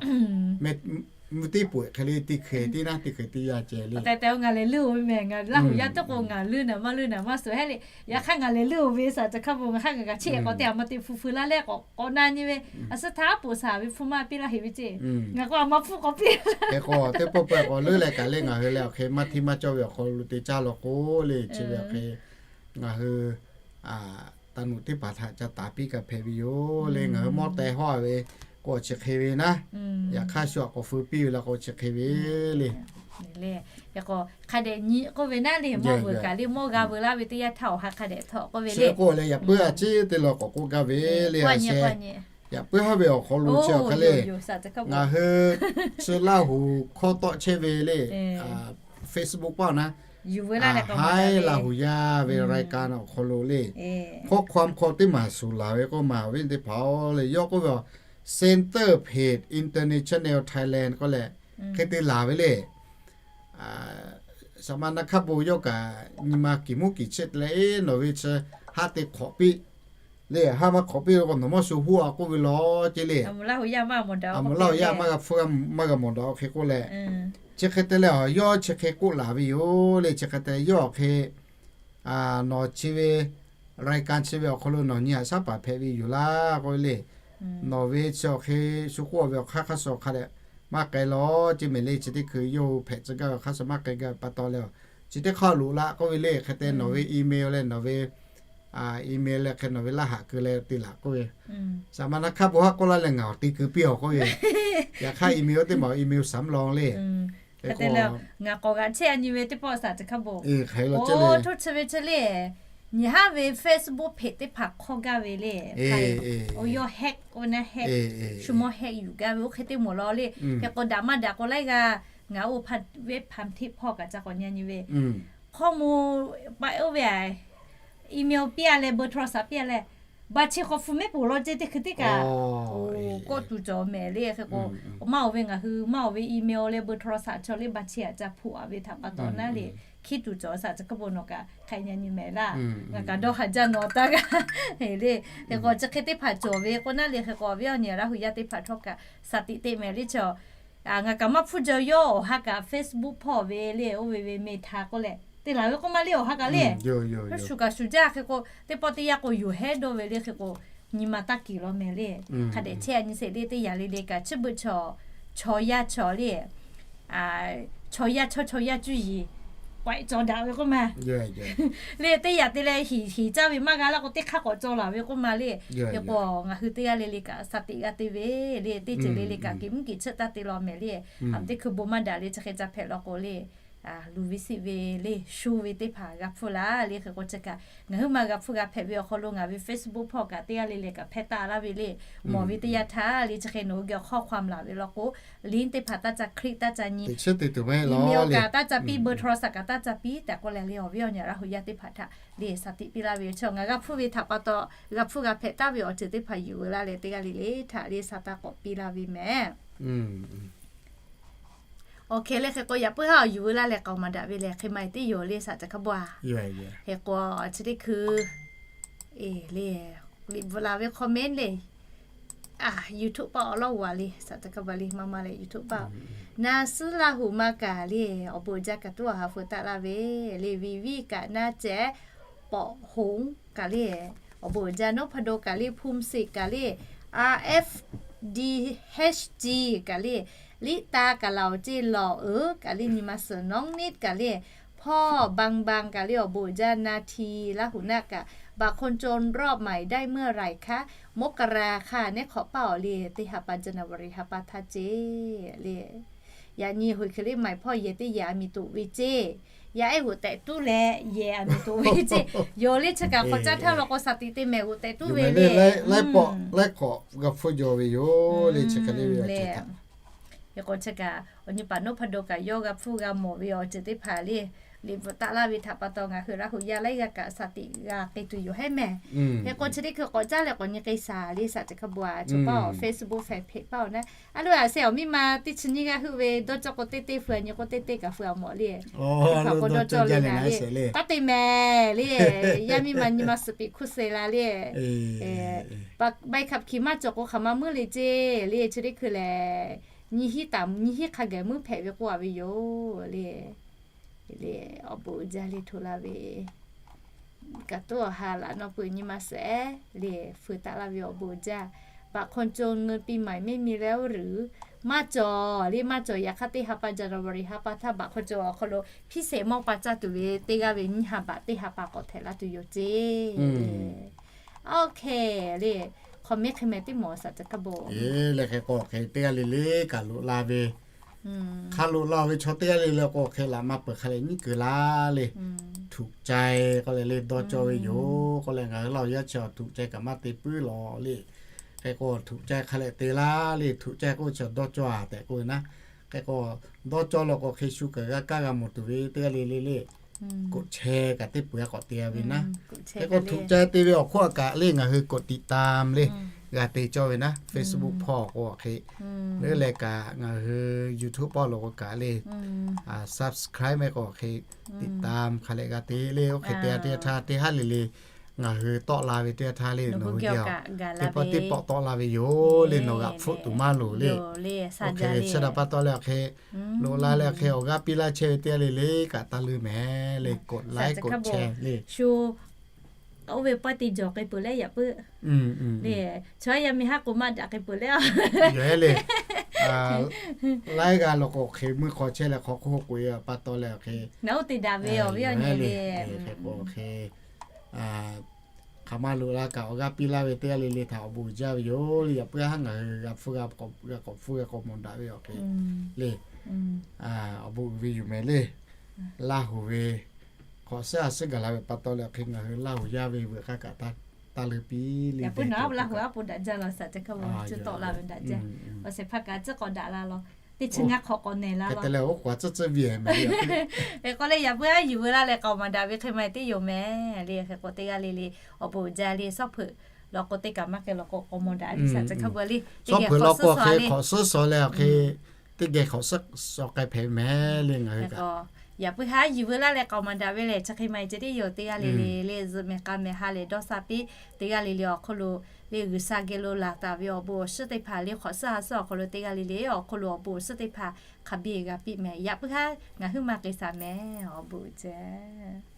mvuhˇ tiˉ poꞈ hk'e le teˇ hkui tiˉ naˉ teˇ hkui teˇ yanˇ ceh le. Ngaˬ lehˬ leuˉ-oˬ ve mehˍ, ngaˬ Laˇ huˍ yaˇ teˇ k'o ngaˬ leuˉ naˍ maˇ leuˉ naˍ maˇ suhˍ heˆ le. Yaꞈ hk'aˇ ngaˬ lehˬ leuˉ-oˬ ve saˍ ca hk'a bon ngaˬ hk'aˇ ngaˬ kaꞈ chiˇ ehˍ k'awꞈ te a ma te hpu feu laˇ leh k'awꞈ k'awꞈ na nyi ve. A suhˉ htaˇ aˉ poꞈ shaˍ ve hpu maˇ piˇ laˇ heˆ ve ceˇ. Ngaˬ k'o a ma hpfuhˇ k'awꞈ piˇ. Hk'e k'o teˇ pawˆ pawehˇ k'awꞈ leuˉ leh kaꞈ le ngaˬ hui leh awˬ hk'e maˇ hteˇ maˇ cawˇ ve awˬ hk'aw lo te caˇ law k'o le chi ve awˬ hk'e ngaˬ hui, a, taˍ nuˬ teˇ hpaˍ htaꞈ ca taˍ piˇ kaꞈ hpehꞈ ve yoˬ le. Ngaˬ hui mawˇ teh hawˇ ve k'o chi hk'e ve naˉ, yaꞈ hk'aˇ shu aꞈ k'awꞈ feu piˇ ve la k'o chi hk'e ve le. Hk'a dehꞈ nyi k'oˆ ve naˉ le, mawˇ veuˬ kaꞈ le, mawˇ g'a veu laˇ ve teˇ yanˇ htaˇ awˬ ha hk'a dehꞈ htaꞈ k'oˆ ve le. Chi k'o leh yaꞈ puiˉ a ciˉ te leh k'awꞈ k'oˆ gaˇ ve le. Yaꞈ puiˉ haˉ ve awˬ hk'aw lo chi awˬ hk'e le, ngaˬ hui chi Laˇ huˍ hkawˇ tawˆ chehˇ ve le, Facebook paˆ naˉ, Haiˉ Laˇ huˍ yaˇ ve รายการ awˬ hk'aw lo le, hkawˇ hkawˇ hkawˇ teˇ maˬ suhˍ laˬ ve k'oˆ maˬ ve teˇ hpaˍ le, yawˇ k'oˆ ve Centre Page International Thailand k'oˆ leh hk'e te laˬ ve le. Saˍ ma naˆ hk'aˇ bon yawˇ kaꞈ nyi ma kiˬ muˉ kiˬ chehˇ te leh, eˬ, nawˬ ve chi haˆ te hk'awꞈ piˇ le, haˆ maˇ hk'awꞈ piˇ ve k'o nawˬ mawˇ shu huˉ a k'oˆ ve law ceˇ le. Aˬ moˍ Laˇ huˍ yaˇ maˇ g'a hpfuhˇ maˇ g'a mawˬ daꞈ hk'e k'oˆ leh, chi hk'e te leh yawˇ chi hk'e k'oˆ laˬ ve yoˬ le. Chi hk'e te yawˇ hk'e nawˬ chi ve รายการ chi ve awˬ hk'aw lo nawˬ nyi haꞈ shaˉ paˍ hpehꞈ ve yoˬ laˇ k'oˆ ve le. Nawˬ ve chi awˬ hk'e shu k'oˆ ve awˬ hk'aˇ hk'aˇ suh hk'a dehꞈ maˇ k'ai law ceˇ mehˍ le. Chi teˇ hkui yawˇ hui hpehꞈ tcuh gaˇ ve awˬ hk'aˇ suh maˇ k'ai gaˇ ve pa taw leh, chi teˇ hk'aˇ loꞈ la k'oˆ ve le. Hk'e te nawˬ ve email leh nawˬ ve email leh hk'e nawˬ ve laˇ haꞈ keu leh te laˬ k'oˆ ve. Saˍ ma naˆ hk'aˇ bon haˉ k'oˆ laˇ leh ngaˬ awˬ te keu piˇ awˬ k'oˆ ve. Yaꞈ hk'aˇ email teˇ maˬ email saˍ mvuhˇ law le. Hk'e te leh ngaˬ k'awꞈ g'a chehˇ a nyi ve teˇ pawˆ saˍ tcuh hk'aˇ bon. Oˇ, hto chi ve chi le, nyi haˉ ve Facebook page teˇ hpaˍ hk'awˇ gaˇ ve le. Oˇ yawˇ hack oˇ naˉ hack, shu mawˇ hack yuˬ gaˇ ve oˇ hk'e teˇ moˍ law le. Hk'e k'o daꞈ maˇ daꞈ k'o laiˉ g'aˇ ngaˬ oˇ hpaˇ ve hpaˍ hteˆ hpawˇ kaꞈ ca k'awꞈ nyi a nyi ve. Hk'awˇ mo pa oˇ ve a email piˇ a leh เบอร์โทรศัพท์ piˇ a leh, ba chi hk'aw hpu mehˉ poˬ law ceˇ teˇ hkui teˇ kaꞈ kawˆ tuˬ cawˬ mehˍ le. Hk'e k'o maˇ oˬ ve ngaˬ hui maˇ oˬ ve email leh เบอร์โทรศัพท์ chaw le ba chi aꞈ ca hpuꞈ a ve htaꞈ pa taw naˉ le, hkiˇ tuˬ cawˬ saˍ tcuh hk'aˇ bon nawˬ kaꞈ hk'a nyi nyi mehˍ laˇ. Ngaˬ kaꞈ dawˇ haˍ jaˇ nawˬ taˇ g'a le. Hk'e k'o chi hk'e teˇ hpaˍ cawˬ ve k'o naˉ le. Hk'e k'o awˬ viˉ awˬ nyi Laˇ huˍ yaˇ teˇ hpaˍ htawˇ kaꞈ saˍ tiꞈ te mehˍ le. Chi ngaˬ kaꞈ maˇ hpfuhˇ jaw yawˇ awˬ ha kaꞈ Facebook hpawˇ ve le, oˇ ve ve Meta k'oˆ leh te laˬ ve k'oˆ maˇ le awˬ ha kaꞈ le. Shu kaꞈ shu jaˇ. Hk'e k'o teˇ pawˆ teˇ yanˇ k'o yoˬ hehˉ dawˇ ve le. Hk'e k'o nyi ma taˇ kiˬ law mehˍ le. Hk'a dehꞈ chehˇ a nyi sheˍ le. Teˇ yanˇ le le kaꞈ chi beuꞈ chaw, chaw yaˇ chaw le, chaw yaˇ chaw chaw yaˇ cuˇ yiˍ pawehꞈ cawˬ daꞈ ve k'oˆ ma le. Teˇ yanˇ te leh hiˍ hiˍ caˇ ve maˇ g'a laˇ k'o teˇ hk'aˇ k'awꞈ cawˬ laˬ ve k'oˆ ma le. Hk'e k'o ngaˬ hui teˇ g'aˇ le le kaꞈ saˍ tiꞈ g'a te ve le. Teˇ ceuˬ le le kaꞈ kiˬ mvuhˇ kiˬ chiˆ taˇ te law mehˍ le. Aˬ teˇ hkui bon maˇ daꞈ le chi hk'e ca hpehꞈ law k'o le, luˬ ve siˆ ve le, shu ve teˇ hpaˍ g'a hpfuhˇ laˇ le. Hk'e k'o chi kaꞈ ngaˬ huiˉ ma g'a hpfuhˇ g'a hpehꞈ ve awˬ hk'aw lo ngaˬ ve Facebook hpawˇ kaꞈ teˇ g'aˇ le le kaꞈ hpehˇ taˍ laˇ ve le. Mawˬ ve teˇ yanˇ htaˇ le chi hk'e nawˬ hui geh hk'awˇ hk'aw laˬ ve law k'o, link teˇ hpaˍ taˇ ca click taˇ ca nyi, email kaꞈ taˇ ca piˇ, เบอร์โทรศัพท์ kaꞈ taˇ ca piˇ tehꞈ k'oˆ leh le awˬ viˉ awˬ nyi Laˇ huˍ yaˇ teˇ hpaˍ htaꞈ le saˍ tiꞈ piˇ laˇ ve yoˬ. Chi ngaˬ g'a hpfuhˇ ve htaꞈ pa taw g'a hpfuhˇ g'a hpehꞈ taˍ ve awˬ ceuˬ teˇ hpaˍ yuˬ ve laˇ leh teˇ g'aˇ le le htaꞈ le saˍ taˇ k'awꞈ piˇ laˇ ve mehˍ. Awˬ hk'e le hk'e k'o yaꞈ puiˉ haˉ awˬ yuˬ ve laˇ leh k'aoˍ maˍ daꞈ ve lehˬ hk'e maˇ e teˇ yoˬ le saˍ tcuh hk'aˇ bon a. Hk'e k'o chi teˇ hkui le, liꞈ bvuhꞈ laˬ ve comment le, YouTube paˆ awˬ lawˉ g'a le saˍ tcuh hk'aˇ bon le maˇ maˇ leh YouTube paˆ. Naˍ suhˉ Laˇ huˍ maˇ kaꞈ le awˬ bon uiˍ jaˇ kaꞈ tuˉ awˬ ha hpu taˆ laˇ ve le, viˍ viˉ kaꞈ naˇ ceh pawꞈ hoˍ kaꞈ le awˬ bon uiˍ jaˇ, Noˉ hpa do kaꞈ le, Phum Siˍ kaꞈ le, RFDHG kaꞈ le, Liˇ taˇ kaꞈ laˬ awˬ ceˇ lawˬ uiˍ kaꞈ le, nyi ma suhˍ nawˉ niˆ kaꞈ le, hpawˇ baˇ baˇ kaꞈ le awˬ bon uiˍ jaˇ, naˍ hti Laˇ huˍ naˆ kaꞈ บัตรคนจนรอบใหม่ได้เมื่อไหร่คะ มกราค่ะ neˉ hk'awꞈ paˇ awˬ le teˇ ha pa January ha pa htaˇ ceˇ le. Yaꞈ nyi hoꞈ hkui le maiˍ hpawˇ yehˬ teˇ yehˬ aˬ miˍ toꞈ ve ceˇ. Yaˇ ehˉ g'oꞈ tehꞈ tuˉ leh yehˬ aˬ miˍ toꞈ ve ceˇ. Yonˍ le chi kaꞈ hk'awꞈ caˇ htaˇ law k'o saˍ tiꞈ te mehˍ g'oꞈ tehꞈ tuˉ ve le. Laiˉ pawˆ laiˉ hk'awꞈ g'a hpfuhˇ jaw ve yoˬ le chi hk'e le ve yoˬ. Hk'e k'o chi kaꞈ awˬ nyi paˍ Noˉ hpa do kaꞈ yawˇ g'a hpfuhˇ g'a mawˬ ve awˬ ceuˬ teˇ hpaˍ le, liꞈ bvuhꞈ taˆ laˇ ve htaꞈ pa taw ngaˬ hui Laˇ huˍ yaˇ laiˉ g'aˇ kaꞈ saˍ tiꞈ g'a k'ai tuˬ yoˬ hehˉ mehˍ. Hk'e k'o chi teˇ hkui k'awꞈ caˇ leh k'awꞈ nyi k'ai shaˍ le saˍ tcuh hk'aˇ bon a, chaw paˇ awˬ Facebook fan page paˇ awˬ naˉ, a loˬ a seh awˬ miˇ ma teˇ chi nyiˇ g'aˇ heuˆ ve dawˇ cawˇ k'o teˇ teˇ feu a nyi k'o teˇ teˇ kaꞈ feu a mawˬ le. Teˇ hpaˍ k'o dawˇ cawˇ le naˍ le, taˇ te mehˍ le. Yaˇ miˇ ma nyi ma suhˍ piꞈ hkuˇ suh la le. ใบขับขี่ maˇ cawˬ k'o hk'aˬ ma meuˉ le ceˇ le. Chi teˇ hkui lehˬ nyi hiˉ taˍ nyi hiˉ hk'a gaˬ meuˉ hpehꞈ ve k'oˆ a ve yoˬ le. Le awˬ bon uiˍ jaˇ le hto la ve kaꞈ tuˉ awˬ ha laꞈ nawˇ peuˬ nyi ma suhˍ ehˉ le feu taˆ laˇ ve awˬ bon uiˍ jaˇ. บัตรคนจน เงินปีใหม่ไม่มีแล้วหรือ maˇ cawˬ le maˇ cawˬ. Yaꞈ hk'aˇ teˇ ha pa January ha pa htaˇ บัตรคนจน awˬ hk'aw lo พิเศษ mawˇ pa caˇ tuˬ ve teˇ g'aˇ ve nyiˇ ha baꞈ teˇ ha pa k'awꞈ htehꞈ laˇ tuˬ yoˬ ceˇ. OK, le, comment hk'e meh teˇ mawˬ saꞈ ca kaˇ bon. Eˬ, leh hk'e k'o hk'e teˇ g'aˇ le le kaꞈ loꞈ la ve, hk'a loꞈ la ve chaw teˇ g'aˇ le le k'o hk'e laꞈ ma peuˬ hk'a leh nyiˉ keu laˇ le. ถูกใจ k'oˆ leh le dawˇ cawˇ ve yoˬ k'oˆ leh ngaˬ hui Laˇ huˍ yaˇ chi awˬ ถูกใจ kaꞈ maˇ te puiˉ lawˬ le. Hk'e k'o ถูกใจ hk'a leh te laˇ le, ถูกใจ k'oˆ ve chi dawˇ cawˇ a tehꞈ k'oˆ ve naˉ. Hk'e k'o dawˇ cawˇ law k'o hk'e shu kaꞈ g'a kaˇ g'a mawˬ tuˬ ve teˇ g'aˇ le le le กดแชร์ kaꞈ teˇ peuˬ a k'awꞈ te a ve naˉ. Hk'e k'o ถูกใจ te ve awˬ hk'oˆ a kaꞈ le ngaˬ hui กดติดตาม le g'a te cawˇ ve naˉ. Facebook hpawˇ k'o hk'e, leuˉ leh kaꞈ ngaˬ hui YouTube hpawˇ lo k'o kaꞈ le subscribe meh k'o hk'e ติดตาม hk'a leh g'a te le. Oˇ hk'e te a teˇ htaˇ teˇ haˉ le le ngaˬ hui tawˆ la ve teˇ htaˇ le nawˬ hui teˇ pawˆ teˇ pawˆ tawˆ la ve yoˬ le. Nawˬ g'aꞈ hpfuhˆ tuˬ maˇ loˍ le. Oˇ hk'e ve chi htaꞈ pa taw leh awˬ hk'e loꞈ la leh awˬ hk'e awˬ g'aˇ piˇ laˇ chehˇ ve teˇ g'aˇ le le kaꞈ taˇ leuˇ mehˍ le, กดไลค์ กดแชร์ le. Oˇ ve pawehˇ te jawˬ k'ai peuˬ leh yaꞈ puiˉ le. Chaw yaˇ miˇ haˉ k'o maˇ daꞈ k'ai peuˬ leh a. Yawˬ ehˉ le, laiˉ g'aˇ law k'o hk'e meuˇ hk'aw chehˇ leh hk'aw hk'oˆ k'oꞈ e pa taw leh awˬ hk'e ngaˬ oˇ te daꞈ ve awˬ viˉ awˬ nyi le. Hk'e k'o hk'e hk'aˬ ma loꞈ la kaꞈ awˬ g'aˇ piˇ laˇ ve teˇ g'aˇ le le htaꞈ awˬ bon uiˍ jaˇ ve yoˬ le. Yaꞈ puiˉ haˉ ngaˬ hui g'a hpfuhˇ g'a k'awꞈ hpfuhˇ g'a k'awꞈ mawˬ daꞈ ve awˬ hk'e le awˬ bon uiˍ ve yoˬ mehˍ le. Laˇ huˍ ve hk'awꞈ suhˉ ha suhˉ gaˬ la ve pa taw leh awˬ hk'e ngaˬ hui Laˇ huˍ yaˇ ve veuꞈ k'aˇ kaꞈ taˇ leuˇ piˇ le. Yaꞈ puiˉ nawˬ Laˇ huˍ aˉ po daꞈ jaˇ law saꞈ ca hkaˇ ve chi tawˆ la ve daꞈ jaˇ. Awˬ shehˍ hpaˇ kaꞈ tcuhˉ k'awꞈ daꞈ la law. Teˇ chi ngaˇ hk'awꞈ k'awꞈ nehˬ la law. Hk'e te leh oˇ k'o a tcuhˉ tcuhˉ ve mehˍ le. Hk'e k'o leh yaꞈ puiˉ haˉ yuˬ veu laˇ leh k'aoˍ maˍ daꞈ ve hk'e ma teˇ yoˬ mehˍ le. Hk'e k'o teˇ g'aˇ le le awˬ bon uiˍ jaˇ le. Sawˉ hpeuꞈ law k'o teˇ kaꞈ maˇ k'ai law k'o k'awꞈ mawˬ daꞈ ve saꞈ ca hkaˇ ve le. Sawˉ hpeuꞈ law k'o hk'e hk'awꞈ suhˉ shaw leh awˬ hk'e teˇ geh hk'awꞈ suhˉ shaw k'ai hpehꞈ ve mehˍ le ngaˬ hui kaꞈ. Yaꞈ puiˉ haˉ yuˬ veu laˇ leh k'aoˍ maˍ daꞈ ve lehˬ chi hk'e ma ceh tiˉ yoˬ. Teˇ g'aˇ le le le zuhꞈ mehˍ k'a mehˍ ha lehˬ dawˇ sha piˇ. Teˇ g'aˇ le le awˬ hk'oˆ lo le G'uiˬsha geh lo laˬ taˍ ve awˬ bon awˬ shinˉ teˇ hpaˍ le hk'awꞈ suhˉ ha suhˉ awˬ hk'aw lo teˇ g'aˇ le le awˬ hk'oˆ lo awˬ bon awˬ shinˉ teˇ hpaˍ hk'a biˇ g'a piˇ mehˍ. Yaꞈ puiˉ haˉ ngaˬ huiˉ ma k'ai shaˍ mehˍ. Awˬ bon uiˍ jaˇ.